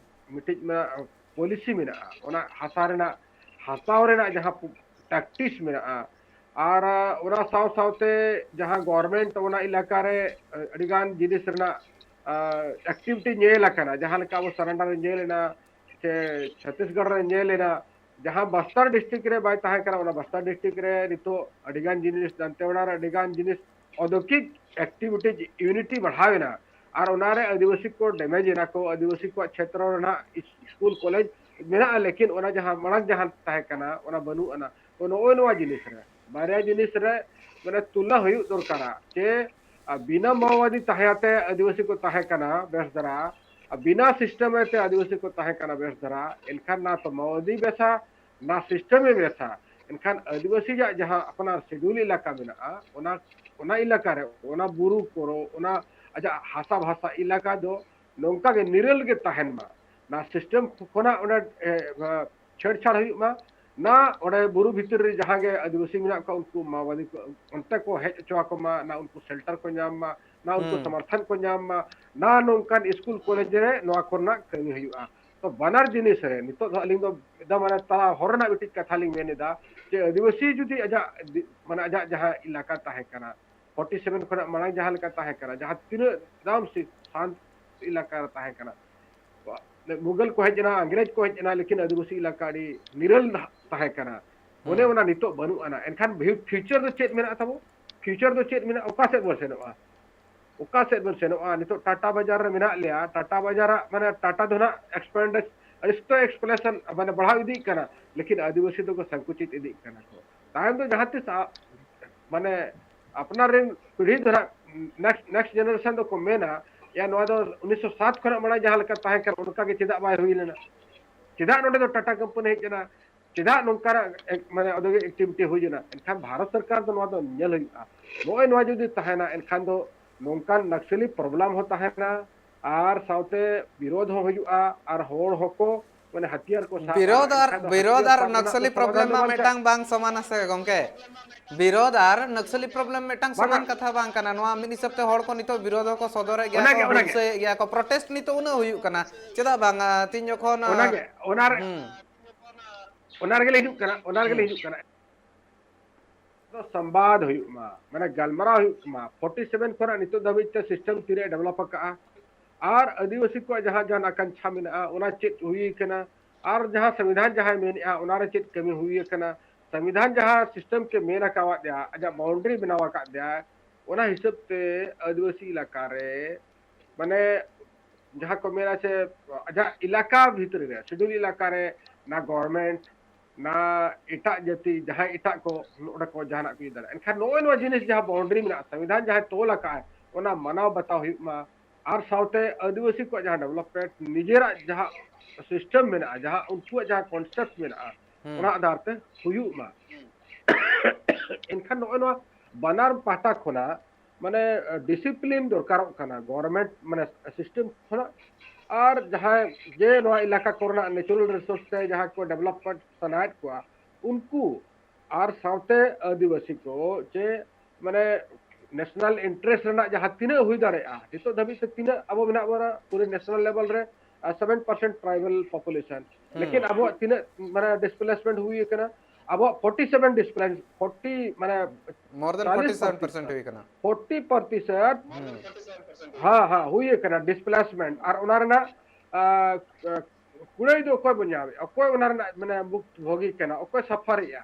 ᱢᱤᱫᱴᱤᱡ ᱢᱮᱱᱟᱜᱼᱟ, policy ᱢᱮᱱᱟᱜᱼᱟ, ᱚᱱᱟ ᱦᱟᱥᱟ ᱨᱮᱱᱟᱜ, ᱦᱟᱛᱟᱣ ᱨᱮᱱᱟᱜ ᱡᱟᱦᱟᱸ practice ᱢᱮᱱᱟᱜᱼᱟ, ᱟᱨ ᱚᱱᱟ ᱥᱟᱶ ᱥᱟᱶᱛᱮ ᱡᱟᱦᱟᱸ government ᱚᱱᱟ ᱮᱞᱟᱠᱟ ᱨᱮ ᱟᱹᱰᱤᱜᱟᱱ ᱡᱤᱱᱤᱥ ᱨᱮᱱᱟᱜ activity ᱧᱮᱞ ᱟᱠᱟᱱᱟ, ᱡᱟᱦᱟᱸ ᱞᱮᱠᱟ ᱟᱵᱚ surrender ᱨᱮ ᱧᱮᱞ ᱮᱱᱟ, ᱥᱮ ᱪᱷᱚᱛᱤᱥᱜᱚᱲ ᱨᱮ ᱧᱮᱞ ᱮᱱᱟ, ᱡᱟᱦᱟᱸ ᱵᱟᱥᱛᱟᱨ district ᱨᱮ ᱵᱟᱭ ᱛᱟᱦᱮᱸ ᱠᱟᱱᱟ, ᱚᱱᱟ ᱵᱟᱥᱛᱟᱨ district ᱨᱮ ᱱᱤᱛᱚᱜ ᱟᱹᱰᱤᱜᱟᱱ ᱡᱤᱱᱤᱥ, ᱫᱟᱱᱛᱮᱣᱟᱲᱟ ᱨᱮ ᱟᱹᱰᱤᱜᱟᱱ ᱡᱤᱱᱤᱥ ᱚᱫᱳᱜᱤᱠ activity unity ᱵᱟᱲᱦᱟᱣ ᱮᱱᱟ, ᱟᱨ ᱚᱱᱟᱨᱮ ᱟᱹᱫᱤᱵᱟᱹᱥᱤ ᱠᱚ damage ᱮᱱᱟ ᱠᱚ, ᱟᱹᱫᱤᱵᱟᱹᱥᱤ ᱠᱚᱣᱟᱜ ᱪᱷᱮᱛᱨᱚ ᱨᱮᱱᱟᱜ ᱤᱥ-, ᱥᱠᱩᱞ ᱠᱚᱞᱮᱡᱽ ᱢᱮᱱᱟᱜᱼᱟ, ᱞᱮᱠᱤᱱ ᱚᱱᱟ ᱡᱟᱦᱟᱸ ᱢᱟᱲᱟᱝ ᱡᱟᱦᱟᱸ ᱛᱟᱦᱮᱸ ᱠᱟᱱᱟ, ᱚᱱᱟ ᱵᱟᱹᱱᱩᱜ ᱟᱱᱟ᱾ ᱛᱚ ᱱᱚᱜᱼᱚᱭ ᱱᱚᱣᱟ ᱡᱤᱱᱤᱥ ᱨᱮ, ᱵᱟᱨᱭᱟ ᱡᱤᱱᱤᱥ ᱨᱮ ᱢᱟᱱᱮ ᱛᱩᱞᱱᱟ ᱦᱩᱭᱩᱜ ᱫᱚᱨᱠᱟᱨᱟ, ᱡᱮ ᱟᱨ ᱵᱤᱱᱟ ᱢᱟᱣᱵᱟᱫᱤ ᱛᱟᱦᱮᱸ ᱛᱮ ᱟᱹᱫᱤᱵᱟᱹᱥᱤ ᱠᱚ ᱛᱟᱦᱮᱸ ᱠᱟᱱᱟ ᱵᱮᱥ ᱫᱷᱟᱨᱟ, ᱟᱨ ᱵᱤᱱᱟ system ᱛᱮ ᱟᱹᱫᱤᱵᱟᱹᱥᱤ ᱠᱚ ᱛᱟᱦᱮᱸ ᱠᱟᱱᱟ ᱵᱮᱥ ᱫᱷᱟᱨᱟ, ᱮᱱᱠᱷᱟᱱ ᱱᱟ ᱛᱚ ᱢᱟᱣᱵᱟᱫᱤ ᱵᱮᱥᱟ, ᱱᱟ system ᱮ ᱵᱮᱥᱟ᱾ ᱮᱱᱠᱷᱟᱱ ᱟᱹᱫᱤᱵᱟᱹᱥᱤᱭᱟᱜ ᱡᱟᱦᱟᱸ ᱟᱯᱱᱟᱨ schedule ᱮᱞᱟᱠᱟ ᱢᱮᱱᱟᱜᱼᱟ, ᱚᱱᱟ, ᱚᱱᱟ ᱮᱞᱟᱠᱟ ᱨᱮ, ᱚᱱᱟ ᱵᱩᱨᱩ ᱠᱚᱨᱚ, ᱚᱱᱟ ᱟᱡᱟᱜ ᱦᱟᱥᱟ ᱵᱷᱟᱥᱟ ᱮᱞᱟᱠᱟ ᱫᱚ ᱱᱚᱝᱠᱟ ᱜᱮ ᱱᱤᱨᱟᱹᱞ ᱜᱮ ᱛᱟᱦᱮᱱ ᱢᱟ᱾ ᱱᱟ system ᱠᱷᱚᱱᱟᱜ ᱚᱸᱰᱮ, ᱮ, ᱮ, ᱪᱷᱮᱲᱪᱷᱟᱲ ᱦᱩᱭᱩᱜ ᱢᱟ, ᱱᱟ ᱚᱸᱰᱮ ᱵᱩᱨᱩ ᱵᱷᱤᱛᱤᱨ ᱨᱮ ᱡᱟᱦᱟᱸ ᱜᱮ ᱟᱹᱫᱤᱵᱟᱹᱥᱤ ᱢᱮᱱᱟᱜ ᱠᱚᱣᱟ, ᱩᱱᱠᱩ ᱢᱟᱣᱵᱟᱫᱤ ᱠᱚ ᱚᱱᱛᱮ ᱠᱚ ᱦᱮᱡ ᱦᱚᱪᱚ ᱟᱠᱚ ᱢᱟ, ᱱᱟ ᱩᱱᱠᱩ shelter ᱠᱚ ᱧᱟᱢ ᱢᱟ, ᱱᱟ ᱩᱱᱠᱩ ᱦᱩᱸ᱾ ᱥᱚᱢᱚᱨᱛᱷᱚᱱ ᱠᱚ ᱧᱟᱢ ᱢᱟ, ᱱᱟ ᱱᱚᱝᱠᱟᱱ ᱥᱠᱩᱞ ᱠᱚᱞᱮᱡᱽ ᱨᱮ ᱱᱚᱣᱟ ᱠᱚᱨᱮᱱᱟᱜ ᱠᱟᱹᱢᱤ ᱦᱩᱭᱩᱜᱼᱟ᱾ ᱛᱚ ᱵᱟᱱᱟᱨ ᱡᱤᱱᱤᱥ ᱨᱮ ᱱᱤᱛᱚᱜ ᱫᱚ ᱟᱹᱞᱤᱧ ᱫᱚ ᱮᱠᱫᱚᱢ ᱢᱟᱱᱮ ᱛᱟᱞᱟ ᱦᱚᱨ ᱨᱮᱱᱟᱜ ᱢᱤᱫᱴᱤᱡ ᱠᱟᱛᱷᱟ ᱞᱤᱧ ᱢᱮᱱ ᱮᱫᱟ, ᱡᱮ ᱟᱹᱫᱤᱵᱟᱹᱥᱤ ᱡᱩᱫᱤ ᱟᱡᱟᱜ ᱫᱤ-, ᱢᱟᱱᱮ ᱟᱡᱟᱜ ᱡᱟᱦᱟᱸ ᱮᱞᱟᱠᱟ ᱛᱟᱦᱮᱸ ᱠᱟᱱᱟ, forty seven ᱠᱷᱚᱱᱟᱜ ᱢᱟᱲᱟᱝ ᱡᱟᱦᱟᱸ ᱞᱮᱠᱟ ᱛᱟᱦᱮᱸ ᱠᱟᱱᱟ, ᱡᱟᱦᱟᱸ ᱛᱤᱱᱟᱹᱜ ᱫᱟᱢ ᱥᱤ-, ᱥᱟᱱᱛ ᱮᱞᱟᱠᱟ ᱨᱮ ᱛᱟᱦᱮᱸ ᱠᱟᱱᱟ, ᱢᱩᱜᱟᱞ ᱠᱚ ᱦᱮᱡ ᱮᱱᱟ, ᱤᱝᱨᱮᱡᱽ ᱠᱚ ᱦᱮᱡ ᱮᱱᱟ, ᱞᱮᱠᱤᱱ ᱟᱹᱫᱤᱵᱟᱹᱥᱤ ᱮᱞᱟᱠᱟ ᱟᱹᱰᱤ ᱱᱤᱨᱟᱹᱞ ᱛᱟᱦᱮᱸ ᱠᱟᱱᱟ᱾ ᱚᱱᱮ ᱦᱩᱸ᱾ ᱚᱱᱟ ᱱᱤᱛᱚᱜ ᱵᱟᱹᱱᱩᱜ ᱟᱱᱟ᱾ ᱮᱱᱠᱷᱟᱱ ᱵᱷᱤ-, future ᱫᱚ ᱪᱮᱫ ᱢᱮᱱᱟᱜ ᱛᱟᱵᱚ? Future ᱫᱚ ᱪᱮᱫ ᱢᱮᱱᱟᱜᱼᱟ? ᱚᱠᱟ ᱥᱮᱫ ᱵᱚᱱ ᱥᱮᱱᱚᱜᱼᱟ? ᱚᱠᱟ ᱥᱮᱫ ᱵᱚᱱ ᱥᱮᱱᱚᱜᱼᱟ? ᱱᱤᱛᱚᱜ ᱴᱟᱴᱟ ᱵᱟᱡᱟᱨ ᱨᱮ ᱢᱮᱱᱟᱜ ᱞᱮᱭᱟ, ᱴᱟᱴᱟ ᱵᱟᱡᱟᱨᱟᱜ, ᱢᱟᱱᱮ, ᱴᱟᱴᱟ ᱫᱚ ᱱᱟᱜ expand, ᱟᱹᱰᱤ ᱥᱚᱠᱛᱚ expansion, ᱢᱟᱱᱮ, ᱵᱟᱲᱦᱟᱣ ᱤᱫᱤᱜ ᱠᱟᱱᱟ, ᱞᱮᱠᱤᱱ ᱟᱹᱫᱤᱵᱟᱹᱥᱤ ᱫᱚᱠᱚ ᱥᱚᱝᱠᱩᱪᱤᱛ ᱤᱫᱤᱜ ᱠᱟᱱᱟ ᱠᱚ᱾ ᱛᱟᱭᱚᱢ ᱫᱚ ᱡᱟᱦᱟᱸ ᱛᱤᱥ ᱟ-, ᱢᱟᱱᱮ, ᱟᱯᱱᱟᱨ ᱨᱮᱱ ᱯᱤᱲᱦᱤ ᱫᱚ ᱱᱟᱜ next next generation ᱫᱚᱠᱚ ᱢᱮᱱᱟ, ᱭᱟ ᱱᱚᱣᱟ ᱫᱚ ᱩᱱᱤᱥᱥᱚ ᱥᱟᱛ ᱠᱷᱚᱱᱟᱜ ᱢᱟᱲᱟᱝ ᱡᱟᱦᱟᱸ ᱞᱮᱠᱟ ᱛᱟᱦᱮᱸ ᱠᱟᱱᱟ ᱚᱱᱠᱟ ᱜᱮ ᱪᱮᱫᱟᱜ ᱵᱟᱭ ᱦᱩᱭ ᱞᱮᱱᱟ? ᱪᱮᱫᱟᱜ ᱱᱚᱰᱮ ᱫᱚ ᱴᱟᱴᱟ ᱠᱳᱢᱯᱟᱱᱤ ᱦᱮᱡ ᱮᱱᱟ? ᱪᱮᱫᱟᱜ ᱱᱚᱝᱠᱟᱱᱟᱜ ᱮᱠ- ᱢᱟᱱᱮ ᱚᱫᱳᱜᱤᱠ activity ᱦᱩᱭ ᱮᱱᱟ? ᱮᱱᱠᱷᱟᱱ ᱵᱷᱟᱨᱚᱛ ᱥᱚᱨᱠᱟᱨ ᱫᱚ ᱱᱚᱣᱟ ᱫᱚ ᱧᱮᱞ ᱦᱩᱭᱩᱜᱼᱟ᱾ ᱱᱚᱜᱼᱚᱭ ᱱᱚᱣᱟ ᱡᱩᱫᱤ ᱛᱟᱦᱮᱱᱟ ᱮᱱᱠᱷᱟᱱ ᱫᱚ ᱱᱚᱝᱠᱟᱱ ᱱᱟᱠᱥᱟᱞᱤ problem ᱦᱚᱸ ᱛᱟᱦᱮᱱᱟ, ᱟᱨ ᱥᱟᱶᱛᱮ ᱵᱤᱨᱳᱫᱷ ᱦᱚᱸ ᱦᱩᱭᱩᱜᱼᱟ, ᱟᱨ ᱦᱚᱲ ᱦᱚᱸᱠᱚ ᱢᱟᱱᱮ ᱦᱟᱛᱤᱭᱟᱨ ᱠᱚ ᱥᱟᱵᱟ᱾ ᱵᱤᱨᱳᱫᱷ ᱟᱨ ᱮᱱᱠᱷᱟᱱ ᱫᱚ ᱵᱤᱨᱳᱫᱷ ᱦᱟᱛᱤᱭᱟᱨ ᱟᱨ ᱥᱟᱵ ᱨᱮᱱᱟᱜ ᱱᱚᱠᱥᱟᱞᱤ ᱫᱚ ᱥᱚᱢᱟᱫᱷᱟᱱ problem ᱫᱚ ᱢᱟ ᱵᱟᱝ ᱪᱟᱞᱟᱜᱼᱟ᱾ ᱢᱤᱫᱴᱟᱝ ᱵᱟᱝ ᱥᱚᱢᱟᱱᱟ ᱥᱮ ᱜᱚᱢᱠᱮ᱾ ᱵᱤᱨᱳᱫᱷ ᱟᱨ ᱱᱚᱠᱥᱟᱞᱤ problem ᱢᱤᱫᱴᱟᱝ ᱵᱟᱝᱟ᱾ ᱥᱚᱢᱟᱱ ᱠᱟᱛᱷᱟ ᱵᱟᱝ ᱠᱟᱱᱟ᱾ ᱱᱚᱣᱟ ᱢᱤᱫ ᱦᱤᱥᱟᱹᱵ ᱛᱮ ᱦᱚᱲ ᱠᱚ ᱱᱤᱛᱚᱜ ᱵᱤᱨᱳᱫᱷ ᱦᱚᱸᱠᱚ ᱥᱚᱫᱚᱨᱮᱫ ᱜᱮᱭᱟ ᱠᱚ, ᱚᱱᱟᱜᱮ ᱚᱱᱟᱜᱮ ᱦᱩᱞᱥᱟᱹᱭᱮᱫ ᱜᱮᱭᱟ ᱠᱚ, protest ᱱᱤᱛᱚᱜ ᱩᱱᱟᱹᱜ ᱦᱩᱭᱩᱜ ᱠᱟᱱᱟ᱾ ᱪᱮᱫᱟᱜ ᱵᱟᱝ? ᱛᱤᱦᱤᱧ ᱡᱚᱠᱷᱚᱱ ᱚᱱᱟᱜᱮ ᱚᱱᱟ ᱨᱮ- ᱦᱩᱸ ᱚᱱᱟ ᱨᱮᱜᱮ ᱞᱤᱧ ᱦᱤᱡᱩᱜ ᱠᱟᱱᱟ, ᱚᱱᱟ ᱨᱮᱜᱮ ᱦᱩᱸ ᱞᱤᱧ ᱦᱤᱡᱩᱜ ᱠᱟᱱᱟ᱾ ᱫᱚ ᱥᱚᱢᱵᱟᱫ ᱦᱩᱭᱩᱜ ᱢᱟ, ᱢᱟᱱᱮ ᱜᱟᱞᱢᱟᱨᱟᱣ ᱦᱩᱭᱩᱜ ᱢᱟ᱾ ᱯᱷᱳᱨᱴᱤ ᱥᱮᱵᱷᱮᱱ ᱠᱷᱚᱱᱟᱜ ᱱᱤᱛᱚᱜ ᱫᱷᱟᱹᱵᱤᱡ ᱛᱮ system ᱛᱤᱱᱟᱹᱜ develop ᱟᱠᱟᱜᱼᱟ, ᱟᱨ ᱟᱹᱫᱤᱵᱟᱹᱥᱤ ᱠᱚᱣᱟᱜ ᱡᱟᱦᱟᱸ ᱡᱟᱦᱟᱸ ᱟᱠᱟᱝᱠᱷᱟ ᱢᱮᱱᱟᱜᱼᱟ, ᱚᱱᱟ ᱪᱮᱫ ᱦᱩᱭ ᱟᱠᱟᱱᱟ, ᱟᱨ ᱡᱟᱦᱟᱸ ᱥᱚᱝᱵᱤᱫᱷᱟᱱ ᱡᱟᱦᱟᱸᱭ ᱢᱮᱱᱮᱜᱼᱟ, ᱚᱱᱟᱨᱮ ᱪᱮᱫ ᱠᱟᱹᱢᱤ ᱦᱩᱭ ᱟᱠᱟᱱᱟ, ᱥᱚᱝᱵᱤᱫᱷᱟᱱ ᱡᱟᱦᱟᱸ system ᱛᱮ ᱢᱮᱱ ᱟᱠᱟᱣᱟᱫ ᱫᱮᱭᱟ, ᱟᱡᱟᱜ boundary ᱵᱮᱱᱟᱣ ᱟᱠᱟᱫ ᱫᱮᱭᱟ, ᱚᱱᱟ ᱦᱤᱥᱟᱹᱵ ᱛᱮ ᱟᱹᱫᱤᱵᱟᱹᱥᱤ ᱮᱞᱟᱠᱟ ᱨᱮ ᱢᱟᱱᱮ ᱡᱟᱦᱟᱸ ᱠᱚ ᱢᱮᱱᱟ ᱥᱮ ᱟᱡᱟᱜ ᱮᱞᱟᱠᱟ ᱵᱷᱤᱛᱨᱤ ᱨᱮ, schedule ᱮᱞᱟᱠᱟ ᱨᱮ ᱱᱟ government ᱱᱟ ᱮᱴᱟᱜ ᱡᱟᱹᱛᱤ ᱡᱟᱦᱟᱸᱭ ᱮᱴᱟᱜ ᱠᱚ ᱱᱚᱰᱮ ᱠᱚ ᱡᱟᱦᱟᱱᱟᱜ ᱠᱚ ᱤᱭᱟᱹ ᱫᱟᱲᱮᱭᱟᱜᱼᱟ᱾ ᱮᱱᱠᱷᱟᱱ ᱱᱚᱜᱼᱚᱭ ᱱᱚᱣᱟ ᱡᱤᱱᱤᱥ ᱡᱟᱦᱟᱸ boundary ᱢᱮᱱᱟᱜᱼᱟ, ᱥᱚᱝᱵᱤᱫᱷᱟᱱ ᱡᱟᱦᱟᱸᱭ ᱛᱚᱞ ᱟᱠᱟᱫᱼᱟᱭ, ᱚᱱᱟ ᱢᱟᱱᱟᱣ ᱵᱟᱛᱟᱣ ᱦᱩᱭᱩᱜ ᱢᱟ᱾ ᱟᱨ ᱥᱟᱶᱛᱮ ᱟᱹᱫᱤᱵᱟᱹᱥᱤ ᱠᱚᱣᱟᱜ ᱡᱟᱦᱟᱸ development, ᱱᱤᱡᱮᱨᱟᱜ ᱡᱟᱦᱟᱸ system ᱢᱮᱱᱟᱜᱼᱟ, ᱡᱟᱦᱟᱸ ᱩᱱᱠᱩᱣᱟᱜ ᱡᱟᱦᱟᱸ concept ᱢᱮᱱᱟᱜᱼᱟ, ᱦᱩᱸ ᱚᱱᱟ ᱟᱫᱷᱟᱨ ᱛᱮ ᱦᱩᱭᱩᱜ ᱢᱟ᱾ ᱮᱱᱠᱷᱟᱱ ᱱᱚᱜᱼᱚᱭ ᱱᱚᱣᱟ ᱵᱟᱱᱟᱨ ᱯᱟᱦᱴᱟ ᱠᱷᱚᱱᱟᱜ ᱢᱟᱱᱮ discipline ᱫᱚᱨᱠᱟᱨᱚᱜ ᱠᱟᱱᱟ, government ᱢᱟᱱᱮ system ᱠᱷᱚᱱᱟᱜ᱾ ᱟᱨ ᱡᱟᱦᱟᱸᱭ ᱡᱮ ᱱᱚᱣᱟ ᱮᱞᱟᱠᱟ ᱠᱚᱨᱮᱱᱟᱜ natural resource ᱛᱮ ᱡᱟᱦᱟᱸᱭ ᱠᱚ development ᱥᱟᱱᱟᱭᱮᱫ ᱠᱚᱣᱟ, ᱩᱱᱠᱩ ᱟᱨ ᱥᱟᱶᱛᱮ ᱟᱹᱫᱤᱵᱟᱹᱥᱤ ᱠᱚ ᱡᱮ ᱢᱟᱱᱮ national interest ᱨᱮᱱᱟᱜ ᱡᱟᱦᱟᱸ ᱛᱤᱱᱟᱹᱜ ᱦᱩᱭ ᱫᱟᱲᱮᱭᱟᱜᱼᱟ, ᱱᱤᱛᱚᱜ ᱫᱷᱟᱹᱵᱤᱡ ᱛᱮ ᱛᱤᱱᱟᱹᱜ ᱟᱵᱚ ᱢᱮᱱᱟᱜ ᱵᱚᱱᱟ ᱯᱩᱨᱟᱹ national level ᱨᱮ, seven percent tribal population, ᱦᱩᱸ ᱞᱮᱠᱤᱱ ᱟᱵᱚᱣᱟᱜ ᱛᱤᱱᱟᱹᱜ ᱢᱟᱱᱮ displacement ᱦᱩᱭ ᱟᱠᱟᱱᱟ? ᱟᱵᱚᱣᱟᱜ forty seven displacement, forty ᱢᱟᱱᱮ more than forty seven percent ᱦᱩᱭ ᱠᱟᱱᱟ᱾ forty ᱯᱨᱚᱛᱤᱥᱚᱛ ᱦᱩᱸ ᱦᱮᱸ ᱦᱮᱸ ᱦᱩᱭ ᱟᱠᱟᱱᱟ displacement᱾ ᱟᱨ ᱚᱱᱟ ᱨᱮᱱᱟᱜ ᱟᱸ, ᱟᱸ, ᱠᱩᱲᱟᱹᱭ ᱫᱚ ᱚᱠᱚᱭ ᱵᱚᱱ ᱧᱟᱢᱮᱫᱼᱟ? ᱚᱠᱚᱭ ᱚᱱᱟ ᱨᱮᱱᱟᱜ ᱢᱟᱱᱮ ᱵᱷᱩᱠᱛ ᱵᱷᱳᱜᱤ ᱠᱟᱱᱟ? ᱚᱠᱚᱭ ᱥᱟᱯᱷᱟᱨᱮᱜᱼᱟ?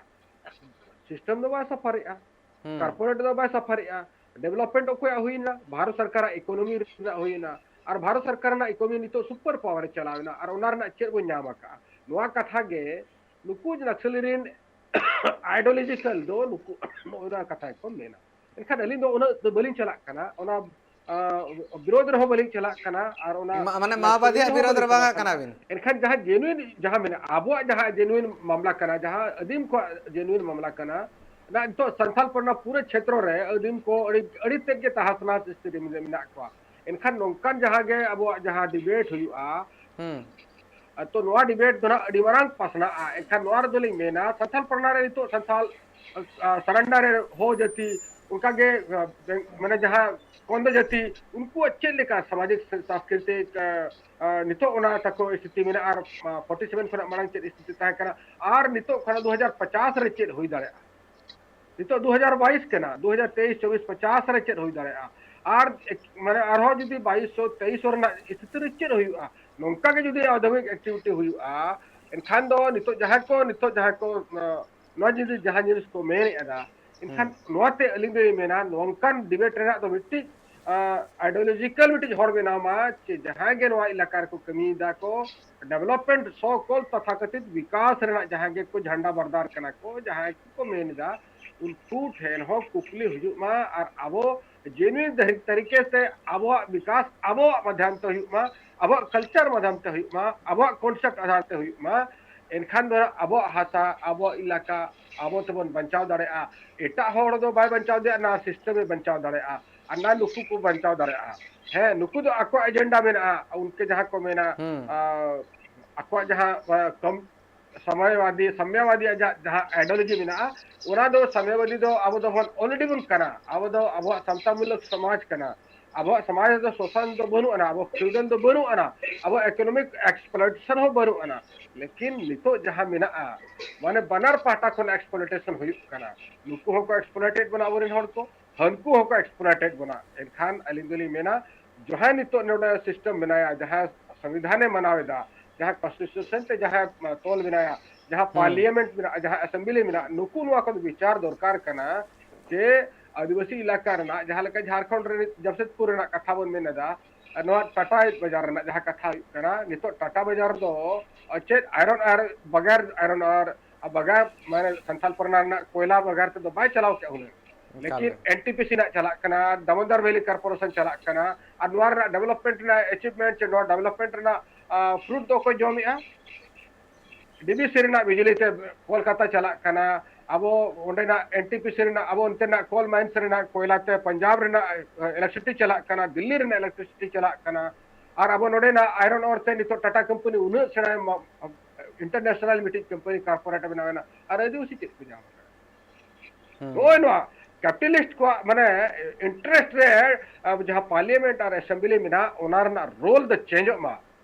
system ᱫᱚ ᱵᱟᱭ ᱥᱟᱯᱷᱟᱨᱮᱜᱼᱟ, ᱦᱩᱸ corporate ᱫᱚ ᱵᱟᱭ ᱥᱟᱯᱷᱟᱨᱮᱜᱼᱟ᱾ Development ᱚᱠᱚᱭᱟᱜ ᱦᱩᱭᱱᱟ? ᱵᱷᱟᱨᱚᱛ ᱥᱚᱨᱠᱟᱨᱟᱜ economy ᱨᱮᱱᱟᱜ ᱦᱩᱭᱱᱟ᱾ ᱟᱨ ᱵᱷᱟᱨᱚᱛ ᱥᱚᱨᱠᱟᱨ ᱨᱮᱱᱟᱜ economy ᱱᱤᱛᱚᱜ super power ᱮ ᱪᱟᱞᱟᱣ ᱮᱱᱟ, ᱟᱨ ᱚᱱᱟ ᱨᱮᱱᱟᱜ ᱪᱮᱫ ᱵᱚᱱ ᱧᱟᱢ ᱟᱠᱟᱫᱼᱟ? ᱱᱚᱣᱟ ᱠᱟᱛᱷᱟ ᱜᱮ ᱱᱩᱠᱩ ᱱᱟᱠᱥᱟᱞᱤ ᱨᱮᱱ ideological ᱫᱚ ᱱᱩᱠᱩ ᱱᱚᱜᱼᱚᱭ ᱱᱚᱣᱟ ᱠᱟᱛᱷᱟ ᱜᱮᱠᱚ ᱢᱮᱱᱟ᱾ ᱮᱱᱠᱷᱟᱱ ᱟᱹᱞᱤᱧ ᱫᱚ ᱩᱱᱟᱹᱜ ᱫᱚ ᱵᱟᱹᱞᱤᱧ ᱪᱟᱞᱟᱜ ᱠᱟᱱᱟ, ᱚᱱᱟ ᱟᱸ, ᱵᱤᱨᱳᱫᱷ ᱨᱮᱦᱚᱸ ᱵᱟᱹᱞᱤᱧ ᱪᱟᱞᱟᱜ ᱠᱟᱱᱟ, ᱟᱨ ᱚᱱᱟ ᱢᱟ- ᱢᱟᱱᱮ ᱚᱱᱟ ᱢᱟᱣᱵᱟᱫᱤᱭᱟᱜ ᱨᱮᱦᱚᱸ ᱵᱤᱨᱳᱫᱷ ᱨᱮ ᱵᱟᱹᱞᱤᱧ ᱵᱟᱝᱟ ᱪᱟᱞᱟᱜ ᱠᱟᱱᱟ ᱵᱤᱱ? ᱮᱱᱠᱷᱟᱱ ᱡᱟᱦᱟᱸ ᱡᱮᱱᱩᱭᱤᱱ ᱡᱟᱦᱟᱸ ᱢᱮᱱᱟᱜᱼᱟ, ᱟᱵᱚᱣᱟᱜ ᱡᱟᱦᱟᱸ ᱡᱮᱱᱩᱭᱤᱱ ᱢᱟᱢᱞᱟ ᱠᱟᱱᱟ, ᱡᱟᱦᱟᱸ ᱟᱹᱫᱤᱢ ᱠᱚᱣᱟᱜ ᱡᱮᱱᱩᱭᱤᱱ ᱢᱟᱢᱞᱟ ᱠᱟᱱᱟ, ᱚᱱᱟ ᱱᱤᱛᱚᱜ ᱥᱟᱱᱛᱟᱞ ᱯᱟᱨᱜᱟᱱᱟ ᱯᱩᱨᱟᱹ ᱪᱷᱮᱛᱨᱚ ᱨᱮ ᱟᱹᱫᱤᱢ ᱠᱚ ᱟᱹᱰᱤ, ᱟᱹᱰᱤ ᱛᱮᱫ ᱜᱮ ᱛᱟᱦᱟᱥ ᱱᱟᱦᱟᱥ ᱥᱛᱷᱤᱛᱤ ᱨᱮ ᱢᱮᱱᱟᱜ ᱠᱚᱣᱟ᱾ ᱮᱱᱠᱷᱟᱱ ᱱᱚᱝᱠᱟᱱ ᱡᱟᱦᱟᱸ ᱜᱮ ᱟᱵᱚᱣᱟᱜ ᱡᱟᱦᱟᱸ debate ᱦᱩᱭᱩᱜᱼᱟ, ᱦᱩᱸ᱾ ᱛᱚ ᱱᱚᱣᱟ debate ᱫᱚ ᱱᱟᱜ ᱟᱹᱰᱤ ᱢᱟᱨᱟᱝ ᱯᱟᱥᱱᱟᱜᱼᱟ᱾ ᱮᱱᱠᱷᱟᱱ ᱱᱚᱣᱟ ᱨᱮᱫᱚ ᱞᱤᱧ ᱢᱮᱱᱟ, ᱥᱟᱱᱛᱟᱞ ᱯᱟᱨᱜᱟᱱᱟ ᱨᱮ ᱱᱤᱛᱚᱜ ᱥᱟᱱᱛᱟᱞ, ᱟ, ᱥᱟᱨᱮᱱᱰᱟᱨ ᱨᱮ ᱦᱳ ᱡᱟᱹᱛᱤ, ᱚᱱᱠᱟ ᱜᱮ, ᱟ, ᱵᱮᱝ-, ᱢᱟᱱᱮ ᱡᱟᱦᱟᱸ ᱠᱚᱱᱫᱚ ᱡᱟᱹᱛᱤ, ᱩᱱᱠᱩᱣᱟᱜ ᱪᱮᱫ ᱞᱮᱠᱟ ᱥᱟᱢᱟᱡᱤᱠ ᱥᱟᱝᱥᱠᱨᱤᱛᱤᱠ, ᱟ, ᱟ, ᱱᱤᱛᱚᱜ ᱚᱱᱟ ᱛᱟᱠᱚ ᱥᱛᱷᱤᱛᱤ ᱢᱮᱱᱟᱜᱼᱟ, ᱟᱨ, ᱟ, forty seven ᱠᱷᱚᱱᱟᱜ ᱢᱟᱲᱟᱝ ᱪᱮᱫ ᱥᱛᱷᱤᱛᱤ ᱛᱟᱦᱮᱸ ᱠᱟᱱᱟ, ᱟᱨ ᱱᱤᱛᱚᱜ ᱠᱷᱚᱱᱟᱜ ᱫᱩ ᱦᱟᱡᱟᱨ ᱯᱚᱪᱟᱥ ᱨᱮ ᱪᱮᱫ ᱦᱩᱭ ᱫᱟᱲᱮᱭᱟᱜᱼᱟ? ᱱᱤᱛᱚᱜ ᱫᱩ ᱦᱟᱡᱟᱨ ᱵᱟᱭᱤᱥ ᱠᱟᱱᱟ, ᱫᱩ ᱦᱟᱡᱟᱨ ᱛᱮᱭᱤᱥ ᱪᱚᱵᱵᱤᱥ ᱯᱚᱪᱟᱥ ᱨᱮ ᱪᱮᱫ ᱦᱩᱭ ᱫᱟᱲᱮᱭᱟᱜᱼᱟ? ᱟᱨ ᱮᱠ-, ᱢᱟᱱᱮ ᱟᱨᱦᱚᱸ ᱡᱩᱫᱤ ᱵᱟᱭᱤᱥ ᱥᱚ ᱛᱮᱭᱤᱥ ᱥᱚ ᱨᱮᱱᱟᱜ ᱥᱛᱷᱤᱛᱤ ᱨᱮ ᱪᱮᱫ ᱦᱩᱭᱩᱜᱼᱟ? ᱱᱚᱝᱠᱟ ᱜᱮ ᱡᱩᱫᱤ ᱟᱫᱷᱩᱱᱤᱠ activity ᱦᱩᱭᱩᱜᱼᱟ, ᱮᱱᱠᱷᱟᱱ ᱫᱚ ᱱᱤᱛᱚᱜ ᱡᱟᱦᱟᱸ ᱠᱚ, ᱱᱤᱛᱚᱜ ᱡᱟᱦᱟᱸ ᱠᱚ, ᱱᱚᱣᱟ ᱡᱩᱫᱤ ᱡᱟᱦᱟᱸ ᱡᱤᱱᱤᱥ ᱠᱚ ᱢᱮᱱᱮᱫᱼᱟ, ᱮᱱᱠᱷᱟᱱ ᱦᱩᱸ᱾ ᱱᱚᱣᱟᱛᱮ ᱟᱹᱞᱤᱧ ᱫᱚᱞᱤᱧ ᱢᱮᱱᱟ, ᱱᱚᱝᱠᱟᱱ debate ᱨᱮᱱᱟᱜ ᱫᱚ ᱢᱤᱫᱴᱤᱡ, ᱟ, ideological ᱢᱤᱫᱴᱤᱡ ᱦᱚᱲ ᱵᱮᱱᱟᱣ ᱢᱟ, ᱡᱮ ᱡᱟᱦᱟᱸᱭ ᱜᱮ ᱱᱚᱣᱟ ᱮᱞᱟᱠᱟ ᱨᱮᱠᱚ ᱠᱟᱹᱢᱤᱭᱮᱫᱟ ᱠᱚ, development, so called ᱛᱟᱛᱷᱟᱠᱟᱛᱷᱤᱛ ᱵᱤᱠᱟᱥ ᱨᱮᱱᱟᱜ ᱡᱟᱦᱟᱸᱭ ᱜᱮᱠᱚ ᱡᱷᱟᱱᱰᱟ ᱵᱟᱨᱫᱟᱨ ᱠᱟᱱᱟ ᱠᱚ, ᱡᱟᱦᱟᱸᱭ ᱠᱚ ᱢᱮᱱ ᱮᱫᱟ, ᱩᱱᱠᱩ ᱴᱷᱮᱱ ᱦᱚᱸ ᱠᱩᱠᱞᱤ ᱦᱤᱡᱩᱜ ᱢᱟ, ᱟᱨ ᱟᱵᱚ genuine ᱛᱟᱹᱨᱤ-, ᱛᱟᱹᱨᱤᱠᱮ ᱛᱮ ᱟᱵᱚᱣᱟᱜ ᱵᱤᱠᱟᱥ ᱟᱵᱚᱣᱟᱜ ᱢᱟᱫᱷᱭᱟᱢ ᱛᱮ ᱦᱩᱭᱩᱜ ᱢᱟ, ᱟᱵᱚᱣᱟᱜ culture ᱢᱟᱫᱷᱭᱟᱢ ᱛᱮ ᱦᱩᱭᱩᱜ ᱢᱟ, ᱟᱵᱚᱣᱟᱜ concept ᱟᱫᱷᱟᱨ ᱛᱮ ᱦᱩᱭᱩᱜ ᱢᱟ᱾ ᱮᱱᱠᱷᱟᱱ ᱫᱚ ᱟᱵᱚᱣᱟᱜ ᱦᱟᱥᱟ, ᱟᱵᱚᱣᱟᱜ ᱮᱞᱟᱠᱟ ᱟᱵᱚ ᱛᱮᱵᱚᱱ ᱵᱟᱧᱪᱟᱣ ᱫᱟᱲᱮᱭᱟᱜᱼᱟ᱾ ᱮᱴᱟᱜ ᱦᱚᱲ ᱫᱚ ᱵᱟᱭ ᱵᱟᱧᱪᱟᱣ ᱫᱟᱲᱮᱭᱟᱜᱼᱟ, ᱱᱟ system ᱮ ᱵᱟᱧᱪᱟᱣ ᱫᱟᱲᱮᱭᱟᱜᱼᱟ, ᱟᱨ ᱱᱟ ᱱᱩᱠᱩ ᱠᱚ ᱵᱟᱧᱪᱟᱣ ᱫᱟᱲᱮᱭᱟᱜᱼᱟ᱾ ᱦᱮᱸ, ᱱᱩᱠᱩ ᱫᱚ ᱟᱠᱚᱣᱟᱜ agenda ᱢᱮᱱᱟᱜᱼᱟ, ᱩᱱᱠᱩ ᱡᱟᱦᱟᱸ ᱠᱚ ᱢᱮᱱᱟ, ᱦᱩᱸ᱾ ᱟ, ᱟᱠᱚᱣᱟᱜ ᱡᱟᱦᱟᱸ, ᱟ, ᱠᱚᱢ-, ᱥᱟᱢᱟᱭᱵᱟᱫᱤ, ᱥᱟᱢᱭᱟᱵᱟᱫᱤᱭᱟᱜ ᱡᱟ-, ᱡᱟᱦᱟᱸ ideology ᱢᱮᱱᱟᱜᱼᱟ, ᱚᱱᱟ ᱫᱚ ᱥᱟᱢᱭᱟᱵᱟᱫᱤ ᱫᱚ ᱟᱵᱚ ᱫᱚᱵᱚᱱ already ᱵᱚᱱ ᱠᱟᱱᱟ᱾ ᱟᱵᱚ ᱫᱚ ᱟᱵᱚᱣᱟᱜ ᱥᱟᱶᱛᱟᱢᱩᱞᱚᱠ ᱥᱚᱢᱟᱡᱽ ᱠᱟᱱᱟ᱾ ᱟᱵᱚᱣᱟᱜ ᱥᱚᱢᱟᱡᱽ ᱨᱮᱫᱚ ᱥᱳᱥᱟᱱ ᱫᱚ ᱵᱟᱹᱱᱩᱜ ᱟᱱᱟ, ᱟᱵᱚ feudal ᱫᱚ ᱵᱟᱹᱱᱩᱜ ᱟᱱᱟ, ᱟᱵᱚ economic exploitation ᱦᱚᱸ ᱵᱟᱹᱱᱩᱜ ᱟᱱᱟ᱾ ᱞᱮᱠᱤᱱ ᱱᱤᱛᱚᱜ ᱡᱟᱦᱟᱸ ᱢᱮᱱᱟᱜᱼᱟ, ᱢᱟᱱᱮ ᱵᱟᱱᱟᱨ ᱯᱟᱦᱴᱟ ᱠᱷᱚᱱ exploitation ᱦᱩᱭᱩᱜ ᱠᱟᱱᱟ᱾ ᱱᱩᱠᱩ ᱦᱚᱸᱠᱚ exploited ᱵᱚᱱᱟ ᱟᱵᱚᱨᱮᱱ ᱦᱚᱲ ᱠᱚ, ᱦᱟᱹᱱᱠᱩ ᱦᱚᱸᱠᱚ exploited ᱵᱚᱱᱟ᱾ ᱮᱱᱠᱷᱟᱱ ᱟᱹᱞᱤᱧ ᱫᱚᱞᱤᱧ ᱢᱮᱱᱟ, ᱡᱟᱦᱟᱸᱭ ᱱᱤᱛᱚᱜ ᱱᱚᱰᱮ system ᱢᱮᱱᱟᱭᱟ, ᱡᱟᱦᱟᱸ ᱥᱚᱝᱵᱤᱫᱷᱟᱱᱮ ᱢᱟᱱᱟᱣ ᱮᱫᱟ, ᱡᱟᱦᱟᱸ constitution ᱛᱮ ᱡᱟᱦᱟᱸ ᱛᱚᱞ ᱢᱮᱱᱟᱭᱟ, ᱡᱟᱦᱟᱸ ᱦᱩᱸ᱾ parliament ᱢᱮᱱᱟᱜᱼᱟ, ᱡᱟᱦᱟᱸ assembly ᱢᱮᱱᱟᱜᱼᱟ, ᱱᱩᱠᱩ ᱱᱚᱣᱟ ᱠᱚᱫᱚ ᱵᱤᱪᱟᱨ ᱫᱚᱨᱠᱟᱨ ᱠᱟᱱᱟ ᱡᱮ ᱟᱹᱫᱤᱵᱟᱹᱥᱤ ᱮᱞᱟᱠᱟ ᱨᱮᱱᱟᱜ, ᱡᱟᱦᱟᱸ ᱞᱮᱠᱟ ᱡᱷᱟᱲᱠᱷᱚᱸᱰ ᱨᱮ ᱡᱟᱢᱥᱮᱫᱽᱯᱩᱨ ᱨᱮᱱᱟᱜ ᱠᱟᱛᱷᱟ ᱵᱚᱱ ᱢᱮᱱ ᱮᱫᱟ, ᱟᱨ ᱱᱚᱣᱟ ᱴᱟᱴᱟ ᱵᱟᱡᱟᱨ ᱨᱮᱱᱟᱜ ᱡᱟᱦᱟᱸ ᱠᱟᱛᱷᱟ ᱦᱩᱭᱩᱜ ᱠᱟᱱᱟ, ᱱᱤᱛᱚᱜ ᱴᱟᱴᱟ ᱵᱟᱡᱟᱨ ᱫᱚ ᱪᱮᱫ iron ore ᱵᱟᱜᱟᱨ, iron ore ᱵᱟᱜᱟᱨ, ᱢᱟᱱᱮ ᱥᱟᱱᱛᱟᱞ ᱯᱟᱨᱜᱟᱱᱟ ᱨᱮᱱᱟᱜ ᱠᱚᱭᱞᱟ ᱵᱟᱜᱟᱨ ᱛᱮᱫᱚ ᱵᱟᱭ ᱪᱟᱞᱟᱣ ᱠᱮᱫᱼᱟ ᱦᱩᱱᱟᱹᱝ᱾ ᱞᱮᱠᱤᱱ ᱮᱱ ᱴᱤ ᱯᱤ ᱥᱤ ᱨᱮᱱᱟᱜ ᱪᱟᱞᱟᱜ ᱠᱟᱱᱟ, ᱫᱟᱢᱚᱫᱚᱨ ᱵᱷᱮᱞᱤ ᱠᱚᱨᱯᱳᱨᱮᱥᱚᱱ ᱪᱟᱞᱟᱜ ᱠᱟᱱᱟ, ᱟᱨ ᱱᱚᱣᱟ ᱨᱮᱱᱟᱜ ᱰᱮᱵᱷᱞᱚᱯᱢᱮᱱᱴ ᱨᱮᱱᱟᱜ ᱮᱪᱤᱵᱷᱢᱮᱱᱴ ᱪᱮ ᱱᱚᱣᱟ ᱰᱮᱵᱷᱞᱚᱯᱢᱮᱱᱴ ᱨᱮᱱᱟᱜ ᱯᱷᱨᱩᱴ ᱫᱚ ᱚᱠᱚᱭ ᱡᱚᱢᱮᱜᱼᱟ? ᱰᱤ ᱵᱷᱤ ᱥᱤ ᱨᱮᱱᱟᱜ ᱵᱤᱡᱽᱞᱤ ᱛᱮ ᱠᱳᱞᱠᱟᱛᱟ ᱪᱟᱞᱟᱜ ᱠᱟᱱᱟ, ᱟᱵᱚ ᱚᱸᱰᱮᱱᱟᱜ ᱮᱱ ᱴᱤ ᱯᱤ ᱥᱤ ᱨᱮᱱᱟᱜ, ᱟᱵᱚ ᱚᱱᱛᱮᱱᱟᱜ ᱠᱳᱞ ᱢᱟᱭᱤᱱᱥ ᱨᱮᱱᱟᱜ ᱠᱚᱭᱞᱟ ᱛᱮ ᱯᱟᱧᱡᱟᱵᱽ ᱨᱮᱱᱟᱜ ᱤᱞᱮᱠᱴᱨᱤᱥᱤᱴᱤ ᱪᱟᱞᱟᱜ ᱠᱟᱱᱟ, ᱫᱤᱞᱞᱤ ᱨᱮᱱᱟᱜ ᱤᱞᱮᱠᱴᱨᱤᱥᱤᱴᱤ ᱪᱟᱞᱟᱜ ᱠᱟᱱᱟ, ᱟᱨ ᱟᱵᱚ ᱱᱚᱰᱮᱱᱟᱜ ᱟᱭᱨᱚᱱ ᱚᱨ ᱛᱮ ᱱᱤᱛᱚᱜ ᱴᱟᱴᱟ ᱠᱳᱢᱯᱟᱱᱤ ᱩᱱᱟᱹᱜ ᱥᱮᱬᱟ ᱤᱱᱴᱟᱨᱱᱮᱥᱱᱟᱞ ᱢᱤᱫᱴᱤᱡ ᱠᱳᱢᱯᱟᱱᱤ ᱠᱚᱨᱯᱳᱨᱮᱴ ᱵᱮᱱᱟᱣ ᱮᱱᱟ, ᱟᱨ ᱟᱹᱫᱤᱵᱟᱹᱥᱤ ᱪᱮᱫ ᱠᱚ ᱧᱟᱢ ᱟᱠᱟᱫᱟ? ᱦᱩᱸ᱾ ᱱᱚᱜᱼᱚᱭ ᱱᱚᱣᱟ ᱠᱮᱯᱤᱴᱟᱞᱤᱥᱴ ᱠᱚᱣᱟᱜ ᱢᱟᱱᱮ ᱤᱱᱴᱟᱨᱮᱥᱴ ᱨᱮ, ᱟᱵᱚ ᱡᱟᱦᱟᱸ ᱯᱟᱨᱞᱤᱭᱟᱢᱮᱱᱴ ᱟᱨ ᱮᱥᱮᱢᱵᱞᱤ ᱢᱮᱱᱟᱜᱼᱟ, ᱚᱱᱟ ᱨᱮᱱᱟᱜ ᱨᱳᱞ ᱫᱚ ᱪᱮᱧᱡᱚᱜ ᱢᱟ᱾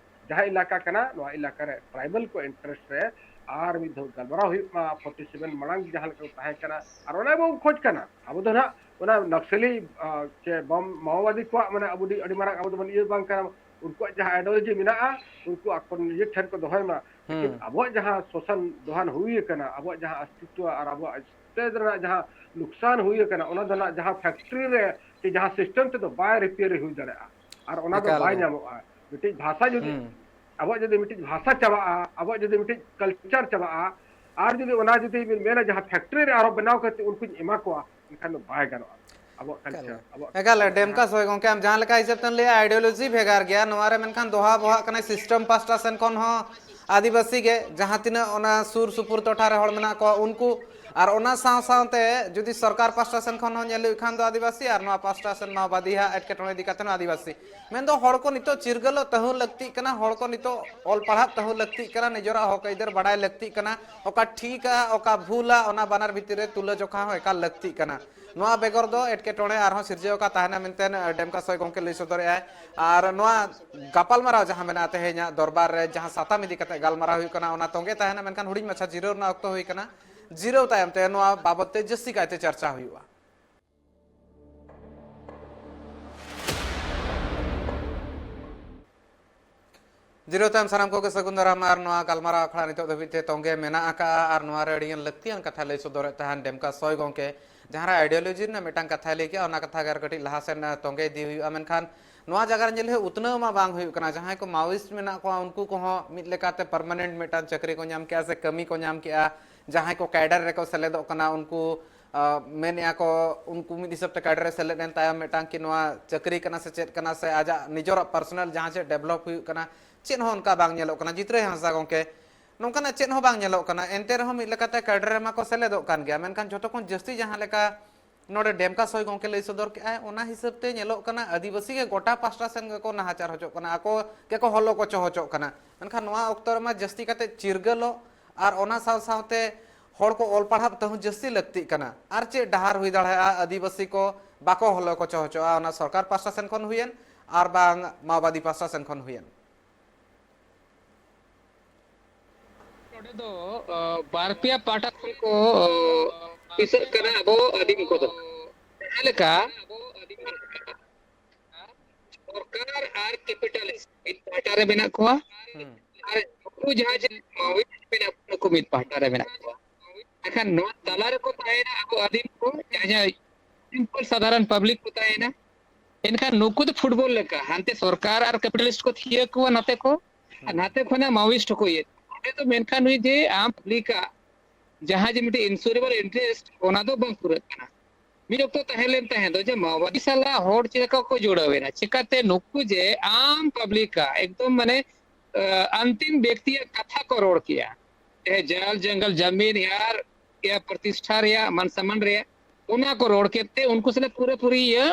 ᱡᱟᱦᱟᱸ ᱮᱞᱟᱠᱟ ᱠᱟᱱᱟ, ᱱᱚᱣᱟ ᱮᱞᱟᱠᱟ ᱨᱮ ᱴᱨᱟᱭᱵᱟᱞ ᱠᱚ ᱤᱱᱴᱟᱨᱮᱥᱴ ᱨᱮ ᱟᱨ ᱢᱤᱫ ᱫᱷᱟᱣ ᱜᱟᱞᱢᱟᱨᱟᱣ ᱦᱩᱭᱩᱜ ᱢᱟ᱾ ᱯᱷᱳᱨᱴᱤ ᱥᱮᱵᱷᱮᱱ ᱢᱟᱲᱟᱝ ᱡᱟᱦᱟᱸ ᱞᱮᱠᱟ ᱠᱚ ᱛᱟᱦᱮᱸ ᱠᱟᱱᱟ, ᱟᱨ ᱚᱱᱟ ᱵᱚᱱ ᱠᱷᱚᱡᱽ ᱠᱟᱱᱟ᱾ ᱟᱵᱚ ᱫᱚ ᱱᱟᱦᱟᱜ ᱚᱱᱟ ᱱᱚᱠᱥᱟᱞᱤ, ᱟ, ᱪᱮ ᱵᱟᱢ-, ᱢᱟᱣᱳᱵᱟᱫᱤ ᱠᱚᱣᱟᱜ ᱢᱟᱱᱮ ᱟᱵᱚ ᱫᱚ ᱟᱹᱰᱤ ᱢᱟᱨᱟᱝ ᱟᱵᱚ ᱫᱚᱵᱚᱱ ᱤᱭᱟᱹ ᱵᱟᱝ ᱠᱟᱱᱟ, ᱩᱱᱠᱩᱣᱟᱜ ᱡᱟᱦᱟᱸ ᱟᱭᱰᱤᱭᱳᱞᱚᱡᱤ ᱢᱮᱱᱟᱜᱼᱟ, ᱩᱱᱠᱩ ᱟᱠᱚ ᱱᱤᱡᱮ ᱴᱷᱮᱱ ᱠᱚ ᱫᱚᱦᱚᱭ ᱢᱟ᱾ ᱞᱮᱠᱤᱱ ᱦᱩᱸ᱾ ᱟᱵᱚᱣᱟᱜ ᱡᱟᱦᱟᱸ ᱥᱳᱥᱟᱱ ᱫᱚᱦᱟᱱ ᱦᱩᱭ ᱟᱠᱟᱱᱟ, ᱟᱵᱚᱣᱟᱜ ᱡᱟᱦᱟᱸ ᱚᱥᱛᱤᱛᱣᱚ ᱟᱨ ᱟᱵᱚᱣᱟᱜ ᱥᱴᱮᱴ ᱨᱮᱱᱟᱜ ᱡᱟᱦᱟᱸ ᱞᱩᱠᱥᱟᱱ ᱦᱩᱭ ᱟᱠᱟᱱᱟ, ᱚᱱᱟ ᱫᱚ ᱱᱟᱜ ᱡᱟᱦᱟᱸ ᱯᱷᱮᱠᱴᱨᱤ ᱨᱮ ᱥᱮ ᱡᱟᱦᱟᱸ ᱥᱤᱥᱴᱮᱢ ᱛᱮᱫᱚ ᱵᱟᱭ ᱨᱤᱯᱮᱭᱟᱨ ᱦᱩᱭ ᱫᱟᱲᱮᱭᱟᱜᱼᱟ, ᱟᱨ ᱚᱱᱟ ᱫᱚ ᱮᱠᱟᱞ ᱵᱟᱭ ᱜᱮ᱾ ᱧᱟᱢᱚᱜᱼᱟ᱾ ᱢᱤᱫᱴᱤᱡ ᱵᱷᱟᱥᱟ ᱡᱩᱫᱤ, ᱦᱩᱸ᱾ ᱟᱵᱚᱣᱟᱜ ᱡᱩᱫᱤ ᱢᱤᱫᱴᱤᱡ ᱵᱷᱟᱥᱟ ᱪᱟᱵᱟᱜᱼᱟ, ᱟᱵᱚᱣᱟᱜ ᱡᱩᱫᱤ ᱢᱤᱫᱴᱤᱡ ᱠᱟᱞᱪᱟᱨ ᱪᱟᱵᱟᱜᱼᱟ, ᱟᱨ ᱡᱩᱫᱤ ᱚᱱᱟ ᱡᱩᱫᱤ ᱵᱤᱱ ᱢᱮᱱᱟ ᱡᱟᱦᱟᱸ ᱯᱷᱮᱠᱴᱨᱤ ᱨᱮ ᱟᱨᱚ ᱵᱮᱱᱟᱣ ᱠᱟᱛᱮ ᱩᱱᱠᱩᱧ ᱮᱢᱟ ᱠᱚᱣᱟ, ᱮᱱᱠᱷᱟᱱ ᱫᱚ ᱵᱟᱭ ᱜᱟᱱᱚᱜᱼᱟ᱾ ᱟᱵᱚᱣᱟᱜ ᱮᱠᱟᱞ ᱠᱟᱞᱪᱟᱨ, ᱜᱮ᱾ ᱟᱵᱚᱣᱟᱜ ᱮᱠᱟᱞ ᱠᱟᱞᱪᱟᱨ ᱰᱮᱢᱠᱟ ᱡᱟᱦᱟᱸ ᱥᱚᱭ ᱜᱚᱝᱠᱮ, ᱟᱢ ᱡᱟᱦᱟᱸ ᱞᱮᱠᱟ ᱦᱤᱥᱟᱹᱵ ᱛᱮᱢ ᱞᱟᱹᱭᱟ, ᱟᱭᱰᱤᱭᱳᱞᱚᱡᱤ ᱵᱷᱮᱜᱟᱨ ᱜᱮᱭᱟ᱾ ᱱᱚᱣᱟ ᱨᱮ ᱢᱮᱱᱠᱷᱟᱱ ᱫᱚᱦᱟ ᱵᱚᱦᱟᱜ ᱠᱟᱱᱟᱭ ᱥᱤᱥᱴᱮᱢ ᱯᱟᱥᱴᱟ ᱥᱮᱱ ᱠᱷᱚᱱ ᱦᱚᱸ ᱟᱹᱫᱤᱵᱟᱹᱥᱤ ᱜᱮ, ᱡᱟᱦᱟᱸ ᱛᱤᱱᱟᱹᱜ ᱚᱱᱟ ᱥᱩᱨ ᱥᱩᱯᱩᱨ ᱴᱚᱴᱷᱟ ᱨᱮ ᱦᱚᱲ ᱢᱮᱱᱟᱜ ᱠᱚᱣᱟ ᱩᱱᱠᱩ, ᱟᱨ ᱚᱱᱟ ᱥᱟᱶ ᱥᱟᱶᱛᱮ ᱡᱩᱫᱤ ᱥᱚᱨᱠᱟᱨ ᱯᱟᱥᱴᱟ ᱥᱮᱱ ᱠᱷᱚᱱ ᱦᱚᱸ ᱧᱮᱞ ᱦᱩᱭᱩᱜ ᱠᱷᱟᱱ ᱫᱚ ᱟᱹᱫᱤᱵᱟᱹᱥᱤ, ᱟᱨ ᱱᱚᱣᱟ ᱯᱟᱥᱴᱟ ᱥᱮᱱ ᱢᱟᱣᱵᱟᱫᱤᱭᱟᱜ ᱮᱴᱠᱮᱴᱚᱬᱮ ᱤᱫᱤ ᱠᱟᱛᱮ ᱦᱚᱸ ᱟᱹᱫᱤᱵᱟᱹᱥᱤ᱾ ᱢᱮᱱᱫᱚ ᱦᱚᱲ ᱠᱚ ᱱᱤᱛᱚᱜ ᱪᱤᱨᱜᱟᱹᱞᱚᱜ ᱛᱟᱹᱦᱩ ᱞᱟᱹᱠᱛᱤᱜ ᱠᱟᱱᱟ, ᱦᱚᱲ ᱠᱚ ᱱᱤᱛᱚᱜ ᱚᱞ ᱯᱟᱲᱦᱟᱜ ᱛᱟᱹᱦᱩ ᱞᱟᱹᱠᱛᱤᱜ ᱠᱟᱱᱟ, ᱱᱤᱡᱮᱨᱟᱜ ᱦᱚᱠ ᱟᱹᱭᱫᱟᱹᱨ ᱵᱟᱰᱟᱭ ᱞᱟᱹᱠᱛᱤᱜ ᱠᱟᱱᱟ, ᱚᱠᱟ ᱴᱷᱤᱠᱟ, ᱚᱠᱟ ᱵᱷᱩᱞᱟ, ᱚᱱᱟ ᱵᱟᱱᱟᱨ ᱵᱷᱤᱛᱤᱨ ᱨᱮ ᱛᱩᱞᱟᱹ ᱡᱚᱠᱷᱟ ᱦᱚᱸ ᱮᱠᱟᱞ ᱞᱟᱹᱠᱛᱤᱜ ᱠᱟᱱᱟ᱾ ᱱᱚᱣᱟ ᱵᱮᱜᱚᱨ ᱫᱚ ᱮᱴᱠᱮᱴᱚᱬᱮ ᱟᱨᱦᱚᱸ ᱥᱤᱨᱡᱟᱹᱣ ᱟᱠᱟ ᱛᱟᱦᱮᱱᱟ ᱢᱮᱱᱛᱮ ᱰᱮᱢᱠᱟ ᱥᱚᱭ ᱜᱚᱢᱠᱮ ᱞᱟᱹᱭ ᱥᱚᱫᱚᱨᱮᱫᱼᱟᱭ᱾ ᱟᱨ ᱱᱚᱣᱟ ᱜᱟᱯᱟᱞᱢᱟᱨᱟᱣ ᱡᱟᱦᱟᱸ ᱢᱮᱱᱟᱜᱼᱟ, ᱛᱮᱦᱮᱧᱟᱜ ᱫᱚᱨᱵᱟᱨ ᱨᱮ ᱡᱟᱦᱟᱸ ᱥᱟᱛᱟᱢ ᱤᱫᱤ ᱠᱟᱛᱮ ᱜᱟᱞᱢᱟᱨᱟᱣ ᱦᱩᱭᱩᱜ ᱠᱟᱱᱟ, ᱚᱱᱟ ᱛᱚᱸᱜᱮ ᱛᱟᱦᱮᱱᱟ, ᱢᱮᱱᱠᱷᱟᱱ ᱦᱩᱰᱤᱧ ᱢᱟᱪᱷᱟ ᱡᱤᱨᱟᱹᱣ ᱨᱮᱱᱟᱜ ᱚᱠᱛᱚ ᱦᱩᱭ ᱠᱟᱱᱟ᱾ ᱡᱤᱨᱟᱹᱣ ᱛᱟᱭᱚᱢ ᱛᱮ ᱱᱚᱣᱟ ᱵᱟᱵᱚᱛ ᱛᱮ ᱡᱟᱹᱥᱛᱤ ᱠᱟᱭᱛᱮ ᱪᱟᱨᱪᱟ ᱦᱩᱭᱩᱜᱼᱟ᱾ ᱡᱤᱨᱟᱹᱣ ᱛᱟᱭᱚᱢ ᱥᱟᱱᱟᱢ ᱠᱚᱜᱮ ᱥᱟᱹᱜᱩᱱ ᱫᱟᱨᱟᱢ᱾ ᱟᱨ ᱱᱚᱣᱟ ᱜᱟᱞᱢᱟᱨᱟᱣ ᱟᱠᱷᱲᱟ ᱱᱤᱛᱚᱜ ᱫᱷᱟᱹᱵᱤᱡ ᱛᱮ ᱛᱚᱸᱜᱮ ᱢᱮᱱᱟᱜ ᱟᱠᱟᱫᱼᱟ, ᱟᱨ ᱱᱚᱣᱟ ᱨᱮ ᱟᱹᱰᱤᱜᱟᱱ ᱞᱟᱹᱠᱛᱤᱭᱟᱱ ᱠᱟᱛᱷᱟᱭ ᱞᱟᱹᱭ ᱥᱚᱫᱚᱨᱮᱫ ᱛᱟᱦᱮᱱ ᱰᱮᱢᱠᱟ ᱥᱚᱭ ᱜᱚᱢᱠᱮ, ᱡᱟᱦᱟᱸ ᱨᱮ ᱟᱭᱰᱤᱭᱳᱞᱚᱡᱤ ᱨᱮᱱᱟᱜ ᱢᱤᱫᱴᱟᱝ ᱠᱟᱛᱷᱟᱭ ᱞᱟᱹᱭ ᱠᱮᱜᱼᱟ, ᱚᱱᱟ ᱠᱟᱛᱷᱟ ᱜᱮ ᱟᱨ ᱠᱟᱹᱴᱤᱡ ᱞᱟᱦᱟ ᱥᱮᱱ, ᱟᱸ, ᱛᱚᱸᱜᱮ ᱤᱫᱤ ᱦᱩᱭᱩᱜᱼᱟ᱾ ᱢᱮᱱᱠᱷᱟᱱ ᱱᱚᱣᱟ ᱡᱟᱭᱜᱟ ᱨᱮ ᱧᱮᱞ ᱦᱩᱭᱩᱜᱼᱟ, ᱩᱛᱱᱟᱹᱣ ᱢᱟ ᱵᱟᱝ ᱦᱩᱭᱩᱜ ᱠᱟᱱᱟ᱾ ᱡᱟᱦᱟᱸᱭ ᱠᱚ ᱢᱟᱣᱤᱥᱴ ᱢᱮᱱᱟᱜ ᱠᱚᱣᱟ, ᱩᱱᱠᱩ ᱠᱚᱦᱚᱸ ᱢᱤᱫ ᱞᱮᱠᱟᱛᱮ ᱯᱟᱨᱢᱟᱱᱮᱱᱴ ᱢᱤᱫᱴᱟᱝ ᱪᱟᱹᱠᱨᱤ ᱠᱚ ᱧᱟᱢ ᱠᱮᱜᱼᱟ ᱥᱮ ᱠᱟᱹᱢᱤ ᱠᱚ ᱧᱟᱢ ᱠᱮᱜᱼᱟ᱾ ᱡᱟᱦᱟᱸᱭ ᱠᱚ ᱠᱮᱰᱟᱨ ᱨᱮᱠᱚ ᱥᱮᱞᱮᱫᱚᱜ ᱠᱟᱱᱟ, ᱩᱱᱠᱩ ᱟ, ᱢᱮᱱᱮᱜᱼᱟ ᱠᱚ, ᱩᱱᱠᱩ ᱢᱤᱫ ᱦᱤᱥᱟᱹᱵ ᱛᱮ ᱠᱟᱰᱨᱮ ᱥᱮᱞᱮᱫ ᱮᱱ ᱛᱟᱭᱚᱢ ᱢᱤᱫᱴᱟᱝ ᱠᱤ ᱱᱚᱣᱟ ᱪᱟᱹᱠᱨᱤ ᱠᱟᱱᱟ ᱥᱮ ᱪᱮᱫ ᱠᱟᱱᱟ, ᱥᱮ ᱟᱡᱟᱜ ᱱᱤᱡᱚᱨᱟᱜ personal ᱡᱟᱦᱟᱸ ᱪᱮᱫ develop ᱦᱩᱭᱩᱜ ᱠᱟᱱᱟ, ᱪᱮᱫ ᱦᱚᱸ ᱚᱱᱠᱟ ᱵᱟᱝ ᱧᱮᱞᱚᱜ ᱠᱟᱱᱟ᱾ ᱡᱤᱛᱨᱟᱹᱭ ᱦᱟᱸᱥᱫᱟ ᱜᱚᱢᱠᱮ, ᱱᱚᱝᱠᱟᱱᱟᱜ ᱪᱮᱫ ᱦᱚᱸ ᱵᱟᱝ ᱧᱮᱞᱚᱜ ᱠᱟᱱᱟ᱾ ᱮᱱᱛᱮ ᱨᱮᱦᱚᱸ ᱢᱤᱫ ᱞᱮᱠᱟᱛᱮ ᱠᱟᱰᱨᱮ ᱨᱮᱢᱟ ᱠᱚ ᱥᱮᱞᱮᱫᱚᱜ ᱠᱟᱱ ᱜᱮᱭᱟ, ᱢᱮᱱᱠᱷᱟᱱ ᱡᱷᱚᱛᱚ ᱠᱷᱚᱱ ᱡᱟᱹᱥᱛᱤ ᱡᱟᱦᱟᱸ ᱞᱮᱠᱟ ᱱᱚᱰᱮ ᱰᱮᱢᱠᱟ ᱥᱚᱭ ᱜᱚᱢᱠᱮ ᱞᱟᱹᱭ ᱥᱚᱫᱚᱨ ᱠᱮᱜᱼᱟᱭ, ᱚᱱᱟ ᱦᱤᱥᱟᱹᱵ ᱛᱮ ᱧᱮᱞᱚᱜ ᱠᱟᱱᱟ ᱟᱹᱫᱤᱵᱟᱹᱥᱤ ᱜᱮ ᱜᱚᱴᱟ ᱯᱟᱥᱴᱟ ᱥᱮᱱ ᱜᱮᱠᱚ ᱱᱟᱦᱟᱪᱟᱨ ᱦᱚᱪᱚᱜ ᱠᱟᱱᱟ, ᱟᱠᱚ ᱜᱮᱠᱚ ᱦᱚᱞᱚ ᱠᱚᱪᱚ ᱦᱚᱪᱚᱜ ᱠᱟᱱᱟ᱾ ᱢᱮᱱᱠᱷᱟᱱ ᱱᱚᱣᱟ ᱚᱠᱛᱚ ᱨᱮᱢᱟ ᱡᱟᱹᱥᱛᱤ ᱠᱟᱛᱮ ᱪᱤᱨᱜᱟᱹᱞᱚᱜ ᱟᱨ ᱚᱱᱟ ᱥᱟᱶ ᱥᱟᱶᱛᱮ ᱦᱚᱲ ᱠᱚ ᱚᱞ ᱯᱟᱲᱦᱟᱜ ᱛᱮᱦᱚᱸ ᱡᱟᱹᱥᱛᱤ ᱞᱟᱹᱠᱛᱤᱜ ᱠᱟᱱᱟ᱾ ᱟᱨ ᱪᱮᱫ ᱰᱟᱦᱟᱨ ᱦᱩᱭ ᱫᱟᱲᱮᱭᱟᱜᱼᱟ ᱟᱹᱫᱤᱵᱟᱹᱥᱤ ᱠᱚ ᱵᱟᱠᱚ ᱦᱚᱞᱚ ᱠᱚᱪᱚ ᱦᱚᱪᱚᱜᱼᱟ, ᱚᱱᱟ ᱥᱚᱨᱠᱟᱨ ᱯᱟᱥᱴᱟ ᱥᱮᱱ ᱠᱷᱚᱱ ᱦᱩᱭᱮᱱ ᱟᱨ ᱵᱟᱝ ᱢᱟᱣᱵᱟᱫᱤ ᱯᱟᱥᱴᱟ ᱥᱮᱱ ᱠᱷᱚᱱ ᱦᱩᱭᱮᱱ? ᱱᱚᱰᱮ ᱫᱚ, ᱟ, ᱵᱟᱨ ᱯᱮᱭᱟ ᱯᱟᱦᱴᱟ ᱠᱷᱚᱱ ᱠᱚ, ᱟ, ᱯᱤᱥᱟᱹᱜ ᱠᱟᱱᱟ ᱟᱵᱚ ᱟᱹᱫᱤᱢ ᱠᱚᱫᱚ᱾ ᱡᱟᱦᱟᱸ ᱞᱮᱠᱟ ᱥᱚᱨᱠᱟᱨ ᱟᱨ capitalist ᱢᱤᱫ ᱯᱟᱦᱴᱟ ᱨᱮ ᱢᱮᱱᱟᱜ ᱠᱚᱣᱟ, ᱦᱩᱸ᱾ ᱟᱨ ᱱᱩᱠᱩ ᱡᱟᱦᱟᱸ ᱡᱮ ᱢᱟᱣᱤᱥᱴ ᱢᱮᱱᱟᱜ ᱠᱚᱣᱟ, ᱱᱩᱠᱩ ᱢᱤᱫ ᱯᱟᱦᱴᱟ ᱨᱮ ᱢᱮᱱᱟᱜ ᱠᱚᱣᱟ᱾ ᱮᱱᱠᱷᱟᱱ ᱱᱚᱣᱟ ᱛᱟᱞᱟ ᱨᱮᱠᱚ ᱛᱟᱦᱮᱱᱟ ᱟᱵᱚ ᱟᱹᱫᱤᱢ ᱠᱚ, ᱡᱟᱦᱟᱸᱭ ᱡᱟᱦᱟᱸᱭ simple ᱥᱟᱫᱷᱟᱨᱚᱱ public ᱠᱚ ᱛᱟᱦᱮᱱᱟ᱾ ᱮᱱᱠᱷᱟᱱ ᱱᱩᱠᱩ ᱫᱚ football ᱞᱮᱠᱟ, ᱦᱟᱱᱛᱮ ᱥᱚᱨᱠᱟᱨ ᱟᱨ capitalist ᱠᱚ ᱛᱷᱤᱭᱟᱹ ᱠᱚᱣᱟ ᱱᱟᱛᱮ ᱠᱚ, ᱟᱨ ᱦᱩᱸ᱾ ᱱᱟᱛᱮ ᱠᱷᱚᱱᱟᱜ ᱢᱟᱣᱤᱥᱴ ᱦᱚᱸᱠᱚ ᱤᱭᱟᱹ᱾ ᱚᱸᱰᱮ ᱫᱚ ᱢᱮᱱᱠᱷᱟᱱ ᱱᱩᱭ ᱡᱮ ᱟᱢ public ᱟᱜ ᱡᱟᱦᱟᱸ ᱡᱮ ᱢᱤᱫᱴᱮᱡ insurable interest, ᱚᱱᱟ ᱫᱚ ᱵᱟᱝ ᱯᱩᱨᱟᱹᱜ ᱠᱟᱱᱟ᱾ ᱢᱤᱫ ᱚᱠᱛᱚ ᱛᱟᱦᱮᱸ ᱞᱮᱱ ᱛᱟᱦᱮᱸ ᱫᱚ ᱡᱮ ᱢᱟᱣᱵᱟᱫᱤ ᱥᱟᱞᱟᱜ ᱦᱚᱲ ᱪᱮᱫ ᱞᱮᱠᱟ ᱠᱚ ᱡᱚᱲᱟᱣ ᱮᱱᱟ, ᱪᱤᱠᱟᱛᱮ ᱱᱩᱠᱩ ᱡᱮ ᱟᱢ public ᱟᱜ ᱮᱠᱫᱚᱢ ᱢᱟᱱᱮ, ᱟ, ᱟᱱᱛᱤᱢ ᱵᱮᱠᱛᱤᱭᱟᱜ ᱠᱟᱛᱷᱟ ᱠᱚ ᱨᱚᱲ ᱠᱮᱭᱟ, ᱮ, ᱡᱟᱞ ᱡᱚᱝᱜᱚᱞ ᱡᱟᱢᱤᱱ ᱭᱟᱨ, ᱭᱟ ᱯᱨᱚᱛᱤᱥᱴᱷᱟ ᱨᱮᱭᱟᱜ, ᱢᱟᱱ ᱥᱚᱢᱢᱟᱱ ᱨᱮᱭᱟᱜ, ᱚᱱᱟ ᱠᱚ ᱨᱚᱲ ᱠᱮᱫ ᱛᱮ ᱩᱱᱠᱩ ᱥᱟᱞᱟᱜ ᱯᱩᱨᱟᱹᱯᱩᱨᱤ ᱤᱭᱟᱹ,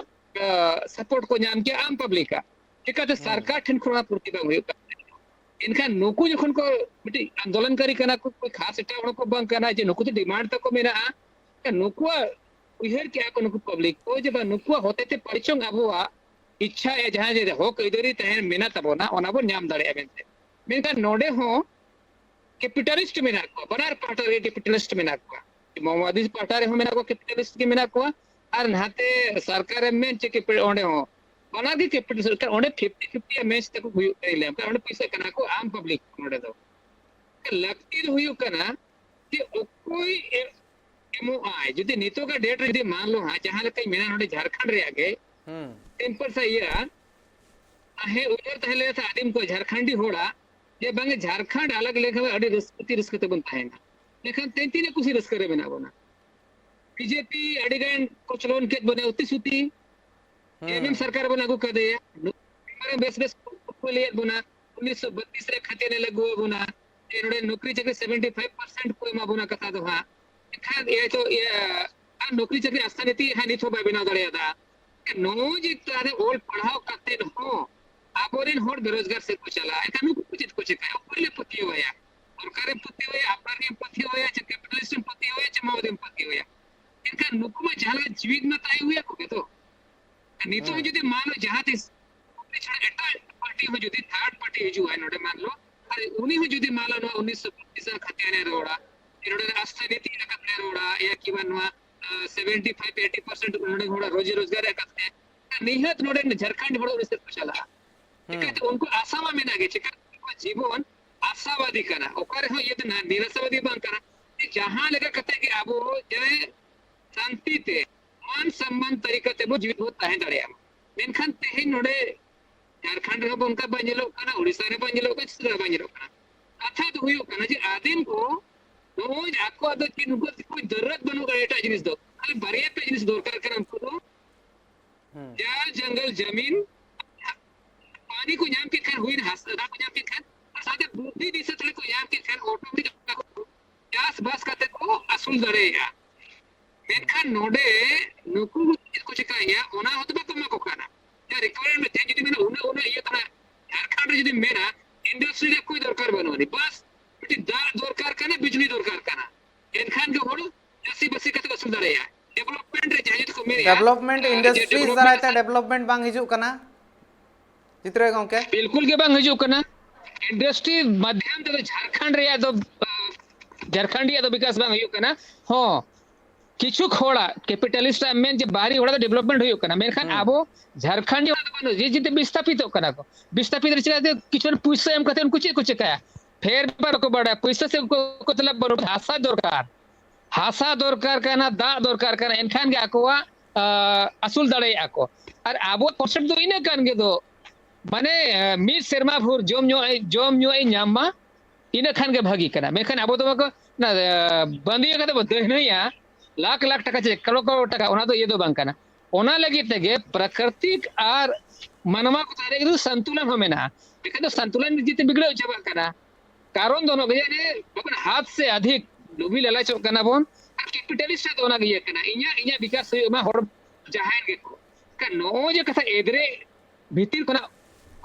ᱟ, support ᱠᱚ ᱧᱟᱢ ᱠᱮᱭᱟ ᱟᱢ public ᱟᱜ᱾ ᱪᱤᱠᱟᱛᱮ ᱦᱩᱸ᱾ ᱥᱚᱨᱠᱟᱨ ᱴᱷᱮᱱ ᱠᱷᱚᱱ ᱚᱱᱟ ᱯᱩᱨᱛᱤ ᱵᱟᱝ ᱦᱩᱭᱩᱜ ᱠᱟᱱᱟ᱾ ᱮᱱᱠᱷᱟᱱ ᱱᱩᱠᱩ ᱡᱚᱠᱷᱚᱱ ᱠᱚ ᱢᱤᱫᱴᱤᱡ ᱟᱱᱫᱳᱞᱚᱱᱠᱟᱨᱤ ᱠᱟᱱᱟ ᱠᱚ, ᱠᱳᱭ ᱠᱷᱟᱥ ᱮᱴᱟᱜ ᱦᱚᱲ ᱠᱚ ᱵᱟᱝ ᱠᱟᱱᱟ ᱡᱮ ᱱᱩᱠᱩ ᱫᱚ demand ᱛᱟᱠᱚ ᱢᱮᱱᱟᱜᱼᱟ, ᱱᱩᱠᱩᱣᱟᱜ ᱩᱭᱦᱟᱹᱨ ᱠᱮᱜᱼᱟ ᱠᱚ ᱱᱩᱠᱩ public ᱠᱚ ᱡᱮ ᱵᱟᱝ ᱱᱩᱠᱩᱣᱟᱜ ᱦᱚᱛᱮ ᱛᱮ ᱯᱟᱨᱤᱪᱚᱝ ᱟᱵᱚᱣᱟᱜ ᱤᱪᱪᱷᱟ ᱭᱟ ᱡᱟᱦᱟᱸ ᱡᱮ ᱦᱚᱠ ᱟᱹᱭᱫᱟᱹᱨᱤ ᱛᱟᱦᱮᱸ ᱢᱮᱱᱟᱜ ᱛᱟᱵᱚᱱᱟ ᱚᱱᱟ ᱵᱚᱱ ᱧᱟᱢ ᱫᱟᱲᱮᱭᱟᱜᱼᱟ ᱢᱮᱱᱛᱮ᱾ ᱢᱮᱱᱠᱷᱟᱱ ᱱᱚᱰᱮ ᱦᱚᱸ capitalist ᱢᱮᱱᱟᱜ ᱠᱚᱣᱟ, ᱵᱟᱱᱟᱨ ᱯᱟᱦᱴᱟ ᱨᱮ capitalist ᱢᱮᱱᱟᱜ ᱠᱚᱣᱟ, ᱢᱟᱣᱵᱟᱫᱤ ᱯᱟᱦᱴᱟ ᱨᱮᱦᱚᱸ ᱢᱮᱱᱟᱜ ᱠᱚᱣᱟ, capitalist ᱜᱮ ᱢᱮᱱᱟᱜ ᱠᱚᱣᱟ, ᱟᱨ ᱱᱟᱛᱮ ᱥᱚᱨᱠᱟᱨ ᱮᱢ ᱢᱮᱱ ᱪᱮ capital ᱚᱸᱰᱮ ᱦᱚᱸ ᱵᱟᱱᱟᱨ ᱜᱮ capitalist ᱥᱚᱨᱠᱟᱨ, ᱚᱸᱰᱮ fifty fifty ᱭᱟ match ᱛᱟᱠᱚ ᱦᱩᱭᱩᱜ ᱠᱟᱱᱟ, ᱞᱟᱹᱭ ᱟᱢ ᱠᱟᱱᱟ, ᱚᱸᱰᱮ ᱯᱩᱭᱥᱟᱹ ᱠᱟᱱᱟ ᱠᱚ ᱟᱢ public ᱱᱚᱰᱮ ᱫᱚ᱾ ᱞᱟᱹᱠᱛᱤ ᱫᱚ ᱦᱩᱭᱩᱜ ᱠᱟᱱᱟ ᱡᱮ ᱚᱠᱚᱭ ᱮ-, ᱮᱢᱚᱜ ᱟᱭ, ᱡᱩᱫᱤ ᱱᱤᱛᱚᱜᱟᱜ date ᱨᱮ ᱡᱩᱫᱤ ᱢᱟᱱ ᱞᱚ ᱦᱟᱸᱜ ᱡᱟᱦᱟᱸ ᱞᱮᱠᱟᱧ ᱢᱮᱱᱟ ᱱᱚᱰᱮ ᱡᱷᱟᱲᱠᱷᱚᱸᱰ ᱨᱮᱭᱟᱜ ᱜᱮ ᱦᱩᱸ᱾ simple ᱥᱟ ᱤᱭᱟᱹ ᱛᱟᱦᱮᱸ ᱩᱭᱦᱟᱹᱨ ᱛᱟᱦᱮᱸ ᱞᱮᱱᱟ ᱟᱹᱫᱤᱢ ᱠᱚ ᱡᱷᱟᱲᱠᱷᱚᱸᱰᱤ ᱦᱚᱲᱟᱜ ᱡᱮ ᱵᱟᱝ ᱡᱷᱟᱲᱠᱷᱚᱸᱰ ᱟᱞᱟᱜᱽ ᱞᱮᱠᱷᱟᱱ ᱟᱹᱰᱤ ᱨᱟᱹᱥᱠᱟᱹ, ᱨᱟᱹᱥᱠᱟᱹ ᱛᱮᱵᱚᱱ ᱛᱟᱦᱮᱱᱟ, ᱢᱮᱱᱠᱷᱟᱱ ᱛᱮᱦᱮᱧ ᱛᱤᱱᱟᱹᱜ ᱠᱩᱥᱤ ᱨᱟᱹᱥᱠᱟᱹ ᱨᱮ ᱢᱮᱱᱟᱜ ᱵᱚᱱᱟ? ᱵᱤᱡᱮᱯᱤ ᱟᱹᱰᱤ ᱜᱟᱱ ᱠᱚᱪᱞᱚᱱ ᱠᱮᱫ ᱵᱚᱱᱟ, ᱩᱛᱤ ᱥᱩᱛᱤ᱾ ᱮᱢ ᱮᱢ ᱥᱚᱨᱠᱟᱨ ᱵᱚᱱ ᱟᱹᱜᱩ ᱠᱟᱫᱮᱭᱟ᱾ ᱱᱩᱠᱩ ᱢᱟᱨᱟᱝ ᱵᱮᱥ ᱵᱮᱥ ᱠᱚ ᱞᱟᱹᱭᱮᱫ ᱵᱚᱱᱟ, ᱩᱱᱤᱥᱥᱚ ᱵᱟᱛᱤᱥ ᱨᱮ ᱠᱷᱟᱹᱛᱤᱭᱟᱹᱱᱮ ᱞᱟᱹᱜᱩ ᱟᱵᱚᱱᱟ᱾ ᱡᱮ ᱱᱚᱰᱮ ᱱᱚᱠᱨᱤ ᱪᱟᱹᱠᱨᱤ ᱥᱮᱵᱷᱮᱱᱴᱤ ᱯᱷᱟᱭᱤᱵᱷ ᱯᱟᱨᱥᱮᱱᱴ ᱠᱚ ᱮᱢᱟ ᱵᱚᱱᱟ, ᱠᱟᱛᱷᱟ ᱫᱚ ᱦᱟᱸᱜ᱾ ᱮᱱᱠᱷᱟᱱ ᱤᱭᱟᱹ ᱛᱚ, ᱤᱭᱟᱹ, ᱟᱨ ᱱᱚᱠᱨᱤ ᱪᱟᱹᱠᱨᱤ ᱟᱥᱛᱷᱟ ᱱᱤᱛᱤ ᱦᱟᱸᱜ ᱱᱤᱛ ᱦᱚᱸ ᱵᱟᱭ ᱵᱮᱱᱟᱣ ᱫᱟᱲᱮᱭᱟᱫᱟ᱾ ᱱᱚᱜᱼᱚᱭ ᱡᱮ ᱛᱟᱦᱞᱮ ᱚᱞ ᱯᱟᱲᱦᱟᱣ ᱠᱟᱛᱮ ᱦᱚᱸ ᱟᱵᱚᱨᱮᱱ ᱦᱚᱲ ᱵᱮᱨᱳᱡᱽᱜᱟᱨ ᱥᱮᱫ ᱠᱚ ᱪᱟᱞᱟᱜᱼᱟ, ᱮᱱᱠᱷᱟᱱ ᱱᱩᱠᱩ ᱠᱚ ᱪᱮᱫ ᱠᱚ ᱪᱤᱠᱟᱹᱭᱟ? ᱚᱠᱚᱭ ᱞᱮ ᱯᱟᱹᱛᱭᱟᱹᱣᱟᱭᱟ? ᱥᱚᱨᱠᱟᱨᱮᱢ ᱯᱟᱹᱛᱭᱟᱹᱣᱟᱭᱟ, ᱟᱯᱱᱟᱨ ᱜᱮᱢ ᱯᱟᱹᱛᱭᱟᱹᱣᱟᱭᱟ, ᱪᱮ ᱠᱮᱯᱤᱴᱟᱞᱤᱥᱴ ᱮᱢ ᱯᱟᱹᱛᱭᱟᱹᱣᱟᱭᱟ, ᱪᱮ ᱢᱟᱣᱳᱭᱟᱫᱤᱢ ᱯᱟᱹᱛᱭᱟᱹᱣᱟᱭᱟ? ᱮᱱᱠᱷᱟᱱ ᱱᱩᱠᱩ ᱢᱟ ᱡᱟᱦᱟᱸ ᱞᱮᱠᱟ ᱡᱤᱣᱤᱫ ᱢᱟ ᱛᱟᱦᱮᱸ ᱦᱩᱭ ᱟᱠᱚ ᱜᱮ ᱛᱚ᱾ ᱟᱨ ᱱᱤᱛᱚᱜ ᱦᱚᱸ ᱦᱩᱸ᱾ ᱡᱩᱫᱤ ᱢᱟᱱ ᱞᱚ ᱡᱟᱦᱟᱸ ᱛᱤᱥ ᱩᱱᱤ ᱪᱷᱟᱲᱟ ᱮᱴᱟᱜ ᱯᱟᱨᱴᱤ ᱦᱚᱸ ᱡᱩᱫᱤ ᱛᱷᱟᱨᱰ ᱯᱟᱨᱴᱤ ᱦᱤᱡᱩᱜᱼᱟᱭ ᱱᱚᱰᱮ ᱢᱟᱱ ᱞᱚ, ᱟᱨ ᱩᱱᱤ ᱦᱚᱸ ᱡᱩᱫᱤ ᱢᱟᱱ ᱞᱚ ᱱᱚᱣᱟ ᱩᱱᱤᱥᱥᱚ ᱵᱟᱛᱤᱥ ᱠᱷᱟᱹᱛᱤᱨ ᱮ ᱨᱚᱲᱟ, ᱡᱮ ᱱᱚᱰᱮ ᱨᱟᱥᱛᱟ ᱱᱤᱛᱤ ᱞᱮᱠᱟᱛᱮ ᱨᱚᱲᱟ, ᱭᱟ ᱠᱤ ᱵᱟᱝ ᱱᱚᱣᱟ, ᱟᱸ, ᱥᱮᱵᱷᱮᱱᱴᱤ ᱯᱷᱟᱭᱤᱵᱷ ᱮᱭᱤᱴᱤ ᱯᱟᱨᱥᱮᱱᱴ ᱱᱚᱰᱮ ᱦᱚᱲᱟᱜ ᱨᱳᱡᱤ ᱨᱳᱡᱽᱜᱟᱨ ᱨᱮ ᱠᱟᱛᱮ, ᱱᱤᱦᱟᱹᱛ ᱱᱚᱰᱮ ᱡᱷᱟᱲᱠᱷᱚᱸᱰ ᱦᱚᱲ ᱩᱱᱤ ᱥᱮᱫ ᱠᱚ ᱪᱟᱞᱟᱜᱼᱟ᱾ ᱦᱩᱸ᱾ ᱪᱤᱠᱟᱹᱛᱮ ᱩᱱᱠᱩ ᱟᱥᱟ ᱢᱟ ᱢᱮᱱᱟᱜ ᱜᱮ, ᱪᱤᱠᱟᱹ ᱩᱱᱠᱩᱣᱟᱜ ᱡᱤᱵᱚᱱ ᱟᱥᱟᱵᱟᱫᱤ ᱠᱟᱱᱟ, ᱚᱠᱟ ᱨᱮᱦᱚᱸ ᱤᱭᱟᱹ ᱫᱚ ᱱᱟ-, ᱱᱤᱨᱟᱥᱟᱵᱟᱫᱤ ᱵᱟᱝ ᱠᱟᱱᱟ᱾ ᱡᱟᱦᱟᱸ ᱞᱮᱠᱟ ᱠᱟᱛᱮ ᱜᱮ ᱟᱵᱚ ᱡᱮ ᱥᱟᱱᱛᱤ ᱛᱮ, ᱢᱟᱱ ᱥᱚᱢᱢᱟᱱ ᱛᱟᱹᱨᱤᱠᱟ ᱛᱮ ᱵᱚ ᱡᱤᱣᱤᱫ ᱵᱚ ᱛᱟᱦᱮᱸ ᱫᱟᱲᱮᱭᱟᱜ ᱢᱟ᱾ ᱢᱮᱱᱠᱷᱟᱱ ᱛᱮᱦᱮᱧ ᱱᱚᱰᱮ ᱡᱷᱟᱨᱠᱷᱚᱸᱰ ᱨᱮᱦᱚᱸ ᱚᱱᱠᱟ ᱵᱟᱝ ᱧᱮᱞᱚᱜ ᱠᱟᱱᱟ, ᱩᱲᱤᱥᱥᱟ ᱨᱮ ᱵᱟᱝ ᱧᱮᱞᱚᱜ ᱠᱟᱱᱟ, ᱪᱷᱟᱛᱤᱥᱜᱚᱲ ᱨᱮ ᱵᱟᱝ ᱧᱮᱞᱚᱜ ᱠᱟᱱᱟ᱾ ᱠᱟᱛᱷᱟ ᱫᱚ ᱦᱩᱭᱩᱜ ᱠᱟᱱᱟ ᱡᱮ ᱟᱫᱤᱢ ᱠᱚ ᱱᱚᱜᱼᱚᱭ ᱟᱠᱚᱣᱟᱜ ᱫᱚ ᱪᱮᱫ, ᱩᱱᱠᱩᱣᱟᱜ ᱫᱚ ᱠᱳᱭ ᱫᱚᱨᱩᱨᱟᱛ ᱵᱟᱹᱱᱩᱜ ᱠᱟᱫᱟ ᱮᱴᱟᱜ ᱡᱤᱱᱤᱥ ᱫᱚ, ᱠᱷᱟᱹᱞᱤ ᱵᱟᱨᱭᱟ ᱯᱮᱭᱟ ᱡᱤᱱᱤᱥ ᱫᱚᱨᱠᱟᱨ ᱠᱟᱱᱟ ᱩᱱᱠᱩ ᱫᱚ᱾ ᱦᱩᱸ᱾ ᱡᱟ ᱡᱚᱝᱜᱚᱞ ᱡᱟᱢᱤᱱ, ᱯᱟᱱᱤ ᱠᱚ ᱧᱟᱢ ᱠᱮᱫ ᱠᱷᱟᱱ ᱦᱩᱭᱱᱟ, ᱦᱟᱥᱟ ᱫᱟᱜ ᱠᱚ ᱧᱟᱢ ᱠᱮᱫ ᱠᱷᱟᱱ, ᱟᱨ ᱥᱟᱶᱛᱮ ᱵᱩᱫᱽᱫᱷᱤ ᱫᱤᱥᱟᱹ ᱛᱷᱚᱲᱟ ᱠᱚ ᱧᱟᱢ ᱠᱮᱫ ᱠᱷᱟᱱ automatic ᱪᱟᱥᱵᱟᱥ ᱠᱟᱛᱮ ᱠᱚ ᱟᱹᱥᱩᱞ ᱫᱟᱲᱮᱭᱟᱜᱼᱟ᱾ ᱢᱮᱱᱠᱷᱟᱱ ᱱᱚᱰᱮ ᱱᱩᱠᱩ ᱪᱮᱫ ᱠᱚ ᱪᱤᱠᱟᱹᱭᱮᱫᱼᱟ, ᱚᱱᱟ ᱦᱚᱸᱛᱚ ᱵᱟᱠᱚ ᱮᱢᱟ ᱠᱚ ᱠᱟᱱᱟ᱾ ᱡᱟᱦᱟᱸ requirement ᱛᱟᱦᱮᱸ ᱡᱩᱫᱤ ᱢᱮᱱᱟ ᱩᱱᱟᱹᱜ, ᱩᱱᱟᱹᱜ ᱤᱭᱟᱹ ᱠᱟᱱᱟ, ᱡᱷᱟᱲᱠᱷᱚᱸᱰ ᱨᱮ ᱡᱩᱫᱤ ᱢᱮᱱᱟ industry ᱨᱮᱭᱟᱜ ᱠᱳᱭ ᱫᱚᱨᱠᱟᱨ ᱵᱟᱹᱱᱩᱜ ᱟᱹᱱᱤᱡ, ᱵᱟᱥ ᱢᱤᱫᱴᱤᱡ ᱫᱟᱜ ᱫᱚᱨᱠᱟᱨ ᱠᱟᱱᱟ, ᱵᱤᱡᱽᱞᱤ ᱫᱚᱨᱠᱟᱨ ᱠᱟᱱᱟ, ᱮᱱᱠᱷᱟᱱ ᱜᱮ ᱦᱚᱲ ᱪᱟᱹᱥᱤ ᱵᱟᱹᱥᱤ ᱠᱟᱛᱮ ᱠᱚ ᱟᱹᱥᱩᱞ ᱫᱟᱲᱮᱭᱟᱜᱼᱟ᱾ Development ᱨᱮ ᱡᱟᱦᱟᱸᱭ ᱡᱩᱫᱤ ᱠᱚ ᱢᱮᱱᱮᱫᱼᱟ, development ᱟᱨ, ᱡᱮ industries development ᱫᱟᱨᱟᱭ ᱛᱮ ᱟᱥᱟ- development ᱵᱟᱝ ᱦᱤᱡᱩᱜ ᱠᱟᱱᱟ ᱪᱤᱛᱨᱚ ᱜᱚᱝᱠᱮ? ᱵᱤᱞᱠᱩᱞ ᱜᱮ ᱵᱟᱝ ᱦᱤᱡᱩᱜ ᱠᱟᱱᱟ᱾ Industry ᱢᱟᱫᱷᱭᱚᱢ ᱛᱮᱫᱚ ᱡᱷᱟᱲᱠᱷᱚᱸᱰ ᱨᱮᱭᱟᱜ ᱫᱚ, ᱟᱸ, ᱡᱷᱟᱲᱠᱷᱚᱸᱰ ᱨᱮᱭᱟᱜ ᱫᱚ ᱵᱤᱠᱟᱥ ᱵᱟᱝ ᱦᱩᱭᱩᱜ ᱠᱟᱱᱟ᱾ ᱦᱚᱸ, ᱠᱤᱪᱷᱩ ᱦᱚᱲᱟᱜ, capitalist ᱟᱜ ᱢᱮᱱ ᱡᱮ ᱵᱟᱦᱨᱮ ᱦᱚᱲᱟᱜ ᱫᱚ development ᱦᱩᱭᱩᱜ ᱠᱟᱱᱟ, ᱢᱮᱱᱠᱷᱟᱱ ᱦᱩᱸ᱾ ᱟᱵᱚ ᱡᱷᱟᱲᱠᱷᱚᱸᱰ ᱨᱮᱭᱟᱜ ᱫᱚ ᱵᱟᱹᱱᱩᱜ, ᱡᱮ ᱡᱮᱛᱮ ᱵᱤᱥᱛᱷᱟᱯᱤᱛᱚᱜ ᱠᱟᱱᱟ ᱠᱚ᱾ ᱵᱤᱥᱛᱷᱟᱯᱤᱛ ᱨᱮ ᱪᱮᱫᱟᱜ ᱥᱮ ᱠᱤᱪᱷᱩ ᱯᱩᱭᱥᱟᱹ ᱮᱢ ᱠᱟᱛᱮ ᱩᱱᱠᱩ ᱪᱮᱫ ᱠᱚ ᱪᱮᱠᱟᱭᱟ? ᱯᱷᱮᱨ ᱵᱮᱯᱟᱨ ᱠᱚ ᱵᱟᱲᱟᱭᱟ, ᱯᱩᱭᱥᱟᱹ ᱥᱮ ᱩᱱᱠᱩ ᱠᱚ ᱛᱚᱞᱚᱵ ᱵᱟᱹᱱᱩᱜ, ᱦᱟᱥᱟ ᱫᱚᱨᱠᱟᱨ, ᱦᱟᱥᱟ ᱫᱚᱨᱠᱟᱨ ᱠᱟᱱᱟ, ᱫᱟᱜ ᱫᱚᱨᱠᱟᱨ ᱠᱟᱱᱟ, ᱮᱱᱠᱷᱟᱱ ᱜᱮ ᱟᱠᱚᱣᱟᱜ, ᱟ, ᱟᱹᱥᱩᱞ ᱫᱟᱲᱮᱭᱟᱜᱼᱟ ᱠᱚ᱾ ᱟᱨ ᱟᱵᱚᱣᱟᱜ concept ᱫᱚ ᱤᱱᱟᱹ ᱠᱟᱱ ᱜᱮ ᱫᱚ, ᱢᱟᱱᱮ, ᱢᱤᱫ ᱥᱮᱨᱢᱟ ᱵᱷᱳᱨ ᱡᱚᱢ ᱧᱩ, ᱡᱚᱢ ᱧᱩᱣᱟᱜ ᱤᱧ ᱧᱟᱢ ᱢᱟ, ᱤᱱᱟᱹ ᱠᱷᱟᱱ ᱜᱮ ᱵᱷᱟᱹᱜᱤ ᱠᱟᱱᱟ᱾ ᱢᱮᱱᱠᱷᱟᱱ ᱟᱵᱚ ᱫᱚ ᱵᱟᱠᱚ, ᱚᱱᱟ, ᱟ, ᱵᱟᱺᱫᱤᱭᱟᱹ ᱠᱟᱛᱮ ᱵᱚ ᱫᱟᱹᱦᱱᱟᱹᱭᱟ, ᱞᱟᱠᱷ ᱞᱟᱠᱷ ᱴᱟᱠᱟ ᱪᱮ ᱠᱟᱨᱳᱲ ᱠᱟᱨᱳᱲ ᱴᱟᱠᱟ, ᱚᱱᱟ ᱫᱚ ᱤᱭᱟᱹ ᱫᱚ ᱵᱟᱝ ᱠᱟᱱᱟ᱾ ᱚᱱᱟ ᱞᱟᱹᱜᱤᱫ ᱛᱮᱜᱮ ᱯᱨᱟᱠᱨᱤᱛᱤᱠ ᱟᱨ ᱢᱟᱱᱣᱟ ᱠᱚ ᱛᱟᱞᱟᱨᱮ ᱠᱤᱱᱛᱩ ᱥᱟᱱᱛᱩᱞᱚᱱ ᱦᱚᱸ ᱢᱮᱱᱟᱜᱼᱟ᱾ ᱮᱱᱠᱷᱟᱱ ᱫᱚ ᱥᱟᱱᱛᱩᱞᱚᱱ ᱡᱩᱫᱤ ᱵᱤᱜᱽᱲᱟᱹᱣ ᱪᱟᱵᱟᱜ ᱠᱟᱱᱟ, ᱠᱟᱨᱚᱱ ᱫᱚ ᱱᱚᱣᱟ ᱜᱮ ᱡᱮ ᱵᱟᱵᱚᱱ ᱦᱟᱛ ᱥᱮ ᱟᱫᱷᱤᱠ ᱞᱩᱵᱷᱤ ᱞᱟᱞᱟᱪᱚᱜ ᱠᱟᱱᱟ ᱵᱚᱱ᱾ ᱟᱨ ᱠᱮᱯᱤᱴᱟᱞᱤᱥᱴ ᱫᱚ ᱚᱱᱟ ᱜᱮ ᱤᱭᱟᱹ ᱠᱟᱱᱟ, ᱤᱧᱟᱹᱜ, ᱤᱧᱟᱹᱜ ᱵᱤᱠᱟᱥ ᱦᱩᱭᱩᱜ ᱢᱟ, ᱦᱚᱲ ᱡᱟᱦᱟᱸᱭ ᱜᱮᱠᱚ᱾ ᱮᱱᱠᱷᱟᱱ ᱱᱚᱜᱼᱚᱭ ᱡᱮ ᱠᱟᱛᱷᱟ ᱮᱫᱽᱨᱮ ᱵᱷᱤᱛᱤᱨ ᱠᱷᱚᱱᱟᱜ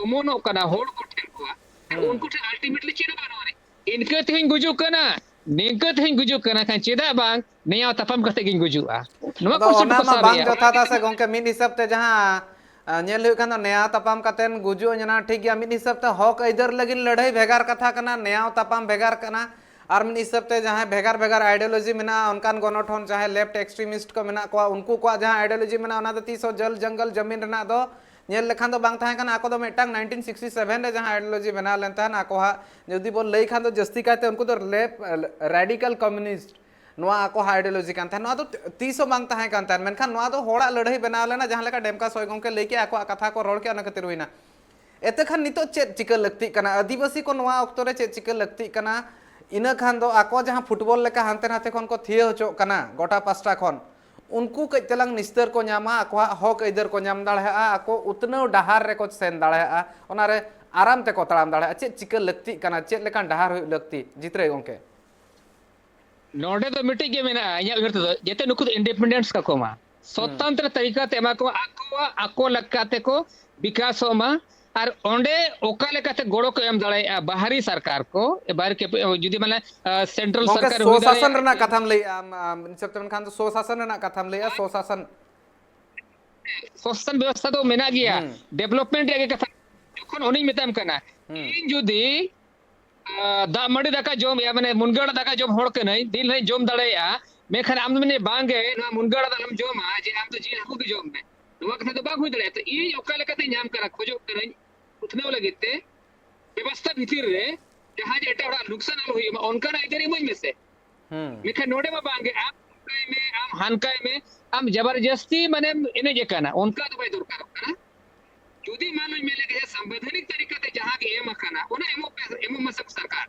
ᱚᱢᱚᱱᱚᱜ ᱠᱟᱱᱟ ᱦᱚᱲ ᱠᱚ ᱴᱷᱮᱱ ᱠᱚᱣᱟ, ᱟᱨ ᱦᱩᱸ᱾ ᱩᱱᱠᱩ ᱴᱷᱮᱱ ultimately ᱪᱮᱫ ᱦᱚᱸ ᱵᱟᱹᱱᱩᱜ ᱟᱹᱱᱤᱡ᱾ ᱤᱱᱠᱟᱹ ᱛᱮᱦᱚᱧ ᱜᱩᱡᱩᱜ ᱠᱟᱱᱟ, ᱱᱤᱝᱠᱟᱹ ᱛᱮᱦᱚᱧ ᱜᱩᱡᱩᱜ ᱠᱟᱱᱟ, ᱠᱷᱟᱱ ᱪᱮᱫᱟᱜ ᱵᱟᱝ ᱱᱮᱭᱟᱣ ᱛᱟᱯᱟᱢ ᱠᱟᱛᱮ ᱜᱤᱧ ᱜᱩᱡᱩᱜᱼᱟ? ᱱᱚᱣᱟ ᱟᱫᱚ ᱠᱚ ᱪᱮᱫ ᱚᱱᱟ ᱵᱟᱠᱚ ᱢᱟ ᱵᱟᱝ ᱥᱟᱵᱮᱜᱼᱟ? ᱡᱚᱛᱷᱟᱛᱟ ᱥᱮ ᱜᱚᱝᱠᱮ, ᱢᱤᱫ ᱦᱤᱥᱟᱹᱵ ᱛᱮ ᱡᱟᱦᱟᱸ, ᱟ, ᱧᱮᱞ ᱦᱩᱭᱩᱜ ᱠᱷᱟᱱ ᱫᱚ ᱱᱮᱭᱟᱣ ᱛᱟᱯᱟᱢ ᱠᱟᱛᱮᱱ ᱜᱩᱡᱩᱜ ᱧᱟᱢᱟ, ᱴᱷᱤᱠ ᱜᱮᱭᱟ, ᱢᱤᱫ ᱦᱤᱥᱟᱹᱵ ᱛᱮ ᱦᱚᱠ ᱟᱹᱭᱫᱟᱹᱨ ᱞᱟᱹᱜᱤᱫ ᱞᱟᱹᱲᱦᱟᱹᱭ ᱵᱷᱮᱜᱟᱨ ᱠᱟᱛᱷᱟ ᱠᱟᱱᱟ, ᱱᱮᱭᱟᱣ ᱛᱟᱯᱟᱢ ᱵᱷᱮᱜᱟᱨ ᱠᱟᱱᱟ᱾ ᱟᱨ ᱢᱤᱫ ᱦᱤᱥᱟᱹᱵ ᱛᱮ ᱡᱟᱦᱟᱸᱭ ᱵᱷᱮᱜᱟᱨ ᱵᱷᱮᱜᱟᱨ ideology ᱢᱮᱱᱟᱜᱼᱟ, ᱚᱱᱠᱟᱱ ᱜᱚᱱᱚᱴᱷᱚᱱ ᱡᱟᱦᱟᱸᱭ left extremist ᱠᱚ ᱢᱮᱱᱟᱜ ᱠᱚᱣᱟ, ᱩᱱᱠᱩ ᱠᱚᱣᱟᱜ ᱡᱟᱦᱟᱸ ideology ᱢᱮᱱᱟᱜᱼᱟ, ᱚᱱᱟ ᱫᱚ ᱛᱤᱥ ᱦᱚᱸ ᱡᱚᱞ ᱡᱚᱝᱜᱚᱞ ᱡᱟᱢᱤᱱ ᱨᱮᱱᱟᱜ ᱫᱚ ᱧᱮᱞ ᱞᱮᱠᱷᱟᱱ ᱫᱚ ᱵᱟᱝ ᱛᱟᱦᱮᱸ ᱠᱟᱱᱟ᱾ ᱟᱠᱚ ᱫᱚ ᱢᱤᱫᱴᱟᱝ nineteen sixty seven ᱨᱮ ᱡᱟᱦᱟᱸ ideology ᱵᱮᱱᱟᱣ ᱞᱮᱱ ᱛᱟᱦᱮᱱ, ᱟᱠᱚᱣᱟᱜ ᱡᱩᱫᱤ ᱵᱚᱱ ᱞᱟᱹᱭ ᱠᱷᱟᱱ ᱫᱚ ᱡᱟᱹᱥᱛᱤ ᱠᱟᱭᱛᱮ ᱩᱱᱠᱩ ᱫᱚ left, radical communist, ᱱᱚᱣᱟ ᱟᱠᱚᱣᱟᱜ ideology ᱠᱟᱱ ᱛᱟᱦᱮᱸᱫ᱾ ᱱᱚᱣᱟ ᱫᱚ ᱛᱤᱥ ᱦᱚᱸ ᱵᱟᱝ ᱛᱟᱦᱮᱸ ᱠᱟᱱ ᱛᱟᱦᱮᱸᱫ, ᱢᱮᱱᱠᱷᱟᱱ ᱱᱚᱣᱟ ᱫᱚ ᱦᱚᱲᱟᱜ ᱞᱟᱹᱲᱦᱟᱹᱭ ᱵᱮᱱᱟᱣ ᱞᱮᱱᱟ, ᱡᱟᱦᱟᱸ ᱞᱮᱠᱟ ᱰᱮᱢᱠᱟ ᱥᱚᱭ ᱜᱚᱢᱠᱮ ᱞᱟᱹᱭ ᱠᱮᱜᱼᱟ, ᱟᱠᱚᱣᱟᱜ ᱠᱟᱛᱷᱟ ᱠᱚ ᱨᱚᱲ ᱠᱮᱜᱼᱟ, ᱚᱱᱟ ᱠᱷᱟᱹᱛᱤᱨ ᱦᱩᱭᱱᱟ᱾ ᱮᱛᱮ ᱠᱷᱟᱱ ᱱᱤᱛᱚᱜ ᱪᱮᱫ ᱪᱤᱠᱟᱹ ᱞᱟᱹᱠᱛᱤᱜ ᱠᱟᱱᱟ? ᱟᱹᱫᱤᱵᱟᱹᱥᱤ ᱠᱚ ᱱᱚᱣᱟ ᱚᱠᱛᱚ ᱨᱮ ᱪᱮᱫ ᱪᱤᱠᱟᱹ ᱞᱟᱹᱠᱛᱤᱜ ᱠᱟᱱᱟ? ᱤᱱᱟᱹ ᱠᱷᱟᱱ ᱫᱚ ᱟᱠᱚ ᱡᱟᱦᱟᱸ football ᱞᱮᱠᱟ ᱦᱟᱱᱛᱮ ᱱᱟᱛᱮ ᱠᱷᱚᱱ ᱠᱚ ᱛᱷᱤᱭᱟᱹ ᱦᱚᱪᱚᱜ ᱠᱟᱱᱟ ᱜᱚᱴᱟ ᱯᱟᱥᱴᱟ ᱠᱷᱚᱱ, ᱩᱱᱠᱩ ᱠᱟᱹᱡ ᱛᱮᱞᱟᱝ ᱱᱤᱥᱛᱟᱹᱨ ᱠᱚ ᱧᱟᱢᱟ, ᱟᱠᱚᱣᱟᱜ ᱦᱚᱠ ᱟᱹᱭᱫᱟᱹᱨ ᱠᱚ ᱧᱟᱢ ᱫᱟᱲᱮᱭᱟᱜᱼᱟ, ᱟᱠᱚ ᱩᱛᱱᱟᱹᱣ ᱰᱟᱦᱟᱨ ᱨᱮᱠᱚ ᱥᱮᱱ ᱫᱟᱲᱮᱭᱟᱜᱼᱟ, ᱚᱱᱟᱨᱮ ᱟᱨᱟᱢ ᱛᱮᱠᱚ ᱛᱟᱲᱟᱢ ᱫᱟᱲᱮᱭᱟᱜᱼᱟ᱾ ᱪᱮᱫ ᱪᱤᱠᱟᱹ ᱞᱟᱹᱠᱛᱤᱜ ᱠᱟᱱᱟ, ᱪᱮᱫ ᱞᱮᱠᱟᱱ ᱰᱟᱦᱟᱨ ᱦᱩᱭᱩᱜ ᱞᱟᱹᱠᱛᱤ, ᱡᱤᱛᱨᱟᱹᱭ ᱜᱚᱢᱠᱮ? ᱱᱚᱰᱮ ᱫᱚ ᱢᱤᱫᱴᱤᱡ ᱜᱮ ᱢᱮᱱᱟᱜᱼᱟ ᱤᱧᱟᱹᱜ ᱩᱭᱦᱟᱹᱨ ᱛᱮᱫᱚ, ᱡᱟᱛᱮ ᱱᱩᱠᱩ ᱫᱚ independence ᱠᱟᱠᱚ ᱢᱟ, ᱥᱚᱛᱚᱱᱛᱨᱚ ᱛᱟᱹᱨᱤᱠᱟ ᱛᱮ ᱮᱢᱟ ᱠᱚ, ᱟᱠᱚᱣᱟᱜ, ᱟᱠᱚ ᱞᱮᱠᱟ ᱛᱮᱠᱚ ᱵᱤᱠᱟᱥᱚᱜ ᱢᱟ᱾ ᱟᱨ ᱚᱸᱰᱮ ᱚᱠᱟ ᱞᱮᱠᱟᱛᱮ ᱜᱚᱲᱚ ᱠᱚ ᱮᱢ ᱫᱟᱲᱮᱭᱟᱜᱼᱟ ᱵᱟᱦᱨᱤ ᱥᱚᱨᱠᱟᱨ ᱠᱚ, ᱵᱟᱦᱨᱮ ᱠᱮᱯ-, ᱡᱩᱫᱤ ᱢᱟᱱᱮ, ᱟᱸ, central ᱜᱚᱢᱠᱮ, ᱥᱚᱨᱠᱟᱨ ᱦᱩᱭ ᱥᱚᱥᱟᱥᱚᱱ ᱫᱟᱲᱮᱭᱟᱜᱼᱟ᱾ ᱨᱮᱱᱟᱜ ᱠᱟᱛᱷᱟᱢ ᱞᱟᱹᱭᱮᱜᱼᱟ, ᱟᱢ, ᱟᱢ, ᱦᱤᱥᱟᱹᱵ ᱛᱮ ᱢᱮᱱᱠᱷᱟᱱ ᱫᱚ ᱥᱚᱥᱟᱥᱚᱱ ᱨᱮᱱᱟᱜ ᱠᱟᱛᱷᱟᱢ ᱞᱟᱹᱭᱮᱜᱼᱟ, ᱥᱚᱥᱟᱥᱚᱱ᱾ ᱥᱚᱥᱟᱥᱚᱱ ᱵᱮᱵᱚᱥᱛᱷᱟ ᱫᱚ ᱢᱮᱱᱟᱜ ᱜᱮᱭᱟ, ᱦᱩᱸ᱾ Development ᱨᱮᱭᱟᱜ ᱜᱮ ᱠᱟᱛᱷᱟ᱾ ᱡᱚᱠᱷᱚᱱ ᱩᱱᱤᱧ ᱢᱮᱛᱟᱢ ᱠᱟᱱᱟ, ᱦᱩᱸ᱾ ᱤᱧ ᱡᱩᱫᱤ, ᱟᱸ, ᱫᱟᱜ ᱢᱟᱹᱰᱤ ᱫᱟᱠᱟ ᱡᱚᱢ, ᱭᱟ, ᱢᱟᱱᱮ ᱢᱩᱱᱜᱟᱹ ᱟᱲᱟᱜ ᱫᱟᱠᱟ ᱡᱚᱢ ᱦᱚᱲ ᱠᱟᱹᱱᱟᱹᱧ, ᱫᱤᱱ ᱦᱤᱞᱳᱜ ᱤᱧ ᱡᱚᱢ ᱫᱟᱲᱮᱭᱟᱜᱼᱟ, ᱢᱮᱱᱠᱷᱟᱱ ᱟᱢ ᱫᱚ ᱢᱮᱱᱮ ᱵᱟᱝ ᱜᱮ, ᱱᱚᱣᱟ ᱢᱩᱱᱜᱟᱹ ᱟᱲᱟᱜ ᱫᱚ ᱟᱞᱚᱢ ᱡᱚᱢᱟ, ᱡᱮ ᱟᱢ ᱫᱚ ᱡᱤᱞ ᱦᱟᱹᱠᱩ ᱜᱮ ᱡᱚᱢ ᱢᱮ, ᱱᱚᱣᱟ ᱠᱟᱛᱷᱟ ᱫᱚ ᱵᱟᱝ ᱦᱩᱭ ᱫᱟᱲᱮᱭᱟᱜᱼᱟ᱾ ᱛᱚ ᱤᱧ ᱚᱠᱟ ᱞᱮᱠᱟᱛᱮ ᱧᱟᱢ ᱠᱟᱱᱟ, ᱠᱷᱚᱡᱚᱜ ᱠᱟᱹᱱᱟᱹᱧ ᱩᱛᱱᱟᱹᱣ ᱞᱟᱹᱜᱤᱫ ᱛᱮ, ᱵᱮᱵᱚᱥᱛᱷᱟ ᱵᱷᱤᱛᱤᱨ ᱨᱮ ᱡᱟᱦᱟᱸ ᱡᱮ ᱮᱴᱟᱜ ᱦᱚᱲᱟᱜ ᱞᱩᱠᱥᱟᱱ ᱟᱞᱚ ᱦᱩᱭᱩᱜ ᱢᱟ, ᱚᱱᱠᱟᱱᱟᱜ ᱟᱹᱭᱫᱟᱹᱨ ᱤᱢᱟᱹᱧ ᱢᱮᱥᱮ᱾ ᱦᱩᱸ᱾ ᱢᱮᱱᱠᱷᱟᱱ ᱱᱚᱰᱮ ᱢᱟ ᱵᱟᱝ ᱜᱮ, ᱟᱢ ᱦᱟᱱᱠᱟᱭ ᱢᱮ, ᱟᱢ ᱦᱟᱱᱠᱟᱭ ᱢᱮ, ᱟᱢ ᱡᱟᱵᱟᱨ ᱡᱟᱹᱥᱛᱤ ᱢᱟᱱᱮᱢ ᱮᱱᱮᱡ ᱟᱠᱟᱱᱟ, ᱚᱱᱠᱟ ᱫᱚ ᱵᱟᱭ ᱫᱚᱨᱠᱟᱨᱚᱜ ᱠᱟᱱᱟ᱾ ᱡᱩᱫᱤ ᱢᱟᱱ ᱞᱤᱧ ᱢᱮᱱ ᱞᱮᱜᱮ ᱥᱟᱝᱵᱤᱫᱷᱟᱱᱤᱠ ᱛᱟᱹᱨᱤᱠᱟ ᱛᱮ ᱡᱟᱦᱟᱸ ᱜᱮ ᱮᱢ ᱟᱠᱟᱱᱟ, ᱚᱱᱟ ᱮᱢᱚᱜ ᱯᱮ, ᱮᱢᱚᱜ ᱢᱟᱥᱮ ᱥᱚᱨᱠᱟᱨ᱾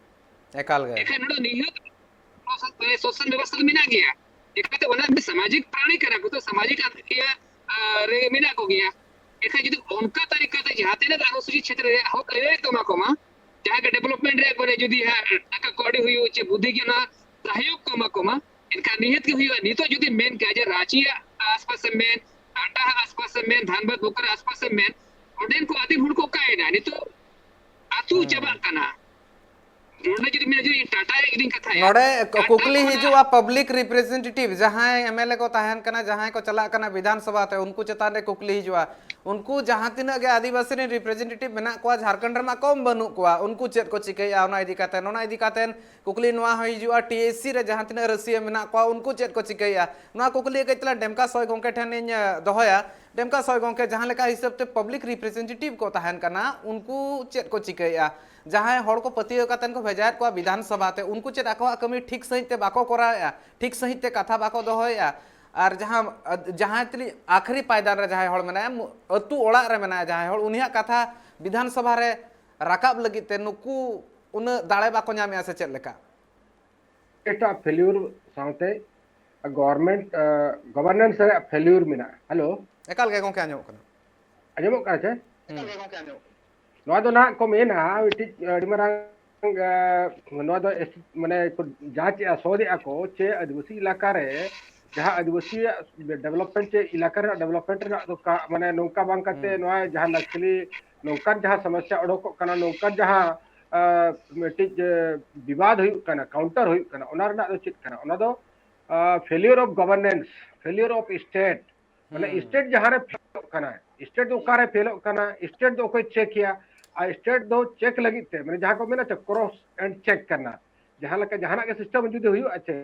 ᱮᱠᱟᱞ ᱜᱮ᱾ ᱮᱱᱠᱷᱟᱱ ᱱᱚᱰᱮ ᱱᱤᱦᱟᱹᱛ ᱥᱚᱥᱟᱥᱚᱱ ᱵᱮᱵᱚᱥᱛᱷᱟ ᱫᱚ ᱢᱮᱱᱟᱜ ᱜᱮᱭᱟ᱾ ᱪᱤᱠᱟᱹᱛᱮ ᱚᱱᱟ ᱢᱤᱫ ᱥᱟᱢᱟᱡᱤᱠ ᱯᱨᱟᱬᱤ ᱠᱟᱱᱟ ᱠᱚ, ᱛᱚ ᱥᱟᱢᱟᱡᱤᱠ ᱤᱭᱟᱹ, ᱟ, ᱨᱮ ᱢᱮᱱᱟᱜ ᱠᱚᱜᱮᱭᱟ᱾ ᱮᱱᱠᱷᱟᱱ ᱡᱩᱫᱤ ᱚᱱᱠᱟ ᱛᱟᱹᱨᱤᱠᱟ ᱛᱮ ᱡᱟᱦᱟᱸ ᱛᱤᱱᱟᱹᱜ ᱚᱱᱩᱥᱩᱪᱤᱛ ᱪᱷᱮᱛᱨᱚ ᱨᱮᱭᱟᱜ ᱦᱚᱠ ᱟᱹᱭᱫᱟᱹᱨᱤ ᱠᱚ ᱮᱢᱟ ᱠᱚᱢᱟ, ᱡᱟᱦᱟᱸ ᱜᱮ ᱰᱮᱵᱷᱞᱚᱯᱢᱮᱱᱴ ᱨᱮᱭᱟᱜ ᱢᱟᱱᱮ ᱡᱩᱫᱤ ᱦᱟᱸᱜ ᱴᱟᱠᱟ ᱠᱟᱹᱣᱰᱤ ᱦᱩᱭᱩᱜ ᱪᱮ ᱵᱩᱫᱷᱤ ᱜᱮ ᱚᱱᱟ ᱥᱚᱦᱭᱳᱜᱽ ᱠᱚ ᱮᱢᱟ ᱠᱚᱢᱟ, ᱮᱱᱠᱷᱟᱱ ᱱᱤᱦᱟᱹᱛ ᱜᱮ ᱦᱩᱭᱩᱜᱼᱟ᱾ ᱱᱤᱛᱚᱜ ᱡᱩᱫᱤ ᱢᱮᱱ ᱠᱮᱭᱟ ᱡᱮ ᱨᱟᱸᱪᱤᱭᱟᱜ ᱟᱥᱯᱟᱥ ᱮᱢ ᱢᱮᱱ, ᱴᱟᱴᱟ ᱟᱥᱯᱟᱥ ᱮᱢ ᱢᱮᱱ, ᱫᱷᱟᱱᱵᱟᱫᱽ ᱵᱳᱠᱟᱨᱳ ᱟᱥᱯᱟᱥ ᱮᱢ ᱢᱮᱱ, ᱚᱸᱰᱮᱱ ᱠᱚ ᱟᱹᱫᱤᱢ ᱦᱚᱲ ᱠᱚ ᱚᱠᱟᱭᱮᱱᱟ? ᱱᱤᱛᱚᱜ ᱟᱹᱛᱩ ᱦᱩᱸ᱾ ᱪᱟᱵᱟᱜ ᱠᱟᱱᱟ᱾ ᱱᱚᱰᱮ ᱡᱩᱫᱤ ᱢᱮᱱᱟ ᱡᱮ ᱤᱧ ᱴᱟᱴᱟ ᱤᱫᱤᱧ ᱠᱟᱛᱷᱟᱭᱟ, ᱱᱚᱰᱮ ᱠᱚ-, ᱴᱟᱴᱟ ᱠᱩᱠᱞᱤ ᱠᱷᱚᱱᱟᱜ ᱦᱤᱡᱩᱜᱼᱟ, ᱯᱟᱵᱽᱞᱤᱠ ᱨᱤᱯᱨᱮᱡᱮᱱᱴᱮᱴᱤᱵᱷ ᱡᱟᱦᱟᱸᱭ ᱮᱢ ᱮᱞ ᱮ ᱠᱚ ᱛᱟᱦᱮᱱ ᱠᱟᱱᱟ, ᱡᱟᱦᱟᱸᱭ ᱠᱚ ᱪᱟᱞᱟᱜ ᱠᱟᱱᱟ ᱵᱤᱫᱷᱟᱱ ᱥᱚᱵᱷᱟ ᱛᱮ, ᱩᱱᱠᱩ ᱪᱮᱛᱟᱱ ᱨᱮ ᱠᱩᱠᱞᱤ ᱦᱤᱡᱩᱜᱼᱟ᱾ ᱩᱱᱠᱩ ᱡᱟᱦᱟᱸ ᱛᱤᱱᱟᱹᱜ ᱜᱮ ᱟᱹᱫᱤᱵᱟᱹᱥᱤ ᱨᱮᱱ ᱨᱤᱯᱨᱮᱡᱮᱱᱴᱮᱴᱤᱵᱷ ᱢᱮᱱᱟᱜ ᱠᱚᱣᱟ ᱡᱷᱟᱲᱠᱷᱚᱸᱰ ᱨᱮᱢᱟ ᱠᱚᱢ ᱵᱟᱹᱱᱩᱜ ᱠᱚᱣᱟ, ᱩᱱᱠᱩ ᱪᱮᱫ ᱠᱚ ᱪᱤᱠᱟᱹᱭᱮᱫᱼᱟ ᱚᱱᱟ ᱤᱫᱤ ᱠᱟᱛᱮ? ᱚᱱᱟ ᱤᱫᱤ ᱠᱟᱛᱮ ᱠᱩᱠᱞᱤ ᱱᱚᱣᱟ ᱦᱚᱸ ᱦᱤᱡᱩᱜᱼᱟ, ᱴᱤ ᱮᱭᱤᱪ ᱥᱤ ᱨᱮ ᱡᱟᱦᱟᱸ ᱛᱤᱱᱟᱹᱜ ᱨᱟᱹᱥᱤᱭᱟᱹ ᱢᱮᱱᱟᱜ ᱠᱚᱣᱟ, ᱩᱱᱠᱩ ᱪᱮᱫ ᱠᱚ ᱪᱤᱠᱟᱹᱭᱮᱫᱼᱟ? ᱱᱚᱣᱟ ᱠᱩᱠᱞᱤ ᱠᱟᱹᱡ ᱛᱟᱞᱟᱝ ᱰᱮᱢᱠᱟ ᱥᱚᱭ ᱜᱚᱢᱠᱮ ᱴᱷᱮᱱ ᱤᱧ, ᱮ, ᱫᱚᱦᱚᱭᱟ᱾ ᱰᱮᱢᱠᱟ ᱥᱚᱭ ᱜᱚᱢᱠᱮ, ᱡᱟᱦᱟᱸ ᱞᱮᱠᱟ ᱦᱤᱥᱟᱹᱵ ᱛᱮ ᱯᱟᱵᱽᱞᱤᱠ ᱨᱤᱯᱨᱮᱡᱮᱱᱴᱮᱴᱤᱵᱷ ᱠᱚ ᱛᱟᱦᱮᱱ ᱠᱟᱱᱟ, ᱩᱱᱠᱩ ᱪᱮᱫ ᱠᱚ ᱪᱤᱠᱟᱹᱭᱮᱫᱼᱟ? ᱡᱟᱦᱟᱸᱭ ᱦᱚᱲ ᱠᱚ ᱯᱟᱹᱛᱭᱟᱹᱣ ᱠᱟᱛᱮ ᱠᱚ ᱵᱷᱮᱡᱟᱭᱮᱫ ᱠᱚᱣᱟ ᱵᱤᱫᱷᱟᱱ ᱥᱚᱵᱷᱟ ᱛᱮ, ᱩᱱᱠᱩ ᱪᱮᱫ ᱟᱠᱚᱣᱟᱜ ᱠᱟᱹᱢᱤ ᱴᱷᱤᱠ ᱥᱟᱺᱦᱤᱡ ᱛᱮ ᱵᱟᱠᱚ ᱠᱚᱨᱟᱣᱮᱫᱼᱟ? ᱴᱷᱤᱠ ᱥᱟᱺᱦᱤᱡ ᱛᱮ ᱠᱟᱛᱷᱟ ᱵᱟᱠᱚ ᱫᱚᱦᱚᱭᱮᱫᱼᱟ? ᱟᱨ ᱡᱟᱦᱟᱸ, ᱡᱟᱦᱟᱸᱭ ᱛᱤᱱᱤᱡ ᱟᱠᱷᱨᱤ ᱯᱟᱭᱫᱟᱱ ᱨᱮ ᱡᱟᱦᱟᱸᱭ ᱦᱚᱲ ᱢᱮᱱᱟᱭᱟ, ᱢᱩ-, ᱟᱹᱛᱩ ᱚᱲᱟᱜ ᱨᱮ ᱢᱮᱱᱟᱭᱟ ᱡᱟᱦᱟᱸᱭ ᱦᱚᱲ, ᱩᱱᱤᱭᱟᱜ ᱠᱟᱛᱷᱟ ᱵᱤᱫᱷᱟᱱ ᱥᱚᱵᱷᱟ ᱨᱮ ᱨᱟᱠᱟᱵ ᱞᱟᱹᱜᱤᱫ ᱛᱮ ᱱᱩᱠᱩ ᱩᱱᱟᱹᱜ ᱫᱟᱲᱮ ᱵᱟᱠᱚ ᱧᱟᱢᱮᱫᱼᱟ ᱥᱮ ᱪᱮᱫ ᱞᱮᱠᱟ? ᱮᱴᱟᱜ ᱯᱷᱮᱞᱤᱭᱩᱨ ᱥᱟᱶᱛᱮ ᱜᱚᱵᱷᱚᱨᱱᱢᱮᱱᱴ, ᱜᱚᱵᱷᱚᱨᱱᱮᱱᱥ ᱨᱮᱭᱟᱜ ᱯᱷᱮᱞᱤᱭᱩᱨ ᱢᱮᱱᱟᱜᱼᱟ᱾ ᱦᱮᱞᱳ, ᱮᱠᱟᱞ ᱜᱮ ᱜᱚᱢᱠᱮ, ᱟᱸᱡᱚᱢᱚᱜ ᱠᱟᱱᱟ᱾ ᱟᱸᱡᱚᱢᱚᱜ ᱠᱟᱱᱟ ᱪᱮ? ᱦᱩᱸ᱾ ᱱᱚᱣᱟ ᱫᱚ ᱱᱟᱦᱟᱜ ᱠᱚ ᱢᱮᱱᱟ ᱢᱤᱫᱴᱤᱡ ᱟᱹᱰᱤ ᱢᱟᱨᱟᱝ, ᱮ, ᱱᱚᱣᱟ ᱫᱚ ᱮᱥ-, ᱢᱟᱱᱮ ᱠᱚ ᱡᱟᱸᱪᱮᱜᱼᱟ, ᱥᱳᱫᱷᱮᱜᱼᱟ ᱠᱚ ᱪᱮ ᱟᱹᱫᱤᱵᱟᱹᱥᱤ ᱮᱞᱟᱠᱟ ᱨᱮ ᱡᱟᱦᱟᱸ ᱟᱹᱫᱤᱵᱟᱹᱥᱤᱭᱟᱜ ᱰᱮᱵᱷᱞᱚᱯᱢᱮᱱᱴ ᱪᱮ ᱮᱞᱟᱠᱟ ᱨᱮᱱᱟᱜ ᱰᱮᱵᱷᱞᱚᱯᱢᱮᱱᱴ ᱨᱮᱱᱟᱜ ᱫᱚ ᱠᱟ-, ᱢᱟᱱᱮ ᱱᱚᱝᱠᱟ ᱵᱟᱝ ᱠᱟᱛᱮ ᱦᱩᱸ᱾ ᱱᱚᱣᱟ ᱡᱟᱦᱟᱸ ᱱᱟᱠᱥᱟᱞᱤ ᱱᱚᱝᱠᱟᱱ ᱡᱟᱦᱟᱸ ᱥᱚᱢᱚᱥᱥᱟ ᱚᱰᱚᱠᱚᱜ ᱠᱟᱱᱟ, ᱱᱚᱝᱠᱟᱱ ᱡᱟᱦᱟᱸ, ᱟ, ᱢᱤᱫᱴᱤᱡ, ᱮ, ᱵᱤᱵᱟᱫ ᱦᱩᱭᱩᱜ ᱠᱟᱱᱟ, ᱠᱟᱣᱩᱱᱴᱟᱨ ᱦᱩᱭᱩᱜ ᱠᱟᱱᱟ, ᱚᱱᱟ ᱨᱮᱱᱟᱜ ᱫᱚ ᱪᱮᱫ ᱠᱟᱱᱟ? ᱚᱱᱟ ᱫᱚ, ᱟ, failure of governance, failure of state, ᱢᱟᱱᱮ ᱦᱩᱸ᱾ ᱥᱴᱮᱴ ᱡᱟᱦᱟᱸ ᱨᱮ ᱯᱷᱮᱞᱚᱜ ᱠᱟᱱᱟ, ᱥᱴᱮᱴ ᱫᱚ ᱚᱠᱟᱨᱮ ᱯᱷᱮᱞᱚᱜ ᱠᱟᱱᱟ, ᱥᱴᱮᱴ ᱫᱚ ᱚᱠᱚᱭ ᱪᱮᱠ ᱮᱭᱟ? ᱟᱨ ᱥᱴᱮᱴ ᱫᱚ ᱪᱮᱠ ᱞᱟᱹᱜᱤᱫ ᱛᱮ ᱢᱟᱱᱮ ᱡᱟᱦᱟᱸ ᱠᱚ ᱢᱮᱱᱟ ᱪᱮ ᱠᱨᱚᱥ ᱮᱱᱰ ᱪᱮᱠ ᱠᱟᱱᱟ, ᱡᱟᱦᱟᱸ ᱞᱮᱠᱟ ᱡᱟᱦᱟᱱᱟᱜ ᱜᱮ ᱥᱤᱥᱴᱮᱢ ᱡᱩᱫᱤ ᱦᱩᱭᱩᱜᱼᱟ ᱪᱮ,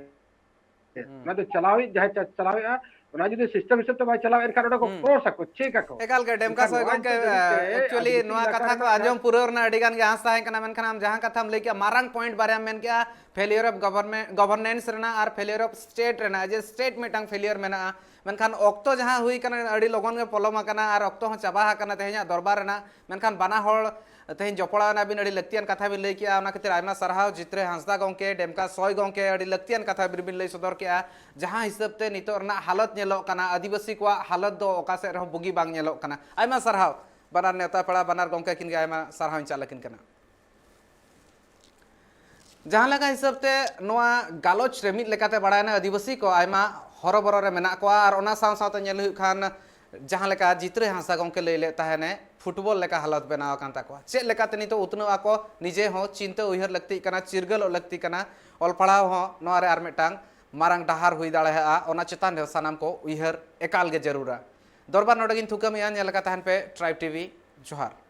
ᱦᱩᱸ᱾ ᱚᱱᱟ ᱫᱚ ᱪᱟᱞᱟᱣᱤᱡ ᱡᱟᱦᱟᱸᱭ ᱪᱟ-, ᱪᱟᱞᱟᱣᱮᱫᱼᱟ, ᱚᱱᱟ ᱡᱩᱫᱤ ᱥᱤᱥᱴᱮᱢ ᱦᱤᱥᱟᱹᱵ ᱛᱮ ᱵᱟᱭ ᱪᱟᱞᱟᱣᱮᱫ ᱮᱱᱠᱷᱟᱱ ᱚᱸᱰᱮ ᱠᱚ ᱦᱩᱸ᱾ ᱠᱨᱚᱥ ᱟᱠᱚ, ᱪᱮᱠ ᱟᱠᱚ᱾ ᱮᱠᱟᱞ ᱜᱮ, ᱰᱮᱢᱠᱟ ᱮᱱᱠᱷᱟᱱ ᱥᱚᱭ ᱱᱚᱣᱟ ᱜᱚᱢᱠᱮ, ᱦᱤᱥᱟᱹᱵ ᱛᱮ ᱡᱩᱫᱤ ᱪᱮ actually ᱟᱹᱫᱤᱵᱟᱹᱥᱤ ᱱᱚᱣᱟ ᱮᱞᱟᱠᱟ ᱠᱟᱛᱷᱟ ᱠᱚ ᱨᱮᱱᱟᱜ ᱟᱸᱡᱚᱢ ᱯᱩᱨᱟᱹᱣ ᱨᱮᱱᱟᱜ ᱟᱹᱰᱤ ᱜᱟᱱ ᱜᱮ ᱟᱸᱥ ᱛᱟᱦᱮᱸ ᱠᱟᱱᱟ, ᱢᱮᱱᱠᱷᱟᱱ ᱟᱢ ᱡᱟᱦᱟᱸ ᱠᱟᱛᱷᱟᱢ ᱞᱟᱹᱭ ᱠᱮᱜᱼᱟ, ᱢᱟᱨᱟᱝ ᱯᱚᱭᱮᱱᱴ ᱵᱟᱨᱭᱟᱢ ᱢᱮᱱ ᱠᱮᱜᱼᱟ, failure of government, governance ᱨᱮᱱᱟᱜ ᱟᱨ failure of state ᱨᱮᱱᱟᱜ, ᱡᱮ ᱥᱴᱮᱴ ᱢᱤᱫᱴᱟᱝ ᱯᱷᱮᱞᱤᱭᱟᱨ ᱢᱮᱱᱟᱜᱼᱟ, ᱢᱮᱱᱠᱷᱟᱱ ᱚᱠᱛᱚ ᱡᱟᱦᱟᱸ ᱦᱩᱭ ᱠᱟᱱᱟ, ᱟᱹᱰᱤ ᱞᱚᱜᱚᱱ ᱜᱮ ᱯᱚᱞᱚᱢ ᱟᱠᱟᱱᱟ ᱟᱨ ᱚᱠᱛᱚ ᱦᱚᱸ ᱪᱟᱵᱟ ᱟᱠᱟᱱᱟ ᱛᱮᱦᱮᱧᱟᱜ ᱫᱚᱨᱵᱟᱨ ᱨᱮᱱᱟᱜ᱾ ᱢᱮᱱᱠᱷᱟᱱ ᱵᱟᱱᱟ ᱦᱚᱲ ᱛᱮᱦᱮᱧ ᱡᱚᱯᱲᱟᱣ ᱮᱱᱟ ᱵᱤᱱ, ᱟᱹᱰᱤ ᱞᱟᱹᱠᱛᱤᱭᱟᱱ ᱠᱟᱛᱷᱟ ᱵᱤᱱ ᱞᱟᱹᱭ ᱠᱮᱜᱼᱟ, ᱚᱱᱟ ᱠᱷᱟᱹᱛᱤᱨ ᱟᱭᱢᱟ ᱥᱟᱨᱦᱟᱣ᱾ ᱡᱤᱛᱨᱟᱹᱭ ᱦᱟᱸᱥᱫᱟ ᱜᱚᱢᱠᱮ, ᱰᱮᱢᱠᱟ ᱥᱚᱭ ᱜᱚᱢᱠᱮ, ᱟᱹᱰᱤ ᱞᱟᱹᱠᱛᱤᱭᱟᱱ ᱠᱟᱛᱷᱟ ᱵᱤᱱ ᱞᱟᱹᱭ ᱥᱚᱫᱚᱨ ᱠᱮᱜᱼᱟ᱾ ᱡᱟᱦᱟᱸ ᱦᱤᱥᱟᱹᱵ ᱛᱮ ᱱᱤᱛᱚᱜ ᱨᱮᱱᱟᱜ ᱦᱟᱞᱚᱛ ᱧᱮᱞᱚᱜ ᱠᱟᱱᱟ, ᱟᱹᱫᱤᱵᱟᱹᱥᱤ ᱠᱚᱣᱟᱜ ᱦᱟᱞᱚᱛ ᱫᱚ ᱚᱠᱟ ᱥᱮᱫ ᱨᱮᱦᱚᱸ ᱵᱩᱜᱤ ᱵᱟᱝ ᱧᱮᱞᱚᱜ ᱠᱟᱱᱟ᱾ ᱟᱭᱢᱟ ᱥᱟᱨᱦᱟᱣ ᱵᱟᱱᱟᱨ ᱱᱮᱣᱛᱟ ᱯᱮᱲᱟ, ᱵᱟᱱᱟᱨ ᱜᱚᱢᱠᱮ ᱠᱤᱱ ᱜᱮ ᱟᱭᱢᱟ ᱥᱟᱨᱦᱟᱣ ᱤᱧ ᱪᱟᱞ ᱟᱹᱠᱤᱱ ᱠᱟᱱᱟ᱾ ᱡᱟᱦᱟᱸ ᱞᱮᱠᱟ ᱦᱤᱥᱟᱹᱵ ᱛᱮ ᱱᱚᱣᱟ ᱜᱟᱞᱚᱪ ᱨᱮ ᱢᱤᱫ ᱞᱮᱠᱟᱛᱮ ᱵᱟᱲᱟᱭᱮᱱᱟ, ᱟᱹᱫᱤᱵᱟᱹᱥᱤ ᱠᱚ ᱟᱭᱢᱟ ᱦᱚᱨᱚᱵᱚᱨᱚ ᱨᱮ ᱢᱮᱱᱟᱜ ᱠᱚᱣᱟ, ᱟᱨ ᱚᱱᱟ ᱥᱟᱶ ᱥᱟᱶᱛᱮ ᱧᱮᱞ ᱦᱩᱭᱩᱜ ᱠᱷᱟᱱ ᱡᱟᱦᱟᱸ ᱞᱮᱠᱟ ᱡᱤᱛᱨᱟᱹᱭ ᱦᱟᱸᱥᱫᱟ ᱜᱚᱢᱠᱮ ᱞᱟᱹᱭ ᱞᱮᱫ ᱛᱟᱦᱮᱱᱮ, ᱯᱷᱩᱴᱵᱚᱞ ᱞᱮᱠᱟ ᱦᱟᱞᱚᱛ ᱵᱮᱱᱟᱣ ᱟᱠᱟᱱ ᱛᱟᱠᱚᱣᱟ᱾ ᱪᱮᱫ ᱞᱮᱠᱟᱛᱮ ᱱᱤᱛᱚᱜ ᱩᱛᱱᱟᱹᱣ ᱟᱠᱚ, ᱱᱤᱡᱮ ᱦᱚᱸ ᱪᱤᱱᱛᱟᱹ ᱩᱭᱦᱟᱹᱨ ᱞᱟᱹᱠᱛᱤᱜ ᱠᱟᱱᱟ, ᱪᱤᱨᱜᱟᱹᱞᱚᱜ ᱞᱟᱹᱠᱛᱤ ᱠᱟᱱᱟ, ᱚᱞ ᱯᱟᱲᱦᱟᱣ ᱦᱚᱸ ᱱᱚᱣᱟ ᱨᱮ ᱟᱨ ᱢᱤᱫᱴᱟᱝ ᱢᱟᱨᱟᱝ ᱰᱟᱦᱟᱨ ᱦᱩᱭ ᱫᱟᱲᱮᱭᱟᱜᱼᱟ, ᱚᱱᱟ ᱪᱮᱛᱟᱱ ᱨᱮ ᱥᱟᱱᱟᱢ ᱠᱚ ᱩᱭᱦᱟᱹᱨ ᱮᱠᱟᱞ ᱜᱮ ᱡᱟᱹᱨᱩᱲᱟ᱾ ᱫᱚᱨᱵᱟᱨ ᱱᱚᱰᱮ ᱜᱤᱧ ᱛᱷᱩᱠᱟᱹᱢᱮᱜᱼᱟ᱾ ᱧᱮᱞ ᱟᱠᱟ ᱛᱟᱦᱮᱱ ᱯᱮ Tribe TV᱾ ᱡᱚᱦᱟᱨ᱾